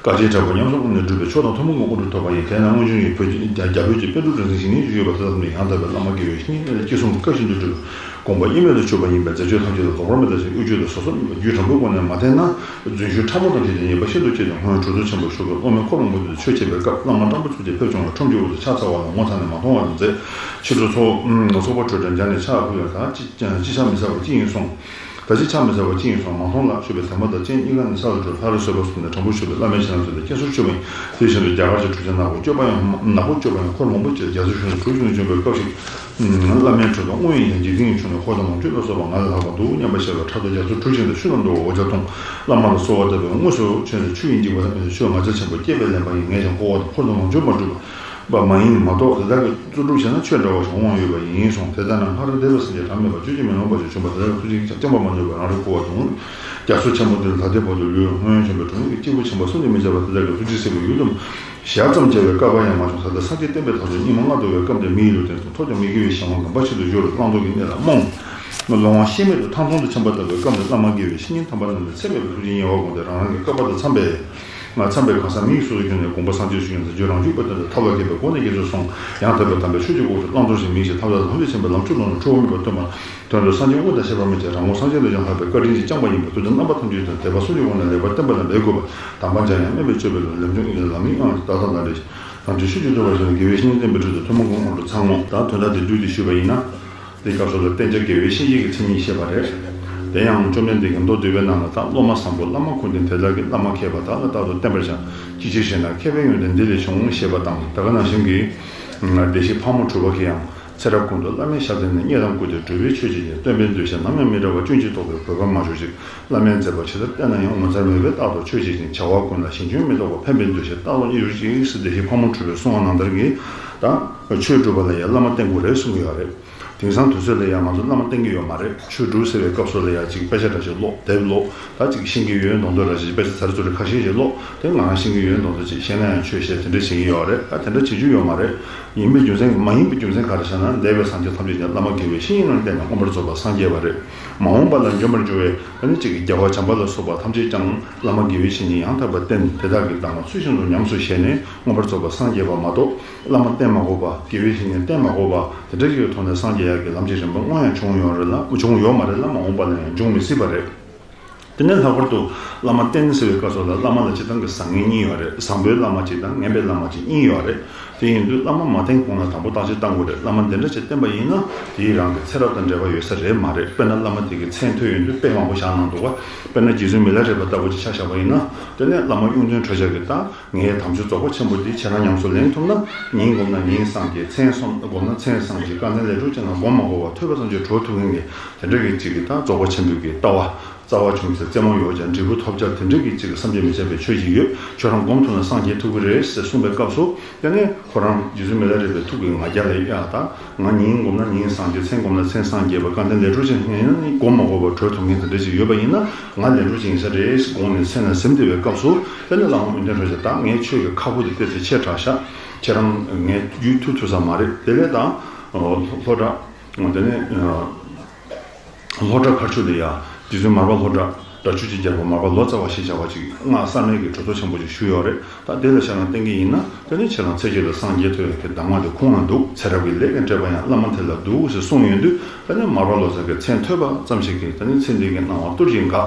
དཀའ་སྤྱད་དྲག་པོས་ཉམས་སུ་བླངས་ནས་བསྒྲུབས་པའི་མཆོག་དང་ཐུན་མོང་གི་དབང་དུ་ཐོབ་པ་ཡིན། དེས་ན་སྔོན་བྱོན་གྱི་བོད་ཀྱི་རྒྱ་རྒྱ་བོད་ཀྱི་པཎ་གྲུབ་རིག་འཛིན་ཞིག་ནི་ཡོད་པ་དེ་ཙམ་དུ་ཡང་དག་པའི་བླ་མ་དགེ་བའི་བཤེས་གཉེན་ལ་ཅི་གསུང་གི་བཀའ་བཞིན་དུ་བསྒྲུབས། དགོངས་པ་དབྱེར་མེད་དུ་ཆོད་པ་ཡིན་པས་མཛད་སྤྱོད་ཐམས་ཅད་ལ་ལོག་པར་མི་ལྟ་ཞིང་དབུས་རྒྱུད་དུ་སོ་སོར་གནས་པ་རྒྱུད་དྲང་པོའི་སྒོ་ནས་མ་བསྟེན་ན། རྫུན་ཞུ་ཕྲ་མོ་དང་འཕྲད་དེ་ཉེས་པ་ཤིན་ཏུ་སྐྱེ་ཞིང་སྔོན་གྲུབ་ཐོབ་ཆེན་པོ་ཞུགས་པའི་བླ་མའི་འཁོར་ལོངས་སྐུ་མདུན་དུ་ཆོས་འཆད་པའི་སྐབས་བླ་མ་སྤྲང་པོ་ཚུལ་གྱིས་ཕེབས་བྱུང་བས་ཁྲོམ་གྱི་དབུས་སུ་ཕྱག་འཚལ་བ་ལ་ངོ་ཚ་ནས་མ་མཐོང་བར་མཛད། ཕྱི་དྲོ་ཚོགས་ཚོགས་པ་གྲོས་གྲོལ་མཇལ་ནས་ཕྱག་ཕུལ་ཡང་ད་ཅི་ཅི་ཕྱག་མི་འཚལ་བ་ཅི་ཡིན་གསུངས། ད་ཅི་ཕྱག་མི་འཚལ་བ་ཅི་ཡིན་གསུངས། མ་མཐོང་ལགས་ཞུས་པས་དད་པ་དང་སྤྱན་གཉིས་ཀ་ནས་ས་ལ་གྲོལ། ལྷ་རུ་གསོལ་བ་གསུངས་ནས་དྲང་པོར་ཞུས་པས་བླ་མའི་ཞལ་ནས་གསོལ་ཏེ་སྤྱན་ཟུར་མཆོད་པ་ཡིན། དེ་བཞིན་དུ་རྒྱ་གར་གྱི་གྲུབ་ཆེན་ནག་པོ་སྐྱོབ་པ་ཡང་ནག་པོ་སྐྱོབ་པ་ཡང་འཁོར་མང་པོ་བཅས་རྒྱ་མཚོའི་གཞུང་དུ་གྲུ་གསུམ་དུ་བྱོན་པའི་སྐབས་ཤིག་བླ་མའི་གྲོས་དང་དངོས་ཡིན་ཡང་འཇིག་རྟེན་གྱི་ཆོས་ནི་འཁོར་དང་ལོངས་སྤྱོད་ལ་སོགས་པ་ང་ལས་ལྷག་པ་འདུག་སྙམ་པ་ཤར་བའི་ཕྲག་དོག་རྒྱ་མཚོའི་གྲུ་བཞིན་དུ་ཆུ་ལ་འདུ་བའི་འོ་བརྒྱལ་མཐོང་། བླ་མ་ལ་གསོལ་བ་བཏབ་པས་དངོས་སུ་བྱོན་ནས་ཆུ་ཡི་འཇིགས་པ་དང་ཆོས་ང་རྩེ་ཆེན་པོ་སྐྱེས་པའི་ལན་པ་ཡིན། ངས་ཀྱང་འཁོར་བ་དང་འཁོར་དང་ལོངས་སྤྱོད་མ་བསྒྲུབས་པ་མ་ཡིན་མ་གཏོགས་དེ་དག་གི་རྩོལ་སྒྲུབ་བྱས་ན་ཆོས་འདྲ་བ་ཞིག་འོང་བ་ཡོད་པ་ཡིན་གསུངས། དེ་ལྟར་ན་སྔར་འདས་པའི་སེམས་ཅན་གྲངས་མེད་པ་བཅུ་གཅིག་མི་ལོངས་པ་ཞིག་བྱོན་པ་དེ་དག་གི་ཐུགས་རྗེ་ཅང་བཅོམ་པ་མ་ནོར་བས་རང་རིག་བསྐུལ་བ་དང་། རྒྱ་མཚོ་ཆེན་པོ་འདི་ལ་ད་ལྟའི་བར་དུ་ལུས་སྔོན་བྱོན་པའི་གྲོང་ཁྱེར་གྱི་སྐྱེས་བུ་ཆེན་པོ་སུམ་ཅུ་མི་ཁྱབ་པ་དེ་དག་གི་ཐུགས་རྗེས་གཟིགས་པའི་ཡུལ་དུ་ཞག་ཙམ་བཅར་བའི་སྐལ་པ་ཡང་མ་བྱུང་། ད་ལྟ་སངས་རྒྱས་བསྟན་པའི་ཐོག་ཏུ་སྙིགས་མ་ལྔ་བདོ་བའི་སྐབས་འདིར་མི་ཡི་ལུས་རྟེན་དང་ཐོབ་ཀྱང་མི་དགེ་བའི་གཞན་དབང་གང་འབའ་ཞིག་ཏུ་སྦྱོར་བའི་བླང་དོར་གྱི་གནས་ལ་རྨོངས། ལོང་བ་ཤེས་མེད་དུ་ཐང་སྟོང་དུ་འཁྱམས་པ་ལྟ་བུའི་སྐབས་འདིར་བླ་མ་དགེ་བའི་བཤེས་གཉེན་དམ་པ་རྣམས་ནས་ཚད་མེད་པའི་ཐུགས་རྗེ་ཉེ་བར་དགོངས་ཏེ་རང་རང་གི་བསྐལ་པ་དང་འཚམས་པའི་ མཚམས་པའི་གང་ཟག་མིང་སོ་སོའི་རྒྱུད་ནས་དགོངས་པ་སངས་རྒྱས་སུ་ཡོངས་སུ་བརྗོད། རང་རྒྱུད་པ་དོན་དུ་ཐབས་ལ་མཁས་པའི་སྒོ་ནས་རྒྱ་མཚོར་སོང་། ཡང་དག་པའི་དམ་པའི་ཆོས་ཀྱི་དབང་ཕྱུག་བླང་དོར་ཞི་མི་ཞི་ཐབས་དང་ལྷ་མིའི་ཆེན་པོའི་ལམ་ཆོས་ལོངས་སུ་འཁྲུལ་བ་མེད་པར་སྟོན་པ། དོན་དུ་སངས་རྒྱས་དབང་དང་ཤེས་པ་མེད་ཅིང་། རང་ངོ་སངས་རྒྱས་ལས་ཀྱང་ལྷག་པའི་བཀའ་དྲིན་གྱིས་བསྐྱངས་པ་ཡིན་པས། ཐུགས་རྗེ་རྣམ་པ་ཐམས་ཅད་དང་དད་པ་སངས་རྒྱས་དབང་ནས་ལེགས་པར་བསྟན་པ་ལ་འབད་དགོས་པ། དམ་པ་འཇམ་དབྱངས་སྨན་པས་སྤྱོད་པའི་ལུགས། ལམ་འཇུག་ཡིན་ལ་ལམ་མིན་དབང་དང་། དམ་ཆོས་ཤིན་ཏུ་སྒྲུབ་པར་བྱེད་ན། དགེ་བའི་བཤེས་གཉེན་བསྟེན་པའི་ཁྲོད་དུ་ཐུན་མོང་གི་དབང་དུ་ཚང་ངོ་། ད་དོན་དག་དེ་བསྡུས་ཏེ་ཞུས་པ་ཡིན་ན། དེའི་སྐབས་སུ་ལ་བསྟེན་བྱ་དགེ་བའི་བཤེས་གཉེན་གྱི་མཚན་ཉིད་བཤད་པ་རེད། དེ་ཡང་བཅོམ་ལྡན་འདས་ཀྱིས་མདོ་སྡུད་པའི་ནང་ལ། ད་སློབ་མ་བཟང་པོ་བླ་མ་ཁོ་ནས། དེ་དག་གི་བླ་མ་མཁས་པ་དག་ལ་རྟག་ཏུ་བསྟེན་པར་བྱ། ཅི་ཕྱིར་ཞེ་ན། མཁས་པའི་ཡོན་ཏན་འདི་ལས་བྱུང་། ཞེས་པ་དང་། ད་ག་ནང་བཞིན་གྱི་བདེ་གཤེགས་ཕག་མོ་གྲུ་པ་གིས་ཡང་། ཚེ་རབས་ཀུན་ཏུ་བླ་མའི་ཞབས་བསྟེན་ནས། རྙེད་དང་བཀུར་སྟི་སྤྲུལ་པའི་ཆོས་ཀྱི་རྒྱལ། སྟོན་པའི་མཛོད་ཆེན་ནམ་ཡང་མི་འབྲལ་བར། སྐྱོན་ཅི་ལྡོག་པའི་གུས་པ་མ་བྱོར་ཅིག། བླ་མའི་མཛད་པ་ཇི་ལྟར་བསྟེན་ན་ཡང་། ངོ་མཚར་མོས་པས་རྟག་ཏུ་མཆོད་བྱེད་ཅིང་། བྱ་བ་ཀུན་ལ་ཞིང་སྐྱོན་མི་ལྡོག་པར། ཕན་པའི་མཛོད་ཆེན་རྟག་ཏུ་བརྙེས་གྱུར་ཅིག། ཟེར་བདེ་གཤེགས་ཕག་མོ་གྲུ་པས་གསུངས་པ་ནང་ལྟར་གྱི། ད་ཆོས་སྒྲུབ་པ་ལ་ཡང་བླ་མ་བསྟེན་དགོས་རེད་གསུང་གི་ཡོད་རེད། དེང་སང་དུས་ཚོད་ལ་ཡང་ང་ཚོ་བླ་མ་བསྟེན་གྱི་ཡོད་མ་རེད། ཆོས་སྒྲུབ་ཟེར་བའི་སྐབས་སུ་ལ་ཡང་ཅིག་དཔེ་ཆ་འདྲ་ཞིག་ཀློག་དེབ་ཀློག་ད་ཅིག་ཤེས་ཀྱི་ཡོད་མདོག་མདོག་འདྲ་ཞིག་དཔེ་ཆ་ཚར་ཚུར་ཁ་ཤས་ཤིག་ཀློག་དེ་ང་རང་ཤེས་ཀྱི་ཡོད་མདོག་མདོག་ཅིག་བཤད་ན་ཡང་ཆོས་བཤད་དེ་འདྲ་བྱེད་ཀྱི་ཡོད་རེད། ད་དེ་འདྲ་བྱེད་རྒྱུ་ཡོད་མ་རེད། ཡིན་པའི་རྒྱུ་མཚན་མ་ཡིན་པའི་རྒྱུ་མཚན་ག་རེ་ཟེར་ན། འདས་པའི་སངས་རྒྱས་ཐམས་ཅད་ཀྱང་བླ་མ་དགེ་བའི་བཤེས་གཉེན་ལ་བརྟེན་ནས་མངོན་པར་རྫོགས་པར་སངས་རྒྱས་པ་རེད། མ་འོངས་པ་ལ་འབྱོན་པར་འགྱུར་བའི་ད་ནི་ཅིག་རྒྱལ་བ་བྱམས་པ་ལ་སོགས་པ་ཐམས་ཅད་ཀྱང་བླ་མ་དགེ་བའི་བཤེས་གཉེན་ཡང་དག་པར་བསྟེན། དེ་དག་གི་གདམས་ངག་ཚུལ་བཞིན་དུ་ཉམས་སུ་བཞེས་ནས་མངོན་པར་རྫོགས་པར་སངས་རྒྱས་པ་མ་གཏོགས། བླ་མ་བསྟེན་མ་དགོས་པ། དགེ་བའི་བཤེས་གཉེན་བསྟེན་མ་དགོས་པ། དེ་འདྲ་ཞིག་གི་ཐོག་ནས་སངས་རྒྱས་ཡག་གི་ལམ་གྱི་རིམ་པ་སྔོན་ཡང་བྱུང་ཡོད་རེད་ལ། བྱུང་ཡོད་མ་རེད་ལ། མ་འོངས་པ་ལ་ཡང་འབྱུང་མི་སྲིད་པ་རེད། དེ་ནས་ལྷག་པར་དུ་བླ་མ་བསྟེན་ཟེར་བའི་སྐབས་སུ་ལ། བླ་མ་ལ་སྤྱིར་བཏང་གི་བཟང་ངན་གཉིས་ཡོད་རེད། བཟང་པོའི་བླ་མ་གཅིག་དང་ངན་པའི་བླ་མ་གཅིག་གཉིས་ཡོད་རེད། དེ་ཡིན་དུས་བླ་མ་མ་བསྟེན་གོང་ལ་དང་པོ་བརྟག་དཔྱད་གཏང་དགོས་རེད། བླ་མ་འདི་འདྲ་ཞིག་བསྟེན་པ་ཡིན་ན་དེའི་རང་གི་ཚེ་རབས་དང་འབྲེལ་བ་ཡོད་ས་རེད་མ་རེད། དཔེར་ན་བླ་མ་དེ་གི་མཚན་ཐོས་ཡོང་དུས་དཔེ་མང་པོ་བཞག་གནང་འདུག་བ། དཔེར་ན་རྗེ་བཙུན་མི་ལ་རས་པ་ལྟ་བུ་ཅིག་ཆ་བཞག་པ་ཡིན་ན། དེ་ནས་བླ་མ་གཡུང་སྟོན་གྲོལ་ཆ་གི་ད་ངའི་དམ་ཆོས་རྫོགས་པ་ཆེན་པོ་འདི་ཁྱེད་རང་ཉམས་སུ་ལེན་ཐུབ་ན། ཉིན་བསྒོམས་ན་ཉིན་སངས་རྒྱས། མཚན་གསུམ་བསྒོམས་ན་མཚན་སངས་རྒྱས། བསྐང་གདན་ལས་གྲུབ་ཅེ་ན་བསྒོམ་མ་དགོས་པར་ཐོས་པ་ཙམ་གྱིས་གྲོལ་ཐུབ་མཁན་གྱི་དེ་འདྲ་གི་ཅིག་གི་ད་རྫོགས་པ་ཆེན་པོའི་གི་ལྟ་བ། རྩ་བ་ཆུང་ཙེ་རྩེ་མོ་ཡོད་ཀྱང་འབྲས་བུ་ཐོབ་བྱ་དེ་འདྲ་གི་ཅིག་གི་བསམ་གྱིས་མི་ཁྱབ་པའི་ཆོས་ཅིག་ཡོད། ཁྱོད་རང་སྒོམ་ཐུབ་ན་སངས་རྒྱས་ཐུབ་ཀྱི་རེད་ཟེར་གསུངས་པའི་སྐབས་སུ། དེ་ནས་ཁོ་རང་རྗེ་བཙུན་མི་ལ་རས་པའི་ཐུགས་ཀྱི་ང་རྒྱལ་ལ་ཡ་ད་ང་ཉིན་བསྒོམས་ན་ཉིན་སངས་རྒྱས། མཚན་བསྒོམས་ན་མཚན་སངས་རྒྱས་པ། བསྐང་གདན་ལས་གྲུབ་ཅེ་ན་ནི་སྒོམ་མ་དགོས་པར་གྲོལ་ཐུབ་མཁན་དེ་འདྲ་ཅིག་ཡོད་པ་ཡིན་ན། ང་ལས་གྲུབ་ཅེ་ཡིན་ས་རེད་དགོངས་ནས་མཚན་ལ་ཟིན་བསྡད་པའི་སྐབས་སུ། དེ་ནས་བླ་མ་གཡུང་སྟོན་གྲོལ་ཆ་ད་ངའི་ཆོས་ཀྱི་ཁ་ཕོ་དེ་བལྟས་ཚེ་ཆེ་དྲགས་ཤག་ཁྱེད་རང་ངའི་རྒྱུད་ཐུག་ཐུབ་ས་མ་རེད། དེ་ལས་ད་ལྷོ་བྲག་དེ་ནས། ལྷོ་བྲག་མཁར་ཆུ་ལ་ཡ། རྗེ་བཙུན་མར་པ་ལྷོ་བྲག་སྒྲ་ཆུ་ཅན་རྒྱལ་པོ་མར་པ་ལོ་ཙཱ་བ་ཞེས་བྱ་བ་ཅིག་སྔགས་གསར་མའི་གི་གྲུབ་ཐོབ་ཆེན་པོ་ཅིག་ཞུས་ཡོད་རེད། ད་དེ་ལ་ཁྱེད་རང་བསྟེན་གྱི་ཡིན་ན། དེ་ནི་ཁྱེད་རང་ཚེ་སྐྱེལ་དུ་སངས་རྒྱས་ཐོབ་ཡག་གི་གདམས་ངག་དེ་ཁོང་ལ་འདུག་ཚེ་རབས་ཀྱི་ལས་ཀྱི་འབྲེལ་བ་ཡང་བླ་མ་དེ་ལ་འདུག་ཟེར་གསུངས་ཡོང་དུས། དེ་ནི་མར་པ་ལོ་ཙཱ་གི་མཚན་ཐོས་པ་ཙམ་ཞིག་གིས་དེ་ནི་ཚེ་འདི་གི་སྣང་བ་གཏོར་བཞིན་འགག་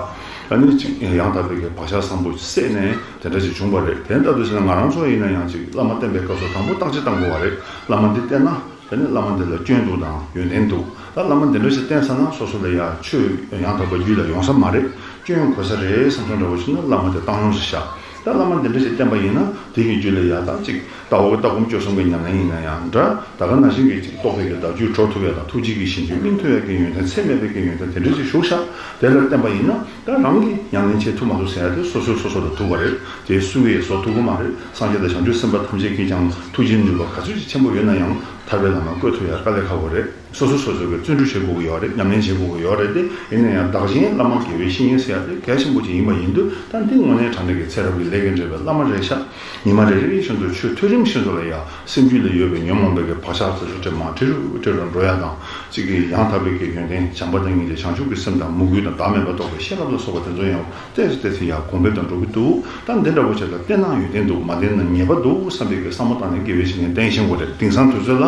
ད་ནི་ཅིག་ཡང་དག་པའི་གི་བག་ཆགས་བཟང་པོ་སད་ནས་དེ་འདྲ་ཞིག་བྱུང་བ་རེད། དེ་ལྟ་དུས་ཟེར་ན་ང་རང་ཚོ་ཡིན་ན་ཡང་ཅིག་བླ་མ་བསྟེན་པའི་སྐབས་སུ་དང་པོ་བརྟག་དཔྱད་གཏང་དགོས་པ་རེད། བླ་མ་འདི་བསྟེན་ན། དེ་ནས་བླ་མ་འདི་ལ་སྐྱོན་འདུག་དང་ཡོན་ཏན་འདུག་ད་བླ་མ་འདི་འདྲ་ཞིག་བསྟེན་ཚར་ན་སོ་སོ་ལ་ཡ་ཆོས་ཡང་དག་པ་རྒྱུད་ལ་ཡོང་ས་མ་རེད། སྐྱོན་གོ་ས་རེད་བསམ་སོང་འདྲ་བོ་ཞིག་ན་བླ་མ་དེ་བཏང་སྙོམས་སུ་བཞག་ད་བླ་མ་འདི་འདྲ་ཞིག་བསྟེན་པ་ཡིན་ན་དེ་གི་རྒྱུད་ལ་ཡ་ད་ཅིག་ལྟ་བ་གི་ལྟ་སྒོམ་སྤྱོད་གསུམ་གྱི་ཉམས་ལེན་ཡིན་ན་ཡང་འདྲ། ད་ག་ནང་བཞིན་གྱི་ཅིག་རྟོགས་པའི་གི་བདག་རྒྱུད་གྲོལ་ཐུབ་ཡ་དང་ཐུགས་རྗེ་གི་ཞིང་རྒྱུད་སྨིན་ཐུབ་ཡ་གི་ཡོན་ཏན་ཚད་མེད་པའི་གི་ཡོན་ཏན་དེ་འདྲ་ཞིག་ཞུགས་ཤག་དེ་ལ་བརྟེན་པ་ཡིན་ན་ད་རང་གི་ཉམས་ལེན་བྱེད་ཐུབ་མ་ཐུབ་ཟེར་ཡ་དེ་སོ་སོས་སོ་སོ་ལ་ཐུག་པ་རེད། དེ་སུ་གིས་བཟོ་ཐུབ་ཀྱི་མ་རེད། སངས་རྒྱས་དང་བྱང་ཆུབ་སེམས་དཔའ་ཐམས་ཅད་ཀྱིས་ཀྱང་ཐུགས་རྗེའི་ནུས་པ་ག་ཚོད་ཅིག་ཆེན་པོ་ཡོད་ན་ཡང་ཐར་པའི་ལམ་ལ་བཀོད་ཐུབ་ཡ་དཀའ་ལས་ཁག་པོ་རེད། སོ་སོ་སོ་སོ་གིས་བརྩོན་འགྲུས་བྱེད་དགོས་ཀྱི་ཡོད་རེད། ཉམས་ལེན་བྱེད་དགོས་ཀྱི་ཡོད་རེད་དེ། ཡིན་ན་ཡང་བདག་གཞན་བླ་མ་དགེ་བའི་བཤེས་གཉེན་ཟེར་ཡ་དེ་གལ་ཆེན་པོ་ཅིག་ཡིན་པ་ཡིན་དུས། ད་འདི་དངོས་གནས་དྲང་གནས་ཀྱི་ཚེ་རབས་ཀྱི་ལས་ཀྱི་འབྲེལ་བའི་བླ་མ་རེད་ཤག་ཉི་མ་རེ་རེ་བཞིན་དུ་ཆོས་ཐོས་རིམ་བཞིན་དུ་ལ་ཡ་སེམས་རྒྱུད་ལ་ཡོད་པའི་ཉོན་མོངས་པའི་གི་བག་ཆགས་དེ་ཚོ་དྲི་མ་བྲི་རུ་བྲི་རུ་འགྲོ་ཡ་དང་། གཅིག་གིས་ཡང་དག་པའི་གི་ཡོན་ཏན་བྱམས་པ་དང་སྙིང་རྗེ་བྱང་ཆུབ་ཀྱི་སེམས་དང་མོས་གུས་དང་བདག་མེད་པ་རྟོགས་པའི་ཤེས་རབ་ལ་སོགས་པ་དེ་ཚོ་ཡང་ཏོག་ཙམ་ཏོག་ཙམ་ཡ་གོང་འཕེལ་དུ་འགྲོ་གི་འདུག་ད་འདི་འདྲ་བོ་བྱས་ཙང་བསྟེན་ན་ཡོན་ཏན་འདུག་མ་བསྟེན་ན་ཉེས་པ་འདུག་བསམ་པའི་གི་བསམ་བློ་བཏང་ནས་དགེ་བའི་བཤེས་གཉེན་བསྟེན་ཤེས་དགོས་རེད། དེང་སང་དུས་ཚོད་ལ།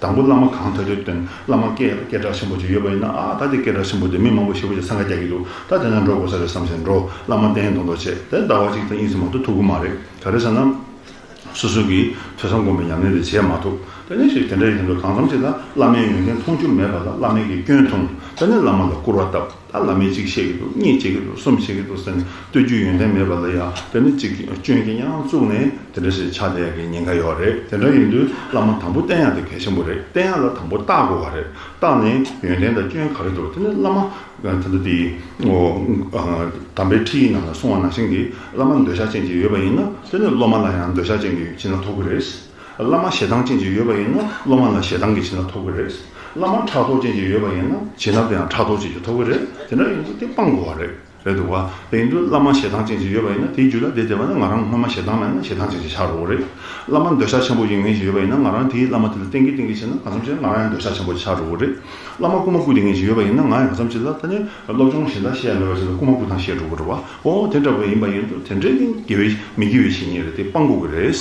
དང་པོ་བླ་མ་གང་ཐོས་ཐོས་བསྟེན། བླ་མ་སྐད་སྐད་གྲགས་ཆེན་པོ་ཅིག་ཡོད་པ་ཡིན་ན། ཨ་ད་དེ་སྐད་གྲགས་ཆེན་པོ་དེ་མི་མང་པོ་ཞེ་པོ་ཅིག་འཚང་ཁ་རྒྱག་གི་འདུག་ད་དེ་ན་འགྲོ་དགོས་ས་རེད་བསམ་བྱས་འགྲོ། བླ་མ་བསྟེན་མདོག་མདོག་བྱས་དེ་ཟླ་བ་གཅིག་དང་གཉིས་ཙམ་མ་གཏོགས་ཐུབ་ཀྱི་མ་རེད། ག་རེ་ཟེར་ན། སོ་སོ་གིས་ཐོས་བསམ་སྒོམ་པའི་ཉམས་ལེན་དེ་བྱས་མ་ཐུབ། དེ་ནས་ཞིག་དེ་འདྲ་ཡིན་དུས་གང་འཚམ་ཅིག་ལ་བླ་མའི་ཡོན་ཏན་མཐོང་རྒྱུ་མེད་པ་ལ་བླ་མའི་གི་སྐྱོན་མཐོང་། དེ་ནས་བླ་མ་ལ་སྐུར་བ་བཏབ། ད་བླ་མས་གཅིག་བཤད་ཀྱི་འདུག་གཉིས་བྱེད་ཀྱི་འདུག་གསུམ་བྱེད་ཀྱི་འདུག་ཟེར་ནས་བསྟོད་རྒྱུའི་ཡོན་ཏན་མེད་པ་ལ་ཡང་དེ་ནི་གཅིག་གི་སྐྱོན་གྱིས་ཡང་བཙུགས་ནས་དེ་འདྲ་ཞིག་ཆགས་བསྡད་ཡག་གི་ཉེན་ཁ་ཡོད་རེད། དེ་འདྲ་ཡིན་དུས་བླ་མ་དང་པོ་བསྟེན་ཡག་དེ་གལ་ཆེན་པོ་རེད། བསྟེན་ཡག་ལ་དང་པོ་བརྟག་དགོས་པ་རེད། བརྟགས་ནས་ཡོན་ཏན་དང་སྐྱོན་ག་རེ་འདུག་དེ་ནི་བླ་མ་ད་ལྟ་དེ་དམ་པའི་ཁྲིད་ཡིག་ནང་ལ་གསུངས་པ་ནང་བཞིན་གྱི་བླ་མ་འདོད་ཆགས་ཅན་ཅིག་ཡོད་པ་ཡིན་ན་དེ་ནི་སློབ་མ་ལ་ཡང་འདོད་ཆགས་ཅན་གྱི་བྱིན་རླབས་ཐོབ་ཀྱི་རེད། བླ་མ་ཞེ་སྡང་ཅན་ཅིག་ཡོད་པ་ཡིན་ན་སློབ་མ་ལ་ཞེ་སྡང་གི་བྱིན་རླབས་ཐོབ་ཀྱི་རེད། བླ་མ་ཕྲག་དོག་ཅན་ཅིག་ཡོད་པ་ཡིན་ན་བྱིན་རླབས་དེ་ཡང་ཕྲག་དོག་ཅན་ཅིག་ཐོབ་ཀྱི་རེད། དེ་འདྲ་ཡིན་དུས་དེ་སྤང་དགོས་པ་རེད། རེད་འདུག་བ། དེ་ཡིན་དུས་བླ་མ་ཞེ་སྡང་ཅན་ཅིག་ཡོད་པ་ཡིན་ན་དེའི་རྒྱུད་ལ་བསྡད་བསྡད་པ་ན་ང་རང་སྔོན་མ་ཞེ་སྡང་མེད་ན་ཞེ་སྡང་ཅན་ཅིག་ཆགས་འགྲོ་གི་རེད། བླ་མ་འདོད་ཆགས་ཆེན་པོ་ཡོད་མཁན་ཞིག་ཡོད་པ་ཡིན་ན་ང་རང་དེའི་བླ་མ་དེ་ལ་བསྟེན་གི་བསྟེན་གི་བྱས་ན་གང་འཚམ་བྱས་ང་རང་ཡང་འདོད་ཆགས་ཆེན་པོ་ཆགས་འགྲོ་གི་རེད། བླ་མ་རྐུ་མ་རྐུ་བསྡད་མཁན་ཞིག་ཡོད་པ་ཡིན་ན་ང་ཡང་གང་འཚམ་བྱས་ལ་ད་ནི་སློབ་སྦྱོང་གཞན་དག་བཤད་ཡ་མེད་པ་ཞིག་ལ་རྐུ་མ་རྐུ་ཐང་བཤད་འགྲོ་གི་རེད་བ། ཨོ་དེ་འདྲ་བ་ཡིན་པ་ཡིན་དུས་དེ་འདྲའི་དགེ་བའི་མི་དགེ་བའི་བཤེས་གཉེན་རེད་དེ་སྤང་དགོས་གི་རེད།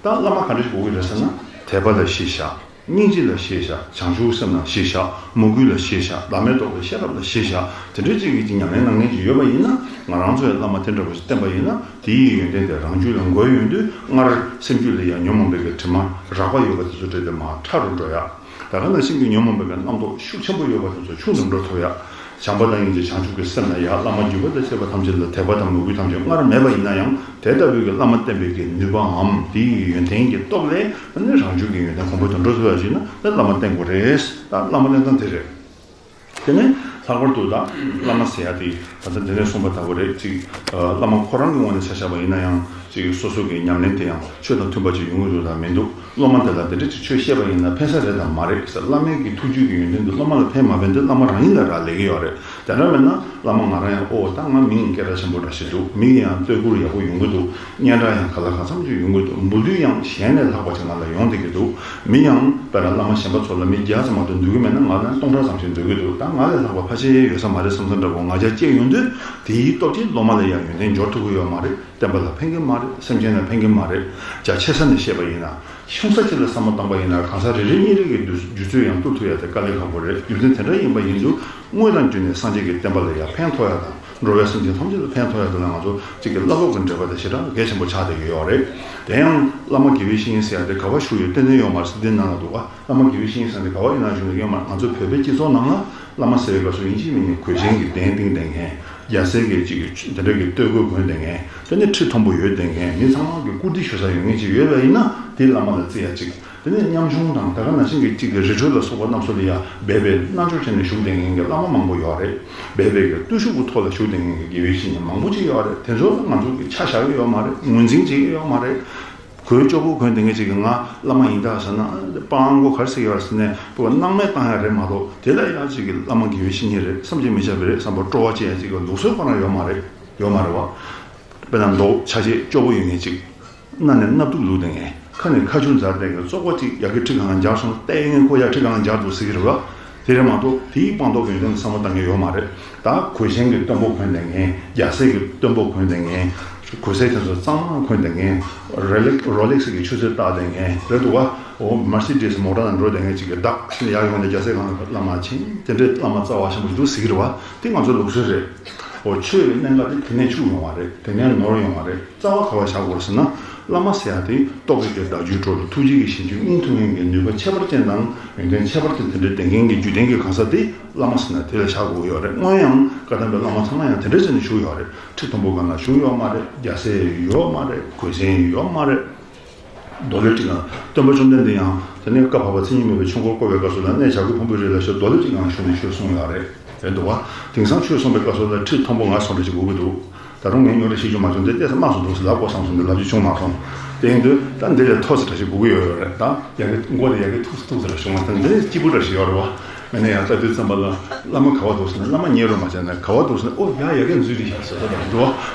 ད་བླ་མ་ག་འདྲ་ཞིག་དགོས་གི་རེད་ཟེར་ན་དད་པ་ལ་གཞི་བཞག་སྙིང་རྗེ་ལ་གཞི་བཞག་བྱང་ཆུབ་སེམས་ལ་གཞི་བཞག་མོས་གུས་ལ་གཞི་བཞག་བདག་མེད་རྟོགས་པའི་ཤེས་རབ་ལ་གཞི་བཞག་དེ་འདྲའི་ཅིག་གི་ཅིག་ཉམས་ལེན་གནང་མཁན་ཅིག་ཡོད་པ་ཡིན་ན་ང་རང་ཚོའི་བླ་མ་དེ་འདྲ་བ་ཞིག་བསྟེན་པ་ཡིན་ན་དེའི་ཡོན་ཏན་དེ་རང་རྒྱུད་ལ་འགོས་ཡོང་དུས་སྔར་སེམས་རྒྱུད་ལ་ཡང་ཉོན་མོངས་པའི་གི་དྲི་མ་རགས་པ་ཡོད་པ་དེ་ཚོ་བྲལ་ཏེ་མར་ཕྲ་རུ་འགྲོ་ཡ། ད་ག་ནང་བཞིན་གྱི་ཉོན་མོངས་པའི་གི་རྣམ་རྟོག་ཤུགས་ཆེན་པོ་ཡོད་པ་དེ་ཚོ་ཆུང་དུ་འགྲོ་ཐུབ་ཡ། བྱམས་པ་དང་སྙིང་རྗེ་བྱང་ཆུབ་ཀྱི་སེམས་ལ་ཡ་བླ་མ་བརྒྱུད་པ་དང་བཅས་པ་ཐམས་ཅད་ལ་དད་པ་དང་མོས་གུས་ཐམས་ཅད་སྔར་མེད་པ་ཡིན་ན་ཡང་དེ་ལྟ་བུའི་གི་བླ་མ་བསྟེན་པའི་གི་ནུས་པའམ་དེའི་ཡོན་ཏན་གྱི་སྟོབས་ལས་ནི་རང་རྒྱུད་ཀྱི་ཡོན་ཏན་གོང་འཕེལ་དུ་འགྲོ་ཐུབ་ཡ་ཞིག་ན་ནི་བླ་མ་བསྟེན་དགོས་རེད། ད་བླ་མ་བསྟེན་སྟངས་དེ་རེད། དེ་ནས་ལྷག་པར་དུ་ད་བླ་མ་ཟེར་ཡ་དེ་ད་ལྟ་འདི་ནས་གསུངས་པ་ལྟ་བུ་རེད་ཅིག་བླ་མ་ཁོ་རང་གི་ངོས་ནས་ཆ་བཞག་པ་ཡིན་ན་ཡང་ཅིག་སོ་སོ་གི་ཉམས་ལེན་དེ་ཡང་ཆོས་དང་མཐུན་པ་ཅིག་ཡོང་གི་འདུག་དང་མི་འདུག་སློབ་མ་དེ་ལ་འདི་འདྲ་ཅིག་ཆོས་བཤད་པ་ཡིན་ན་ཕན་ས་རེད་དང་མ་རེད་ཟེར་བླ་མའི་གི་ཐུགས་རྒྱུད་ཀྱི་ཡོན་ཏན་དེ་སློབ་མ་ལ་ཕན་མ་ཕན་དེ་བླ་མ་རང་ཉིད་ལ་རག་ལས་ཀྱི་ཡོད་རེད། དེ་འདྲ་མེད་ན་བླ་མ་ང་རང་ཡང་ཨོ་ད་ང་མིང་སྐད་གྲགས་ཆེན་པོ་འདྲ་ཞིག་འདུག་མིང་ཡང་བསྟོད་བཀུར་ཡག་པོ་ཡོང་གི་འདུག་སྙན་གྲགས་ཡང་ག་ལ་གང་འཚམ་ཅིག་ཡོང་གི་འདུག་འབུལ་དུས་ཡང་གཞན་ལས་ལྷག་པ་ཅིག་ང་ལ་ཡོང་བསྡད་ཀྱི་འདུག་མི་ཡང་དཔེར་ན་བླ་མ་གཞན་པ་ཚོ་ལ་མི་བརྒྱ་ཙམ་མ་གཏོགས་འདུལ་གི་མེད་ན་ང་ལ་སྟོང་ཕྲག་ཙམ་ཞིག་འདུལ་གི་འདུག་ད་ང་ལས་ལྷག་པ་ཕལ་ཆེར་ཡོད་ས་མ་རེད་བསམ་བསམ་འདྲ་པོ་ང་རྒྱལ་སྐྱེ་ཡོང་དུས་དེའི་སྟོབས་ཀྱིས་སློབ་མ་ལ་ཡང་ཡོན་ཏན་འབྱོར་ཐུབ་ཀྱི་ཡོད་མ་རེད། བསྟན་པ་ལ་ཕན་གྱི་མ་རེད། སེམས་ཅན་ལ་ཕན་གྱི་མ་རེད། རྒྱ་ཆེ་ས་ནས་བཤད་པ་ཡིན་ན་ཆུང་ས་ཅིག་ལ་བསམ་བློ་བཏང་པ་ཡིན་ན་གང་ཟག་རེ་རེ་གཉིས་རེ་གི་རྒྱུ་རྒྱུ་ཚོད་ཡང་གཏོར་ཐུབ་ཡ་དེ་དཀའ་ལས་ཁག་པོ་རེད། རྒྱུ་མཚན་དེ་འདྲ་ཡིན་པ་ཡིན་དུས་དངོས་དང་བརྒྱུད་ནས་སངས་རྒྱས་ཀྱི་བསྟན་པ་ལ་ཡང་ཕན་ཐོགས་ཡ་དང་འགྲོ་བའི་སེམས་ཅན་ཐམས་ཅད་ལ་ཕན་ཐོགས་ཡ་དེ་ལ་ང་ཚོ་གཅིག་གི་བླ་སློབ་ཀྱི་འབྲེལ་བ་དེ་ཞེ་དྲག་གལ་ཆེན་པོ་ཆགས་བསྡད་ཀྱི་ཡོད་རེད། དེ་ཡང་བླ་མ་དགེ་བའི་བཤེས་གཉེན་ཟེར་ཡ་དེ་ག་པར་བཞུགས་ཡོད་ཏན་ཏན་ཡོད་མ་རེད་ཟེར་འདི་ནང་ལ་འདུག་ག་བླ་མ་དགེ་བའི་བཤེས་གཉེན་ཟེར་ཡ་དེ་ག་པར་ཡིན་ན་བཞུགས་ཡོད་མ་རེད། ང་ཚོ་བོད་པའི་སྤྱི་ཚོགས་ནང་ལ་བླ་མ་ཟེར་བའི་སྐབས་སུ་ཡིན་གཅིག་མིན་གཉིས་གོས་ཆེན་གྱི་གདན་བཏིང་བསྡད་མཁན། རྒྱལ་སྲས་ཀྱི་ཅིག་དེ་འདྲ་གི་སྟོད་གོས་གོན་བསྡད་མཁན། དེ་ནས་ཁྲི་མཐོན་པོ་ཡོད་བསྡད་མཁན། མི་ཚང་མ་གི་བཀུར་སྟི་ཞུ་ས་ཡོད་མཁན་ཅིག་ཡོད་པ་ཡིན་ན་དེ་བླ་མ་ལ་བརྩི་ཡ་ཅིག་དེ་ནས་ཉམ་ཆུང་དང་ད་ག་ནང་བཞིན་གྱི་ཅིག་གི་རི་ཁྲོད་ལ་སོགས་པ་རྣམས་སུ་ལ་ཡ་སྦས་པའི་རྣལ་འབྱོར་བྱས་ནས་བཞུགས་བསྡད་མཁན་གྱི་བླ་མ་མང་པོ་ཡོད་རེད། སྦས་པའི་གི་བརྟུལ་ཞུགས་ཀྱི་ཐོག་ལ་བཞུགས་བསྡད་མཁན་གྱི་དགེ་བའི་བཤེས་གཉེན་མང་པོ་ཅིག་ཡོད་རེད། དེ་ཚོ་ལ་ང་ཚོ་གི་ཆ་བཞག་གི་ཡོད་མ་རེད། ངོས་འཛིན་བྱེད་ཀྱི་ཡོད་མ་རེད། གོས་སྐྱོ་པོ་གོན་བསྡད་མཁན་ཅིག་གིས་ང་བླ་མ་ཡིན་ད་ཟེར་ན་སྤྲང་པོ་ག་རེ་ཟེར་གྱི་ཡོད་རེད་ཟེར་ནས་སྤོ་བོ་སྣང་མེད་བཏང་ཡ་རེད་མ་གཏོགས་དེ་ལ་ཡ་ཅིག་གི་བླ་མ་དགེ་བའི་བཤེས་གཉེན་རེད་བསམ་གྱིས་མི་ཁྱབ་པ་རེད་བསམ་པ་སྤྲོ་བ་སྐྱེ་ཡ་ཅིག་གི་ལུགས་སྲོལ་ཁོ་ན་ཡོད་མ་རེད། ཡོད་མ་རེད་བ། དཔེར་ན་མདོག་ཆ་བྱད་སྐྱོ་པོ་ཡོད་མཁན་ཅིག་སྣ་ནས་སྣ་བདུག་བླུགས་བསྡད་མཁན། ཁ་ནས་ཁ་ཆུ་འཛར་བསྡད་མཁན། བཙོག་པ་ཅིག་ཡ་གི་ཁྲི་སྒང་ལ་འབྱར་སོང་བལྟས་མཁན་ཁོ་ཡ་ཁྲི་སྒང་ལ་འབྱར་འདུག་ཟེར་གྱི་རེད་བ། དེ་རེད་མ་གཏོགས་དེའི་སྤངས་རྟོགས་ཀྱི་ཡོན་ཏན་བསམ་བློ་བཏང་མཁན་ཡོད་མ་རེད། ད་གོས་ཆེན་གྱི་སྟོན་པོ་གོན་བསྡད་མཁན། རྒྱལ་སྲས་ཀྱི་སྟོན་པོ་གོན་བསྡད་མཁན། གོས་ཟས་དེ་ཚོ་གཙང་མ་གོན་བསྡད་མཁན། རོ་ལེག་རོ་ལེག་སི་གི་ཆུ་ཚོད་བཏགས་བསྡད་མཁན་རེད་འདུག་བ། འོ་མར་སི་ཌི་སི་མོ་ཊ་ནང་འགྲོ་བསྡད་མཁན་ཅིག་གིས་བདག་ཡར་ཡོང་ནས་རྒྱལ་སྲས་སྒང་ལ་བླ་མ་ཕྱིན་དེ་འདྲའི་བླ་མ་རྩ་བ་ཆེན་པོ་ཞིག་འདུག་ཟེར་གྱི་རེད་བ། དེ་ང་ཚོའི་ལུགས་སྲོལ་རེད། འོ་ཆོས་ཀྱི་གནད་འགག་དེ་དེ་ནས་འཆུག་ཡོང་བ་རེད། དེ་ནས་ནོར་ཡོང་བ་རེད། རྩ་བ་ག་པར་བཞག་དགོས་ཟེར་ན། བླ་མ་ཟེར་ཡ་དེ་རྟོག་གེ་གེ་བདག་རྒྱུད་གྲོལ་ཐུགས་རྗེ་གི་ཞིང་བཅུད་སྙིང་ཐིག་ལེན་གྱི་ནུས་པ་ཁྱད་པར་ཅན་དང་ཡོན་ཏན་ཁྱད་པར་ཅན་དེ་འདྲ་ལྡན་མཁན་གྱི་རྒྱུད་ལྡན་གྱི་གང་ཟག་དེ་བླ་མ་ཟེར་ན་དེ་ལ་བཞག་དགོས་ཀྱི་ཡོད་རེད། སྔོན་ཡང་བཀའ་གདམས་པའི་བླ་མ་ཚང་མ་ཡང་དེ་འདྲ་བྱས་ནས་བཞུགས་ཡོད་རེད། ཁྲི་མཐོན་པོ་སྒང་ལ་བཞུགས་ཡོད་མ་རེད། རྒྱལ་སྲས་ཡོད་མ་རེད། གོས་ཆེན་ཡོད་མ་རེད། རྡོ་ལེབ་ཅིག་ནང་སྟོན་པ་བཅོམ་ལྡན་འདས་ཡང་དེ་ནས་བཀའ་བབས་པ་མཚན་ཉིད་མེད་པའི་ཆོས་འཁོར་བསྐོར་བའི་སྐབས་སུ་ལ་གནས་བྱ་རྒོད་ཕུང་པོའི་རི་ལ་ཞོལ་རྡོ་ལེབ་ཅིག་ནང་བཞུགས་ནས་ཆོས་གསུངས་ཡོད་རེད། རེད་འདུག་བ། དེང་སང་ཆོས་གསུངས་པའི་སྐབས་སུ་ལ་ཁྲི་མཐོན་པོ་ང་སོང་འདྲ་ཞིག་དགོས་ཀྱི་འདུག་ད་རུང་ངས་ཉོ་རེ་ཞིག་བྱུང་མ་བྱུང་དེ་ལྟས་ས་དམག་སུ་འདུག་ཟེར་ལབ་དགོས་བསམ་སོང་འདི་ལབ་རྒྱུ་བྱུང་མ་སོང་། དེ་ཡིན་དུས་ད་འདི་ལས་མཐོ་ས་འདྲ་ཞིག་དགོས་ཀྱི་ཡོད་ཡོད་རེད། ད་ཡ་གི་མགོ་དེ་ཡ་གི་ཐུག་སུ་ཐུག་ཟེར་བྱུང་བ་དང་འདི་ལས་སྐྱིད་པོ་འདྲ་ཞིག་ཡོད་རེད་བ། མེད་ན་ཡང་ལྟ་དུས་ཙམ་པ་ལ་བླ་མ་ག་བ་འདུག་ཟེར་ན་བླ་མ་ཉེ་རུ་མ་བྱས་ན་ག་བ་འདུག་ཟེར་ན་ཨོ་ཡ་ཡ་གི་འཛུལ་དེ་ཡ་ཟེར་ད་འགྲོ།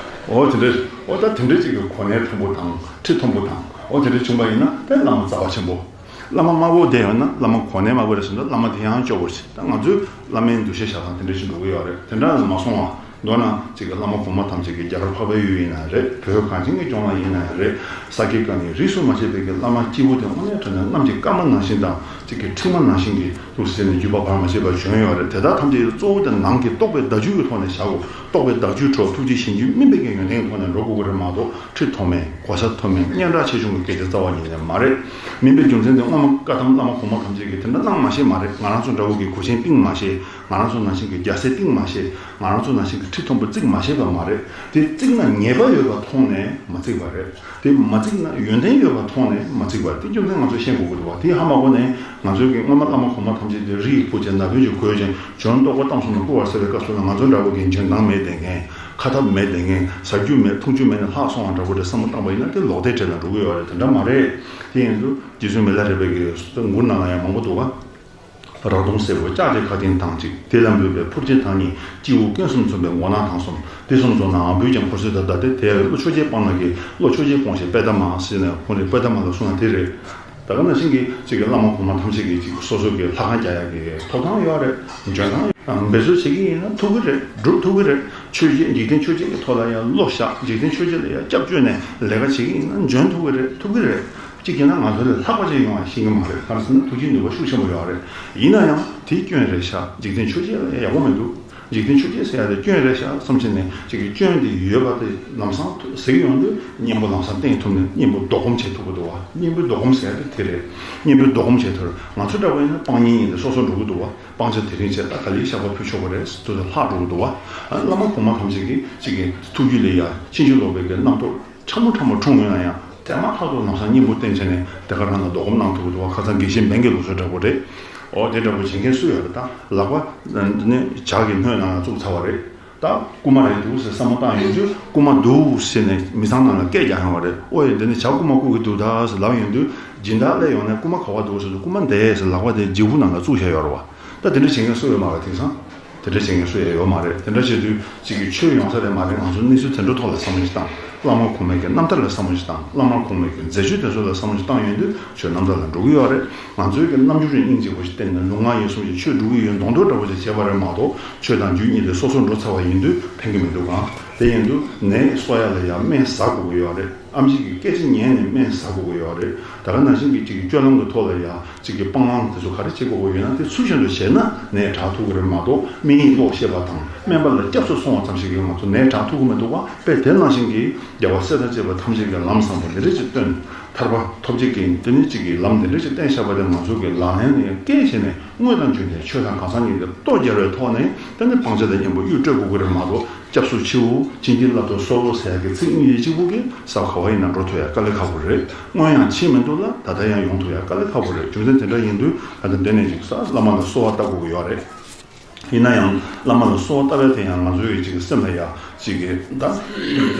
ཨོ་དེ་འདྲ་ཨོ་ད་དེ་འདྲ་ཅིག་གི་གོ་གནས་མཐོན་པོ་དང་ཁྲི་མཐོན་པོ་དང་ཨོ་དེ་འདྲ་བྱུང་བ་ཡིན་ན་དེ་བླ་མ་རྩ་བ་ཆེན་པོ། བླ་མ་དམའ་བོ་བསྡད་ཡོད་ན་བླ་མ་གོ་གནས་དམའ་བོ་རེད་ཟེར་ན་བླ་མ་དེ་ཡང་སྐྱོ་བོ་རེད། ད་ང་ཚོས་བླ་མའི་འདུ་ཤེས་བཞག་སྟངས་དེ་འདྲ་ཞིག་འགྲོ་གི་ཡོད་རེད། དེ་འདྲ་མ་སོང་བ་མདོར་ན་གཅིག་གི་བླ་མ་གོང་མ་ཐམས་ཅད་ཀྱི་རྒྱ་གར་འཕགས་པའི་ཡུལ་ཡིན་ན་རེད། བོད་གངས་ཅན་གྱི་ལྗོངས་ལ་ཡིན་ན་རེད། ས་དགེ་བཀའ་རྙིང་རིས་སུ་མ་ཆད་པའི་གི་བླ་མ་སྐྱེས་བུ་དེ་དངོས་གནས་དྲང་གནས་གནམ་གྱི་སྐར་མ་ནང་བཞིན་དང་གཅིག་གི་ཕྲེང་བ་ནང་བཞིན་གྱི་ལུགས་སྲོལ་ནས་བརྒྱུད་པ་བར་མ་ཆད་པར་བྱོན་ཡོད་རེད། དེ་དག་ཐམས་ཅད་གཙོ་བོ་དེ་ནང་གི་རྟོགས་པའི་བདག་རྒྱུད་ཀྱི་ཐོག་ནས་བཞག་དགོས། རྟོགས་པའི་བདག་རྒྱུད་གྲོལ་ཐུགས་རྗེ་ཞིང་རྒྱུད་སྨིན་པའི་གི་ཡོན་ཏན་གྱི་ཐོག་ནས་འགྲོ་དགོས་ཀྱི་རེད་མ་གཏོགས། ཁྲི་མཐོ་དམན་གོ་ས་མཐོ་དམན་སྙན་གྲགས་ཆེ་ཆུང་གི་སྐད་ཆ་རྩ་བ་ཉིད་ནས་མ་རེད། མིན་པའི་རྒྱུ་མཚན་དེ་སྔོན་མ་བཀའ་གདམས་བླ་མ་གོང་མ་ཐམས་ཅད་ཀྱིས་དེ་འདྲ་གནང་མ་ཤེས་མ་རེད། ང་རང་ཚོ་འདྲ་བོ་གིས་གོས་ཆེན་བཏིང་མ་ཤེས། ང་རང་ཚོ་ནང་བཞིན་གྱི་རྒྱལ་སྲས་བཏིང་མ་ཤེས། ང་རང་ཚོ་ནང་བཞིན་གྱི་ཁྲི་མཐོན་པོ་བརྩིགས་མ་ཤེས་པ་མ་རེད། དེ་བརྩིགས་ན་ཉེས་པ་ཡོད་པ་མཐོང་ནས་མ་བརྩིགས་པ་རེད། དེ་མ་བརྩིགས་ན་ཡོན་ཏན་ཡོད་པ་མཐོང་ནས་མ་བརྩིགས་པ་རེད། དེ་རྒྱུ་མཚན་ང་ཚོས་ཤེས་དགོས་ཀྱི་འདུག་བ། དེ་ཧ་མ་གོ་ནས་ང་ཚོའི་གི་སྔོན་མ་བླ་མ་གོང་མ་ཐམས་ཅད་དེ་རི་ཡི་བུ་ཅན་ན་བུན་གྱི་གོས་ཅན་འཇོན་ཏོག་ཏོ་བཏང་སོང་ན་བསྐུར་བར་ཟེར་བའི་སྐབས་སུ་ལ་ང་ཚོ་འདྲ་བོ་གི་འཇོན་ཐང་མེད་བསྡད་མཁན། ཁ་ཐབས་མེད་བསྡད་མཁན། ཟ་རྒྱུ་མེད་འཐུང་རྒྱུ་མེད་ནས་ལྷག་སོང་བ་འདྲ་བོ་རེད་བསམ་བློ་བཏང་པ་ཡིན་ན་དེ་ལོག་ལྟའི་གྲས་ལ་འགྲོ་གི་ཡོད་རེད། དེ་འདྲ་མ་རེད། དེ་ཡིན་དུས་རྗེ་བཙུན་མི་ལ་རས་པའི་གི་མགུར་ནང་ལ་ཡང་མང་པོ་འདུག་བ། ར་དུང་སེར་པོ་ལྕགས་ཀྱི་ཁ་ཏིང་དང་གཅིག་དེ་ལ་འབུལ་བའི་ཕུར་ཆེན་ཐང་གཉིས། སྤྱི་བོ་སྐྱོན་གསུམ་མཚོན་པའི་མགོ་ནག་ཐང་གསུམ། དེ་གསུམ་རྫོགས་ནའང་འབུལ་ཀྱང་འཁོར་སྲོལ་དང་ལྡན་ཏེ། དེ་ཡང་ཀླུ་ཆོས་རྒྱལ་སྤང་ལ་གི་ཀླུ་ཆོས་རྒྱལ་སྤོང་ཞེས་པད་ཟླ་མ་ཟེར་ནས། ཁོང་རེ་པད་ཟླ་མ་ལ་གསུངས་ན་དེ་རེད། ད་ག་ནང་བཞིན་གྱི་གཅིག་གི་བླ་མ་གོང་མ་ཐམས་ཅད་ཀྱིས་གཅིག་སོ་སོ་གི་ལྷ་ཁང་རྒྱག་ཡག་གི་ཐོབ་ཐང་ཡོད་རེད། འཇོན་ཐང་ཡོད། འབད་རྩོལ་བྱེད་ཀྱི་ཡིན་ན་ཐུབ་ཀྱི་རེད། སྒྲུབ་ཐུབ་ཀྱི་རེད། ཆོས་བྱེད། འཇིག་རྟེན་ཆོས་བྱེད་ཀྱི་ཐོག་ལ་ཡང་བློ་བཞག་འཇིག་རྟེན་ཆོས་བྱེད་ལ་ཡང་སྐྱབས་བཅོལ་ནས་ལས་ཀ་བྱེད་ཀྱི་ཡིན་ན་འཇོན་ཐུབ་ཀྱི་རེད། ཐུབ་ཀྱི་རེད། གཅིག་བྱས་ན་ང་ཚོ་ལས་ལྷག་པ་ཅིག་ཡོང་བ་ཤེས་ཀྱི་མ་རེད། གང་ཟེར་ན་ཐུགས་རྗེ་ནུས་པ་ཤུགས་ཆེན་པོ་ཡོད་རེད། ཡིན་ན་ཡང་དེ་སྐྱོན་རེད་ཤག་འཇིག་རྟེན་ཆོས་བྱེད་ལ་ཡག་པོ་མི་འདུག་འཇིག་རྟེན་ཆོས་བྱེད་ཟེར་ཡ་དེ་སྐྱོན་རེད་ཤག་བསམ་བྱས་ནས་གཅིག་གི་སྐྱོན་དེ་ཡོད་པ་དེ་ལམ་སང་གཟིགས་ཡོང་དུས་གཉེན་པོ་ལམ་སང་བསྟེན་ཐུབ་ནས་གཉེན་པོ་ལྡོག་སྒོམ་བྱེད་ཐུབ་ཀྱི་འདུག་བ། གཉེན་པོའི་ལྡོག་སྒོམ་ཟེར་ཡ་དེ་དེ་རེད། གཉེན་པོའི་ལྡོག་སྒོམ་བྱེད་ཐུབ། ང་ཚོ་འདྲ་བོ་ཡིན་ན་སྤང་གཉེན་ཡིན་ཏེ་སོ་སོ་འགྲོ་གི་འདུག་བ། སྤང་བྱ་དེ་རིང་བྱས་ད་ག་ལེ་ཞག་པ་ཕུལ་ཆོག་པ་རེད་ཟེར་དུས་ལྷག་འགྲོ་གི་འདུག་བ། བླ་མ་གོང་མ་ཐམས་ཅད་ཀྱིས་གཅིག་གི་ཐུགས་རྒྱུད་ལ་ཡ་ཕྱིན་ཅི་ལོག་པའི་གི་རྣམ་རྟོག་ཕྲ་མོ་ཕྲ་མོ་འཁྲུངས་ཡོད་ན་ཡང་དེ་མ་ཐག་ཏུ་ལམ་སང་གཉེན་པོ་བསྟེན་བྱས་ནས་དེ་ག་རང་ལ་ལྡོག་སྒོམ་གནང་ཐུབ་ཀྱི་འདུག་བ། ཁ་སང་དགེ་བཤེས་འབན་གྱི་ལུགས་སྲོལ་འདྲ་པོ་རེད། འོ་དེ་འདྲ་པོ་བྱེད་མཁན་སུ་ཡོད་རེད། ད་ལག་པ་འདི་ནས་ཇ་གི་སྣོད་ནང་ལ་བཙུགས་ཚར་བ་རེད། ད་རྐུ་མ་རེད་འདུག་ཟེར་བསམ་བློ་བཏང་ཡོང་དུས་རྐུ་མ་འདུག་ཟེར་ནས་མི་ཚང་ནང་ལ་སྐད་རྒྱག་ཡོང་བ་རེད། ཨོ་ཡ་འདི་ནི་ཇ་རྐུ་མ་རྐུ་གི་འདུག་ད་ཟེར་ལབ་ཡོང་དུས་སྦྱིན་བདག་སླེབས་ཡོང་ནས་རྐུ་མ་ག་བ་འདུག་ཟེར་དུས་རྐུ་མ་འདི་ཟེར་ལག་པ་དེ་ལྗིད་ཧུ་ནང་ལ་བཙུགས་བཞག་ཡོད་རེད་བ། ད་དེ་འདྲ་བྱེད་མཁན་སུ་ཡོད་མ་རེད། དེང་སང་དེ་འདྲ་བྱེད་མཁན་སུ་ཡང་ཡོད་མ་རེད། དེ་འདྲ་བྱེད་དུས་གཅིག་གི་ཆོས་ཡོང་ས་རེད་མ་རེད། ང་ཚོ་གནས་ཚུལ་དེ་འདྲ་ཐོག་ལ་བསམ་བློ་ཞིག་བཏང་། བླ་མ་གོང་མའི་གི་རྣམ་ཐར་ལ་བསམ་བློ་ཞིག་བཏང་། བླ་མ་གོང་མའི་གི་མཛད་སྤྱོད་དེ་ཚོ་ལ་བསམ་བློ་ཞིག་བཏང་ཡོང་དུས་ཆོས་རྣམ་ཐར་ལ་འགྲོ་གི་ཡོད་རེད། ང་ཚོའི་གི་རྣམ་འགྱུར་རེ་སྙིང་རྗེ་པོ་ཞིག་བསྟན་ནས་ལུས་ངག་ཡིད་གསུམ་གྱི་ཆོས་སྒྲུབ་ཀྱི་ཡོད་མདོག་མདོག་འདྲ་པོ་ཞིག་བྱས་པ་རེད་མ་གཏོགས་ཆོས་དང་རྒྱུ་གཉིས་དེ་སོ་སོར་འགྲོ་ཚར་བ་ཡིན་དུས་ཕན་གི་མི་འདུག་ག་དེ་ཡིན་དུས་ནད་གསོ་ཡ་ལ་ཡང་སྨན་ཟ་དགོས་ཀྱི་ཡོད་རེད། ཨེམ་ཆི་གིས་སྐད་ཆ་ཉན་ནས་སྨན་ཟ་དགོས་ཀྱི་ཡོད་རེད། ད་ག་ནང་བཞིན་གྱི་གཅིག་གི་སྤྱོད་ལམ་གྱི་ཐོག་ལ་ཡང་གཅིག་གི་སྤང་བླང་དེ་ཚོ་ག་རེ་བྱེད་དགོས་ཀྱི་ཡོད་ན་དེ་ཚུལ་བཞིན་དུ་བྱས་ན་ནད་དྲག་ཐུབ་ཀྱི་རེད་མ་གཏོགས་སྨན་ཡིན་ལོག་ཤེས་པ་དང་སྨན་པ་ལ་སྐྱབས་སུ་སོང་བ་ཙམ་ཞིག་གིས་ང་ཚོ་ནད་དྲག་ཐུབ་ཀྱི་མི་འདུག་བ། དཔེ་དེ་ནང་བཞིན་གྱི་རྒྱལ་བ་སྲས་དང་བཅས་པ་ཐམས་ཅད་ཀྱིས་ལམ་བཟང་པོ་འདི་འདྲ་ཅིག་སྟོན། ཐར་པ་ཐོབ་བྱེད་ཀྱི་དེ་ནི་གཅིག་གི་ལམ་འདི་འདྲ་ཅིག་བསྟན་བཞག་པ་དེ་ང་ཚོ་གི་ལག་ལེན་ལ་ཡང་བཀལ་བྱས་ནས་དངོས་དང་བརྒྱུད་ནས་ཆོས་དང་གང་ཟག་གཉིས་ཀྱི་ལྟོ་སྦྱར་བའི་ཐོག་ནས་དེ་ནི་སྤང་བྱ་དང་གཉེན་པོ་དབུས་སྤྲོད་དགོས་ཀྱི་རེད་མ་གཏོགས། སྐྱབས་སུ་མཆིའོ། བྱིན་གྱིས་བརླབ་ཏུ་གསོལ་ལོ་ཟེར་ཡག་གི་ཚིག་གཉིས་གཅིག་པུ་གིས་ས་ག་བ་ཡིན་ན་འགྲོ་ཐུབ་ཡག་དཀའ་ལས་ཁག་པོ་རེད། སྔོན་ཡང་ཕྱིན་མི་འདུག་ལ་ད་ལྟ་ཡང་ཡོང་ཐུབ་ཡག་དཀའ་ལས་ཁག་པོ་རེད། རྒྱུ་མཚན་དེ་འདྲ་ཡིན་དུས་ད་ལྟ་འདི་ནས་ཅིག་ས་བླ་མ་ལ་གསོལ་བ་བཏབ་དགོས་ཀྱི་ཡོད་རེད། ཡིན་ན་ཡང་བླ་མ་ལ་གསོལ་བ་བཏབ་ཡག་དེ་ཡང་ང་ཚོའི་ཅིག་སེམས་ལ་ཡག་ཅིག་གི་ད་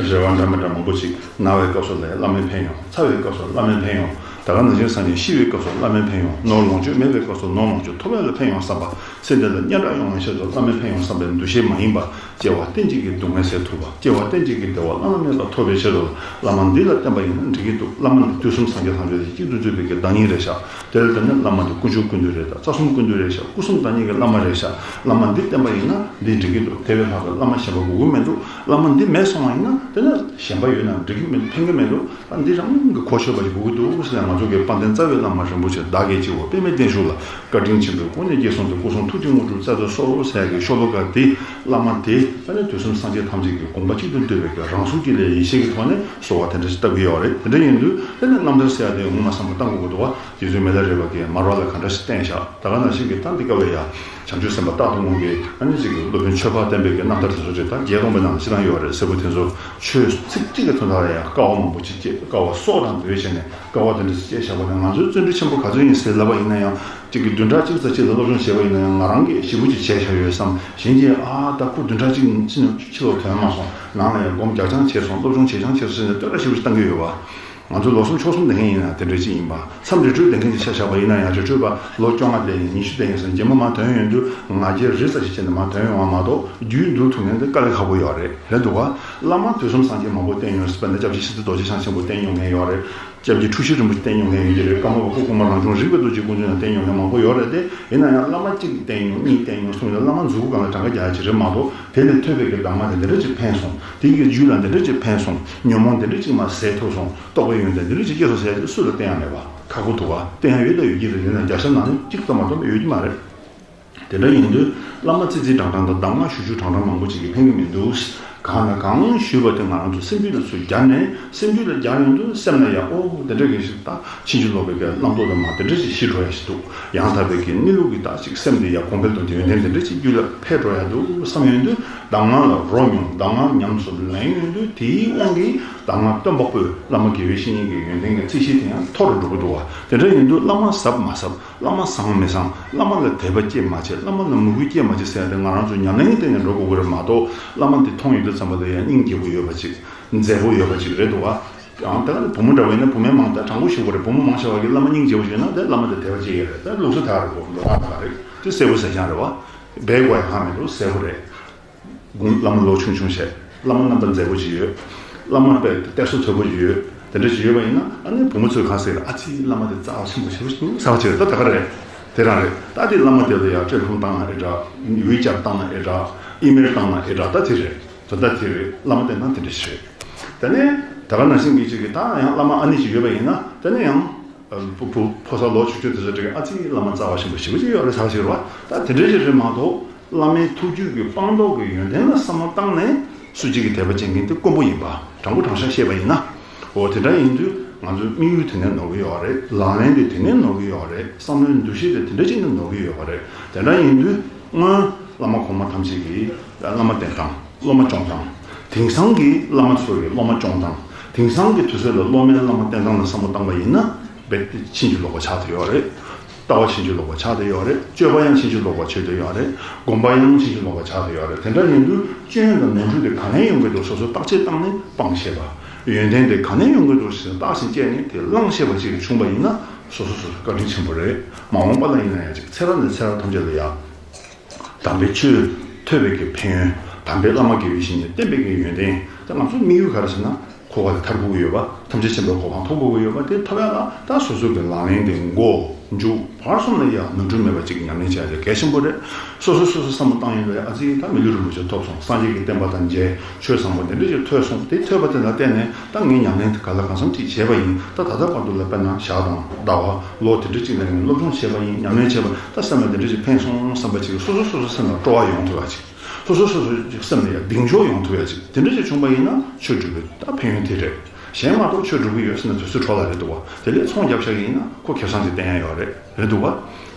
རེ་བ་འདྲ་མི་འདྲ་མང་པོ་ཅིག་ན་བའི་སྐབས་སུ་ལ་ཡང་བླ་མའི་ཕན་ཡོན། ཚ་བའི་སྐབས་སུ་བླ་མའི་ཕན་ཡོན། ད་ག་ནང་བཞིན་སངས་རྒྱས་ཤི་བའི་སྐབས་སུ་བླ་མའི་ཕན་ཡོན། ནོར་ལོངས་སྤྱོད་མེད་པའི་སྐབས་སུ་ནོར་ལོངས་སྤྱོད་ཐོབ་ཡག་ལ་ཕན་ཡོན་བསམ་པ། སེམས་དེ་ལ་སྙན་གྲགས་ཡོང་བའི་ཆེད་དུ་བླ་མའི་ཕན་ཡོན་བསམ་པའི་འདུ་ཤེས་མ་ཡིན་པ། སྐྱེ་བ་གཏན་གཅིག་གི་སྡུག་བསྔལ་སེལ་ཐུབ་པ། སྐྱེ་བ་གཏན་གཅིག་གི་བདེ་བ་བླ་ན་མེད་པ་ཐོབ་པའི་ཆེད་དུ་བླ་མ་འདི་ལ་བརྟེན་པ་ཡིན་ན་འགྲིག་གི་འདུག་བླ་མ་འདི་དུས་གསུམ་སངས་རྒྱས་ཐམས་ཅད་ཀྱི་གཅིག་ཏུ་བརྗོད་པའི་གི་བདག་ཉིད་རེད་ཤག་དེ་ལ་བརྟེན་ནས་བླ་མ་འདི་དཀོན་མཆོག་ཀུན་འདུས་རེད། ད་རྩ་གསུམ་ཀུན་འདུས་རེད་ཤག་སྐུ་གསུམ་བདག་ཉིད་ཀྱི་བླ་མ་རེད་ཤག་བླ་མ་འདི་བརྟེན་པ་ཡིན་ན་འདི་འགྲིག་གི་འདུག་དེ་བས་ལྷག་པའི་བླ་མ་གཞན་པ་དགོས་ཀྱི་མི་འདུག་བླ་མ་འདི་མེད་སོང་བ་ཡིན་ན་དེ་ནས་གཞན་པ་ཡོད་ན་འགྲིག་གི་མི་འདུག་ཕན་གྱི་མི་འདུག་ཨ་འདི་རང་གི་གོ་ཆོད་པ་ཞིག་དགོས་ཀྱི་འདུག་ཟེར་ནས་ང་ཚོ་གི་དཔལ་ལྡན་རྩ་བའི་བླ་མ་རིན་པོ་ཆེ་བདག་གིས་བགྱིའོ་པདྨའི་བརྟན་བཞུགས་ལ། བཀའ་དྲིན་ཆེན་པོས་སྐུ་ནས་སྐྱེས་སོང་དུས་སྐུ་གསུང་ཐུགས་ཀྱི་དངོས་གྲུབ་སྩལ་དུ་གསོལ་ཟེར་ཡག་གི་ཤོ་ལོ་ཀ་དེ་བླ་མ་དེ་ཨ་ནི་དུས་གསུམ་སངས་རྒྱས་ཐམས་ཅད་ཀྱི་དགོངས་པ་གཅིག་ཏུ་འདུས་པའི་གི་རང་གཟུགས་ཀྱི་ལས་ཡེ་ཤེས་ཀྱི་ཐོག་ནས་གསོལ་བ་དེ་འདྲ་ཞིག་བཏབ་ཀྱི་ཡོད་རེད། དེ་འདྲ་ཡིན་དུས་དེ་ནས་རྣམ་ཐར་ཟེར་ཡག་དེ་ངོ་མ་བསམ་བློ་བཏང་དགོས་ཀྱི་འདུག་བ། རྗེ་བཙུན་མི་ལ་རས་པ་གིས་མར་པ་ལ་ག་འདྲ་ཞིག་བསྟན་བཞག་ད་ག་ནང་བཞིན་གྱི་ད་འདི་སྐབས་ལ་ཡང་བྱང་ཆུབ་སེམས་དཔའ་རྟག་ཏུ་ངུ་གི་ཨ་ནི་ཅིག་གི་སློབ་དཔོན་ཆོས་འཕགས་བསྟན་པའི་གི་རྣམ་ཐར་དེ་ཚོ་རེད། ད་བརྒྱད་སྟོང་པའི་ནང་ལ་སྤྱིར་བཏང་ཡོད་རེད། སེར་པོ་དེ་ཚོ་ཆོས་ཚིག་གཅིག་གི་དོན་དག་ལ་ཡང་དཀའ་བ་མང་པོ་ཅིག་སྤྱད། དཀའ་བ་སྲོག་དང་བསྡོས་བྱས་ནས་དཀའ་བ་དེ་འདྲ་ཞིག་སྤྱད་བཞག་པ་ནི་ང་ཚོའི་བརྩོན་འགྲུས་ཆེན་པོ་ག་ཚོད་ཡིན་ཟེར་ལབ་པ་ཡིན་ན་ཡང་ཅིག་གི་བདུན་ཕྲག་གཅིག་ཙམ་ཅིག་ལ་སློབ་སྦྱོང་བྱས་པ་ཡིན་ན་ཡང་ང་རང་གིས་ཞེ་པོ་ཅིག་བྱས་བཞག་ཡོད་བསམ། གཞན་གྱིས་ཨ་ད་ཁོ་བདུན་ཕྲག་གཅིག་ཕྱིན་ཕྱི་ལོགས་ཐོན་མ་སོང་། ནང་ལ་ཡང་སྒོམ་རྒྱག་སྦྱང་བྱས་སོང་། སློབ་སྦྱོང་བྱས་སྦྱང་བྱས་སོང་ཟེར་ནས་བསྟོད་ར་ཞེ་པོ་ཅིག་བཏང་གི་ཡོད་པ། ང་ཚོ་ལོ་གསུམ་ཕྱོགས་གསུམ་བསྡད་མཁན་ཡིན་ན་དེ་འདྲ་ཅིག་ཡིན་པ། མཚམས་རི་ཁྲོད་བསྡད་མཁན་ཅིག་ཆ་བཞག་པ་ཡིན་ན་ཡང་རི་ཁྲོད་པ་ལོ་བཅོ་ལྔ་བསྡད་ཡིན་ཉི་ཤུ་བསྡད་ཡིན་ཟེར་རྗེས་མ་མར་ཐོན་ཡོང་དུས་ང་རྒྱལ་རི་ཙམ་ཞིག་བྱས་ནས་མར་ཐོན་ཡོང་བ་མ་གཏོགས་རྒྱུན་འདུལ་ཐུབ་མཁན་དེ་དཀའ་ལས་ཁག་པོ་ཡོད་རེད། རེད་འདུག་ག་བླ་མ་དུས་གསུམ་སངས་རྒྱས་མང་པོ་བསྟེན་ཡོང་། དཔེར་ན་སྐྱབས་རྗེ་ཤིས་ཚིག་རྡོ་རྗེ་འཆང་ཆེན་པོ་བསྟེན་ཡོང་མཁན་ཡོད་རེད། སྐྱབས་རྗེ་འཁྲུལ་ཞིག་རིན་པོ་ཆེ་བསྟེན་ཡོང་མཁན་ཡོད་ཀྱི་རེད། ཀརྨ་པ་སྐུ་གོང་མ་རང་བྱུང་རིག་པའི་རྡོ་རྗེ་ཀུན་འདུས་ཡང་བསྟེན་ཡོང་མཁན་མང་པོ་ཡོད་རེད་དེ། ཡིན་ན་ཡང་བླ་མ་གཅིག་བསྟེན་ཡོང་གཉིས་བསྟེན་ཡོང་གསུམ་ཡོད། བླ་མ་མཛུ་གུ་སྒང་ལ་གྲངས་ཀ་རྒྱག་ཡ་ཅིག་རེད་མ་གཏོགས་དེ་ལས་ཐོས་པའི་གི་གདམས་ངག་དེ་འདི་འདྲ་ཅིག་ཕན་སོང་། དེ་གི་རྒྱུད་ལ་འདི་འདྲ་ཅིག་ཕན་སོང་། ཉོན་མོངས་འདི་འདྲ་ཅིག་མར་ཟད་ཐུབ་སོང་། རྟོགས་པའི་ཡོན་ཏན་འདི་འདྲ་ཅིག་སྐྱེས་སོང་ཟེར་ཡ་ཅིག་སུ་ལ་བསྟན་ཡ་མེད་པ། ཁག་པོ་འདུག་ག་བསྟན་ཡ་ཡོད་ལ་ཡོད་ཀྱི་རེད། ཡིན་ན་བརྒྱ་ཆ་ནང་ནས་གཅིག་ཙམ་མ་གཏོགས་ཡོད་ཀྱི་མ་རེད། དེ་འདྲ་ཡིན་དུས་བླ་མ་ཚིག་ཚིག་དྲང་དྲང་དང་གདམས་ངག་ཞུ་ཞུ་དྲང་དྲང་མང་པོ་ཅིག་གིས་ཕན་གྱི་མི་འདུག་གང་ལ་གང་ཞུས་པ་དེ་ང་རང་ཚོ་སེམས་རྒྱུད་ལ་ཚུར་སྦྱར་ནས་སེམས་རྒྱུད་ལ་སྦྱར་ཡོང་དུས་སེམས་ལ་ཡང་ཨོ་དེ་འདྲ་གི་ཞིག་ད་ཕྱིན་ཅི་ལོག་པའི་གི་རྣམ་རྟོག་དང་མ་དེ་འདྲ་ཞིག་ཞི་འགྲོ་ཡ་ཞིག་འདུག་ཡང་དག་པའི་གི་གནས་ལུགས་ཀྱི་ད་ཅིག་སེམས་དེ་ཡང་གོང་འཕེལ་དང་དེ་ཡོན་ཏན་དེ་འདྲ་ཅིག་རྒྱུད་ལ་འཕེལ་འགྲོ་ཡ་འདུག་བསམ་ཡོང་དུས་གདམས་ངག་ལ་རོ་མྱོང་། གདམས་ངག་ཉམས་སུ་ལེན་ཡོང་དུས་དེའི་དབང་གིས་གདམས་ངག་སྟོན་པ་པོས་བླ་མ་དགེ་བའི་བཤེས་གཉེན་གྱི་ཡོན་ཏན་གྱི་རྩིས་གཞི་དེ་ཡང་མཐོ་རུ་འགྲོ་གི་འདུག་བ། དེ་འདྲ་ཡིན་དུས་བླ་མ་ཟབ་མ་ཟབ། བླ་མ་བཟང་མི་བཟང་། བླ་མ་ལ་དད་པ་སྐྱེ་མ་བྱེད། བླ་མ་ལ་མོས་གུས་སྐྱེ་མ་བྱེད་ཟེར་ཡ་དེ་ང་རང་ཚོ་ཉམས་ལེན་གྱི་སྟེང་ནས་འགྲོ་དགོས་ཀྱི་རེད་མ་གཏོགས། བླ་མ་འདི་མཐོང་ཡོང་དུས་ཙམ་པ་ལ་ཡང་སྙིང་རྗེ་པོ་ཡོད་པ་ཅིག་མཛེས་པོ་ཡོད་པ་ཅིག་རེད་འདུག་ག་ཡང་ད་ག་ནི་བུ་མོ་འདྲ་བ་ཡིན་ན་བུ་མོའི་མིང་ད་དྲང་པོ་ཞུ་དགོས་རེད། བུ་མོ་མང་ཆེ་བ་གིས་བླ་མ་སྙིང་རྗེ་པོ་ཞིག་ཡོད་ན་དེ་བླ་མ་དེ་དད་པ་སྐྱེ་གི་རེད། ད་ལུགས་སྲོལ་དེ་ལོ་རྒྱུས་དེ་ག་རེད། དེ་གསལ་པོ་གསལ་རྐྱང་རེད་བ། སྦས་དགོས་ཡ་གང་མི་འདུག་གསལ་པོ་རེད། དགུང་བླ་མ་ལོ་ཆུང་ཆུང་བྱས། བླ་མ་རྣམ་པ་མཛེས་པོ་ཅིག་ཡོད། བླ་མ་དཔེ་གཏད་སོ་མཐོ་པོ་ཅིག་ཡོད། དེ་འདྲ་ཅིག་ཡོད་པ་ཡིན་ན་ཨ་ནི་བུ་མོ་ཚོས་གང་ཟེར། ཨ་ཙི་བླ་མ་དེ་རྩ་བ་ཆེན་པོ་ཞེ་པོ་ཅིག་འདུག་ཟེར་བ་ཅིག་རེད། ད་ད་ག་རེད། དེ་རང་རེད། ད་དེ་བླ་མ་དེ་ལ་ཡང་ཀྲེ་ཧྥུང་བཏང་ན་ཨེ་དྲག་ཡུལ་གྱར་བཏང་ན་ཨེ་དྲག་ཨི་མེལ་བཏང་ན་ཨེ་དྲག་ད་དེ་རེད། ད་ད་དེ་རེད། བླ་མ་བསྟེན་སྟངས་དེ་འདྲ་ཞིག་རེད། དེ་ནས་ད་ག་ནང་བཞིན་གྱི་ཅིག་གི་ད་ཡང་བླ་མ་ཨ་ནེ་ཅིག་ཡོད་པ་ཡིན་ན་དེ་ནས་ཡང་། ཕོ་ཕོ་ཕོ་གསར་ལོ་ཆུང་ཆུང་དེ་ཚོ་འདྲ་གི་ཨ་ཙི་བླ་མ་རྩ་བ་ཆེན་པོ་ཞེ་པོ་ཅིག་ཡོད་རེད་ཟེར་བ་ཞིག་རེད་བ། ད་དེ་འདྲ་ཞིག་རེད་མ་གཏོགས། བླ་མའི་ཐུགས་རྒྱུད་ཀྱི་སྤངས་རྟོགས་ཀྱི་ཡོན་ཏན་ལ་བསམ་བློ་བཏང་ནས་སུ་གཅིག་གིས་དད་པ་བྱེད་མཁན་དེ་དཀོན་པོ་ཡིན་པ་དྲང་པོ་དྲང་བཞག་བཤད་པ་ཡིན་ན། འོ་དེ་འདྲ་ཡིན་དུས་ང་ཚོའི་དམིགས་ཡུལ་དེ་ནས་ནོར་གི་ཡོད་རེད། ལག་ལེན་དེ་དེ་ནས་ནོར་གི་ཡོད་རེད། བསམ་བློའི་འདུ་ཤེས་དེ་དེ་འདྲ་ཅིག་ནས་ནོར་གི་ཡོད་པ་རེད། དེ་འདྲ་ཡིན་དུས་སྔོན་བླ་མ་གོང་མ་ཐམས་ཅད་ཀྱིས་བླ་མ་བསྟེན་སྟངས། སློབ་མ་སྐྱོང་སྟངས། དེང་སང་གི་བླ་མ་ཚོ་ཡི་སློབ་མ་སྐྱོང་སྟངས། དེང་སང་གི་དུས་ཚོད་ལ་སློབ་མས་བླ་མ་བསྟེན་སྟངས་ལ་བསམ་བློ་བཏང་པ་ཡིན་ན་རྦད་དེ་ཕྱིན་ཅི་ལོག་པ་ཆགས་བསྡད་ཡོད་རེད། ལྟ་བ་ཕྱིན་ཅི་ལོག་པ་ཆགས་བསྡད་ཡོད་རེད། སྤྱོད་པ་ཡང་ཕྱིན་ཅི་ལོག་པ་ཆགས་བསྡད་ཡོད་རེད། སྒོམ་པ་ཡང་ཕྱིན་ཅི་ལོག་པ་ཆགས་བསྡད་ཡོད་རེད། དེ་འདྲ་ཡིན་དུས་སྐྱོན་དང་ནོར་འཁྲུལ་དེ་ག་ནས་ཡོང་གི་འདུག་སོ་སོ་བརྟག་དཔྱད་བཏང་ནས་སྤང་ཤེས་པ། ཡོན་ཏན་དེ་ག་ནས་ཡོང་གི་འདུག་ཟེར་བརྟག་ཞིབ་བྱས་ནས་དེ་བླང་ཤེས་པ་ཅིག་བྱུང་པ་ཡིན་ན་སོ་སོ་སོ་སོ་བཀའ་དྲིན་ཆེན་པོ་རེད། མ་འོངས་པ་ལ་ཡིན་ན་ཡང་ཅིག་ཚེ་རབས་ནས་ཚེ་རབས་ཐམས་ཅད་ལ་ཡང་། དམ་པའི་ཆོས་ཐོས་པའི་གི་ཕན་ཡོན། དམ་པའི་བླ་མ་དགེ་བའི་བཤེས་གཉེན་བསྟེན་པའི་གི་ཡོན་ཏན། ད་ང་ཚོ་དམིགས་ཡུལ་ག་རེ་ཟེར་ན་འཁོར་བ་ལས་ཐར་དགོས་ཀྱི་ཡོད་པ། ཐམས་ཅད་མཁྱེན་པའི་གོ་འཕང་ཐོབ་དགོས་ཀྱི་ཡོད་པ། དེ་ཐོབ་ཡ་ལ་ད་སོ་སོ་གི་ལག་ལེན་དེ་མགོ་མཇུག་བར་གསུམ་ལ་ཡང་ནོར་འཁྲུལ་མེད་པ་ཅིག་ཉམས་ལེན་བྱ་ཡ་དེ་གལ་ཆེན་པོ་རེད། སོ་སོ་སོ་སོ་བསམ་བློ་བཏང་ཡོང་དུས་ཨ་ཙི་ད་མི་ལུས་རིན་པོ་ཆེ་ཐོབ་སོང་། སངས་རྒྱས་ཀྱི་བསྟན་པ་དང་མཇལ། ཆོས་བཟང་པོ་དེ་འདྲ་ཞིག་ཐོས་སོང་། དེ་ཐོས་པ་དེ་ལ་བརྟེན་ནས་ད་ངས་ཉམས་ལེན་དེ་ག་ལ་གང་འཚམ་ཅིག་བྱས་པ་ཡིན། ད་ད་ལྟ་བར་དུ་ལ་དཔེར་ན་ཞག་དང་ཟླ་བ་ལོ་དེ་འདྲ་ཅིག་ནས་ངས་སློབ་སྦྱོང་བྱས་པ་ཡིན། ཉམས་ལེན་བྱས་པ་ད་སེམས་ལ་དེ་འདྲ་ཅིག་ཕན་སོང་བསམ་པ་ཅིག་སོ་སོ་སོ་སོ་སེམས་ལ་སྤྲོ་བ་ཡོང་ཐུབ་ཡ་ཅིག་སོ་སོ་སོ་སོ་ཅིག་སེམས་ལ་ཡ་གདེང་འཇོག་ཡོང་ཐུབ་ཡ་ཅིག་དེ་འདྲ་ཅིག་བྱུང་པ་ཡིན་ན་ཆོས་སྒྲུབ་པའི་ད་ཕན་ཡོན་དེ་རེད། གཞན་མ་གཏོགས་ཆོས་སྒྲུབ་ཀྱི་ཡོད་ཟེར་ན་དུས་ཚོད་འཕྲོ་བརླག་རེད་འདུག་བ། དེ་ལས་ཚོང་རྒྱབ་བཞག་གི་ཡིན་ན་ཁོ་ཁེ་བཟང་ཅིག་བསྟན་ཡ་ཡོད་རེད། རེད་འདུག་བ།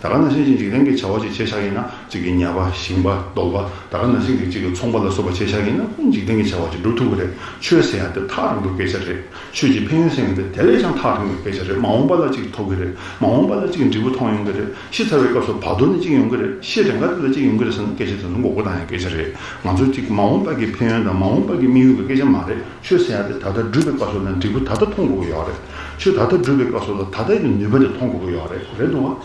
ད་ག་ནང་བཞིན་གྱི་འཇིག་རྟེན་གྱི་བྱ་བ་ཅིག་བྱས་བཞག་ཡིན་ན་གཅིག་གི་ཉ་པ་ཞིང་པ་གདོལ་པ། ད་ག་ནང་བཞིན་གྱི་གཅིག་གི་ཚོང་པ་ལ་སོགས་པ་བྱས་བཞག་ཡིན་ན་འཇིག་རྟེན་གྱི་བྱ་བ་ཅིག་སྒྲུབ་ཐུབ་ཀྱི་རེད། ཆོས་ཟེར་ཡ་དེ་ཐག་རིང་པོའི་སྐད་ཆ་རེད། ཆོས་ཀྱི་ཕན་ཡོན་ཟེར་ཡ་དེ་དེ་ལས་ཀྱང་ཐག་རིང་བའི་སྐད་ཆ་རེད། མ་འོངས་པ་ལ་ཅིག་ཐོབ་ཀྱི་རེད། མ་འོངས་པ་ལ་ཅིག་འབྲས་བུ་མཐོང་ཡོང་གི་རེད། ཤི་ཚར་བའི་སྐབས་སུ་བར་དོ་ནི་ཅིག་ཡོང་གི་རེད། ཤི་རན་ག་དེ་ལ་ཅིག་ཡོང་གི་རེད་ཟེར་ན་སྐད་ཆ་དེ་ཚོ་མགོ་སྐོར་བཏང་ཡ་སྐད་ཆ་རེད། ང་ཚོ་ཅིག་མ་འོངས་པ་གི་ཕན་ཡོན་དང་མ་འོངས་པ་གི་དམིགས་ཡུལ་གྱི་སྐད་ཆ་མ་རེད། ཆོས་ཟེར་ཡ་དེ་ད་ལྟ་སྒྲུབ་པའི་སྐབས་སུ་ལ་འབྲས་བུ་ད་ལྟ་མཐོང་དགོས་ཀྱི་ཡོད་རེད། ཆོས་ད་ལྟ་སྒྲུབ་པའི་སྐབས་སུ་ལ་ད་ལྟ་གི་ནུས་པ་དེ་མཐོང་དགོས་ཀྱི་ཡོད་རེད། རེད་འདུག་བ།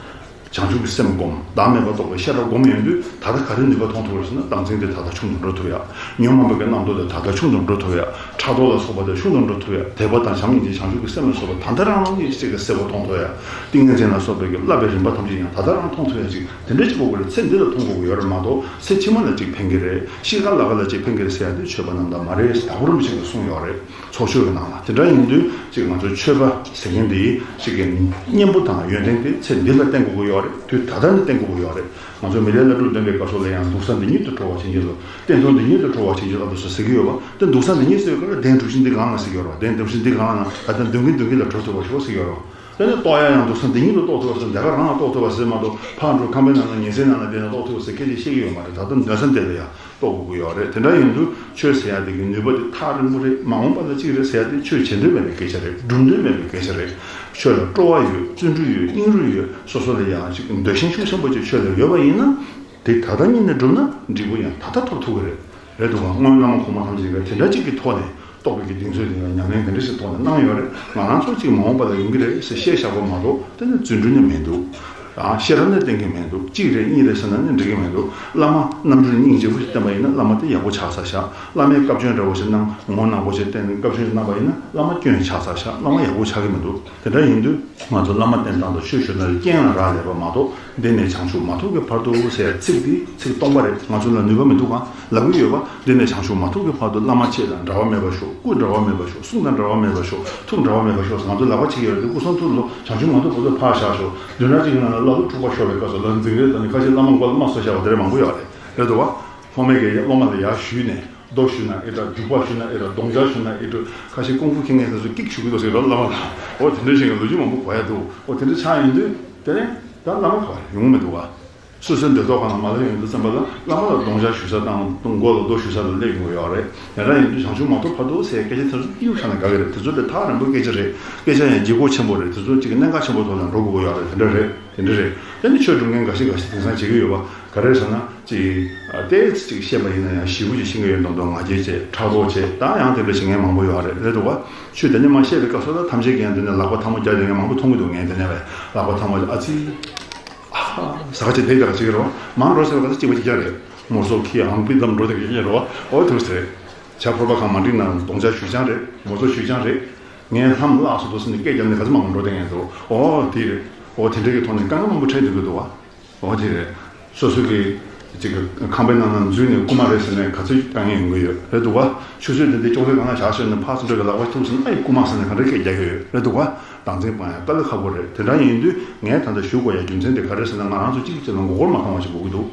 བྱང་ཆུབ་ཀྱི་སེམས་བསྒོམ། བདག་མེད་པ་རྟོགས་པའི་ཤེས་རབ་བསྒོམ་ཡོང་དུས་ད་ལྟ་ག་རེ་ནུས་པ་མཐོང་ཐུབ་རེད་ཟེར་ན་བདག་འཛིན་དེ་ད་ལྟ་ཆུང་དུ་འགྲོ་ཐུབ་ཡ། ཉོན་མོངས་པའི་རྣམ་རྟོག་དེ་ད་ལྟ་ཆུང་དུ་འགྲོ་ཐུབ་ཡ། ཕྲག་དོག་ལ་སོགས་པ་དེ་ཆུང་དུ་འགྲོ་ཐུབ་ཡ། དད་པ་དང་བྱམས་སྙིང་རྗེ་བྱང་ཆུབ་ཀྱི་སེམས་ལ་སོགས་པ་ད་ལྟ་རང་རང་གིས་གཅིག་གི་གསལ་པོ་མཐོང་ཐུབ་ཡ། ཏིང་ངེ་འཛིན་ལ་སོགས་པའི་གི་བསླབ་པའི་རིམ་པ་ཐམས་ཅད་ཡང་ད་ལྟ་རང་མཐོང་ཐུབ་ཡ་ཅིག་དེ་འདྲ་ཅིག་དགོས་ཀྱི་རེད། ཚེ་འདི་ལ་མཐོང་དགོས་ཀྱི་ཡོད་རེད་མ་གཏོགས་ཚེ་ཕྱི་མ་ལ་ཅིག་ཕན་གྱི་རེད། ཤི་ཁ་ལ་ཁ་ལ་ཅིག་ཕན་གྱི་རེད་ཟེར་ཡ་དེ་ཆོས་པ་རྣམས་དང་མ་རེད་ཟེར་དྭགས་པོ་རིན་པོ་ཆེ་གིས་གསུངས་ཡོད་རེད། ཚོགས་ཆོས་ཀྱི་ནང་ལ། དེ་འདྲ་ཡིན་དུས་ཅིག་ང་ཚོ་ཆོས་པ་ཟེར་མཁན་འདི་ཅིག་གི་གཉེན་པོ་དང་ཡོན་ཏན་དེ་ཚེ་འདི་ལ་བསྟེན་དགོས་ཀྱི་ཡོད་རེད། དུས་ད་ལྟ་ནས་བསྟེན་དགོས་ཀྱི་ཡོད་རེད། ང་ཚོ་མི་ལའི་བླ་སྒྲུབ་འདོན་པའི་སྐབས་སུ་ལ་ཡང་འདུག་ས་འདི་ཉིད་དུ་གྲོལ་བ་བྱིན་གྱིས་རློབས། གཏན་ཐོབ་འདི་ཉིད་དུ་གྲོལ་བ་བྱིན་གྱིས་བརླབ་ཏུ་གསོལ་ཟེར་གྱི་ཡོད་པ། དེ་འདུག་ས་འདི་ཉིད་ཟེར་བའི་སྐབས་ལ་གདན་གྲུ་བཞི་འདི་གང་ལ་ཟེར་གྱི་ཡོད་རེད་བ། གདན་གྲུ་བཞི་འདི་གང་ལ་ན་ད་ལྟ་འདོན་གིན་འདོན་གིན་ལ་གྲོལ་ཐུབ་པ་ཞུ་བ་ཟེར་གྱི་ཡོད་རེད་བ། དེ་ནས་རྟོགས་ཡ་ཡང་འདུག་ས་འདི་ཉིད་དུ་རྟོགས་ཐུབ་པ་ཟེར། འདི་ག་རང་ལ་རྟོགས་ཐུབ་པ་ཟེར་མ་གཏོགས་ཕར་འགྲོ་ཁང་པའི་ནང་ལ་ཉལ་སའི་ནང་ལ་བསྡད་ན་རྟོགས་ཐུབ་པ་ཟེར་སྐད་ཆ་བཤད་ཀྱི་ཡོད་མ་རེད། ད་ལྟ་འདོན་ས་འདི་ལ་ཡང་། རྟོགས་དགོས་ཀྱི་ཡོད་རེད། དེ་འདྲ་ཡིན་དུས་ཆོས་ཟེར་ཡ་དེ་གི་ནུས་པ་དེ་ཐག་རིང་པོ་རེད། མ་འོངས་པ་ལ་གཅིག་རེད་ཟེར་ཡ་དེ་ཆོས་བྱེད་འདོད་མེད་པའི་སྐད་ཆ་རེད། སྒྲུབ་འདོད་མེད་པའི་སྐད་ཆ་རེད། ཆོས་ལ་སྤྲོ་བ་ཡོད། བརྩོན་འགྲུས་ཡོད། སྙིང་རུས་ཡོད། སོ་སོ་ལ་ཡང་ཅིག་འདོད་ཞེན་ཤུགས་ཆེན་པོ་ཅིག་ཆོས་ལ་ཡོད་པ་ཡིན་ན། དེ་ད་ལྟ་ཉིད་ནས་བསྒྲུབས་ན་འབྲས་བུ་ཡང་ད་ལྟ་ཐོབ་ཐུབ་ཀྱི་རེད། རེད་འདུག་ག། སྔོན་བླ་མ་གོང་མ་ཐམས་ཅད་ཀྱིས་དེ་འདྲ་ཅིག་གི་ཐོག་ནས་རྟོགས་པའི་གི་གདེང་ཚོད་དེ་ཡང་ཉམས་ལེན་དེ་འདྲ་ཞིག་ཐོག་ནས་གནང་ཡོད་རེད། ང་རང་ཚོ་ཅིག་མ་འོངས་པ་ལ་ཡོང་གི་རེད་ཟེར་བཤད་བཞག་པ་མ་གཏོགས་དེ་ནི་རྫུ་འཕྲུལ་ནི་མི་འདུག། ཨ། ཤེས་རབ་ནི་བསྟན་གྱི་མི་འདུག། གཅིག་རེད་གཉིས་རེད་ཟེར་ན་ནི་འགྲིག་གི་མི་འདུག། བླ་མ་རྣམ་འཕྲུལ་སྙིང་རྗེ་པོ་ཞིག་བསྟན་པ་ཡིན་ན་བླ་མ་དེ་ཡག་པོ་ཆགས་ས་ཤག། བླ་མས་བཀའ་བཀྱོན་འདྲ་བོ་ཞིག་གནང་། ངོ་ནག་པོ་ཞིག་བསྟན་ནས་བཀའ་བཀྱོན་ཞིག་གནང་པ་ཡིན་ན་བླ་མ་སྐྱོན་ཆགས་ས་ཤག། བླ་མ་ཡག་པོ་ཆགས་ཀྱི་མི་འདུག། དེ་འདྲ་ཡིན་དུས་ང་ཚོ་བླ་མ་བསྟེན་སྟངས་དང་ཆོས་ཞུ་སྟངས་ལ་རྐྱེན་ལ་རག་ལས་པ་མ་གཏོགས་འདི་ནས་བྱང་ཆུབ་མ་ཐོབ་ཀྱི་བར་དུ་ཟེར་ཚིག་འདི་ཚིག་སྟོང་པ་རེད། ང་ཚོ་ལ་ནུས་པ་མི་འདུག་ག། ལབ་ཀྱི་ཡོད་པ། འདི་ནས་བྱང་ཆུབ་མ་ཐོབ་ཀྱི་བར་དུ་བླ་མ་ཁྱེད་དང་འབྲལ་བ་མེད་པར་ཤོག། སྐུ་འབྲལ་བ་མེད་པར་ཤོག། གསུང་དང་འབྲལ་བ་མེད་པར་ཤོག། ཐུགས་འབྲལ་བ་མེད་པར་ཤོག། ང་ཚོ་ལག་པ་ཕྱེ་ཡོད་རེད། སྐུ་གསུང་ཐུགས་ལ་བྱང་ཆུབ་མ་ཐོབ་བར་དུ་ཕར་བཞག་ཤོག། བདུན་ཕྲག་གཅིག་གི་ནང་ལ་བླ་སློབ་འཁྲུག་པ་ཤོར་བའི་སྐབས་སུ་ལ་འཛིང་རེས་དང་ནི་ཁ་ཤས་བླ་མ་མགོ་ལ་རྨ་གསོ་བཞག་པ་དེ་འདྲ་མང་པོ་ཡོད་རེད། རེད་འདུག་བ། སློབ་མའི་གི་སློབ་མ་ལ་ཡར་ཞུས་ནས་མདོ་ཞུས་ན་ཨེ་འདྲ། རྒྱུག་པ་ཞུས་ན་ཨེ་འདྲ། རྡུང་རྒྱག་ཞུས་ན་ཨེ་འདྲ། ཁ་ཤས་ཀུང་ཧྥུ་མཁས་མཁན་དེ་ཚོ་ཀིག་ཞུ་གི་འདུག་ཟེར་རོ་བླ་མ་ལ། འོ་དེ་འདྲ་ཞིག་གི་ལོ་རྒྱུས་མང་པོ་གོ་ཡ་འདུག། འོ་དེ་འདྲ་ཆགས་ཡོང་དུས་དེ་ནས་ད་བླ་མ་ག་པར་ཡོང་མི་འདུག་བ། སོ་སོའི་འདོད་ཐོག་ཁ་ན་མ་ལ་ཡོང་དུས་ཙམ་པ་ལ་བླ་མ་ལ་རྡུང་རྒྱག་ཞུ་ས་དང་མགོ་ལ་རྡོ་ཞུ་ས་ལ་སླེབས་ཡོང་གི་ཡོད་རེད། ཡང་ན་ཡིན་དུས་བྱང་ཆུབ་མ་ཐོབ་བར་དུ་ཟེར་སྐད་ཆ་དེ་ཚོ་གཡུག་བཞག་ན་དགའ་གི་རེད། དེ་ཚོ་དཔེ་ཐག་རིང་པོའི་སྐད་ཆ་རེད། སྐད་ཆ་ཡང་ལྗིད་ཁོག་ཆེན་པོ་རེད། དེ་ཚོ་གཅིག་གི་གནད་འགག་ཆེན་པོ་ཐོག་ལ་འགྲོ་དགོས་ཀྱི་ཡོད་རེད། དེ་འདྲ་རེད། དེ་འདྲ་རེད། དེ་ནི་ཆོས་སྒྲུབ་མཁན་འགའ་ཞིག་འགའ་ཞིག་དེང་སང་བྱེད་ཀྱི་ཡོད་པ་ག་རེ་ཟེར་ན་ཅིག་ཏོག་ཙམ་ཅིག་བཤད་པ་ཡིན་ན་ཡང་ཞེ་པོ་ཅིག་ཤེས་ཀྱི་ཡོད་མདོག་མདོག་ང་རྒྱལ་བྱེད་ཕྲག་དོག་བྱེད་ད་ཡང་དེ་འདྲ་བྱེད་མཁན་མང་པོ་ཡོད་རེད་རེད་འདུག་བ། ཆོས་དེ་ནས་མ་བཤད་པའི་སྐབས་སུ་ད་ཐམས་ཅད་ཀྱིས་ཡང་དེ་ནས་ལག་པ་ཐལ་མོ་རྒྱག་བསྡད་མཁན་མང་པོ་མཐོང་གི་འདུག་ངས་དེ་ནས་བས་ལག་པ་ཐལ་མོ་ཨ་ཙི། ཨ་ཧ། ཟ་ཁ་ཅིག་དེ་རྒྱག་ཅིག་རོ། མང་རོ་ཟེར་བ་ག་ཚོད་གཅིག་པ་གཅིག་རྐྱང་རེད། ངོ་སོ་ཁྱི་ཨང་པི་དམ་འགྲོ་དེ་ག་ཅིག་རོ། ཨོ་ཐུག་ཟེར། བྱ་ཕོར་པ་གང་མ་འགྲིག་ན་གདོང་ཆ་ཞུ་རྐྱང་རེད། ངོ་སོ་ཞུ་རྐྱང་རེད། ངས་ལྷམ་བརླགས་སོང་འདུག་ཟེར་ནས་སྐད་རྒྱབ་ནས་ག་ཚོད་མང་པོ་འགྲོ་དེ་ངས་འདུག་ཨོ་དེ་རེད། ཨོ་དེ་འདྲ་གི་ཐོག་ནས་དཀའ་ངལ་མང་པོ་འཕྲད་འདུག་གི་འདུག་བ། ཨོ་དེ་རེད། སོ་སོ་གི་ཅིག་གི་ཁང་པའི་ནང་ན་འཛུལ་ནས་རྐུ་མ་རེད་ཟེར་ནས་ག་ཚོད་དཀའ་ངལ་ཡོང་གི་ཡོད་རེད་འདུག་བ། ཆུ་ཚོད་དེ་འདྲའི་ཅོག་ཙེ་སྒང་ལ་བཞག་ཤོད་ནས་ཕར་ཚུར་འགྲོ་གི་ལག་པ་ཐུག་སོང་ན་ཡང་རྐུ་མ་ཟེར་ནས་ག་འདྲ་སྐད་རྒྱག་གི་ཡོད་རེད་འདུག་བ། སྡང་ཚན་སྤང་ཡ་དཀའ་ལས་ཁག་པོ་རེད། དེ་འདྲ་ཡིན་དུས་ངས་ད་ལྟ་ཞུ་དགོས་ཡ་རྒྱུ་མཚན་དེ་ག་རེ་ཟེར་ན་ང་རང་ཚོ་གཅིག་གཅིག་ལ་མགོ་སྐོར་མ་གཏོང་བ་ཞིག་དགོས་ཀྱི་འདུག་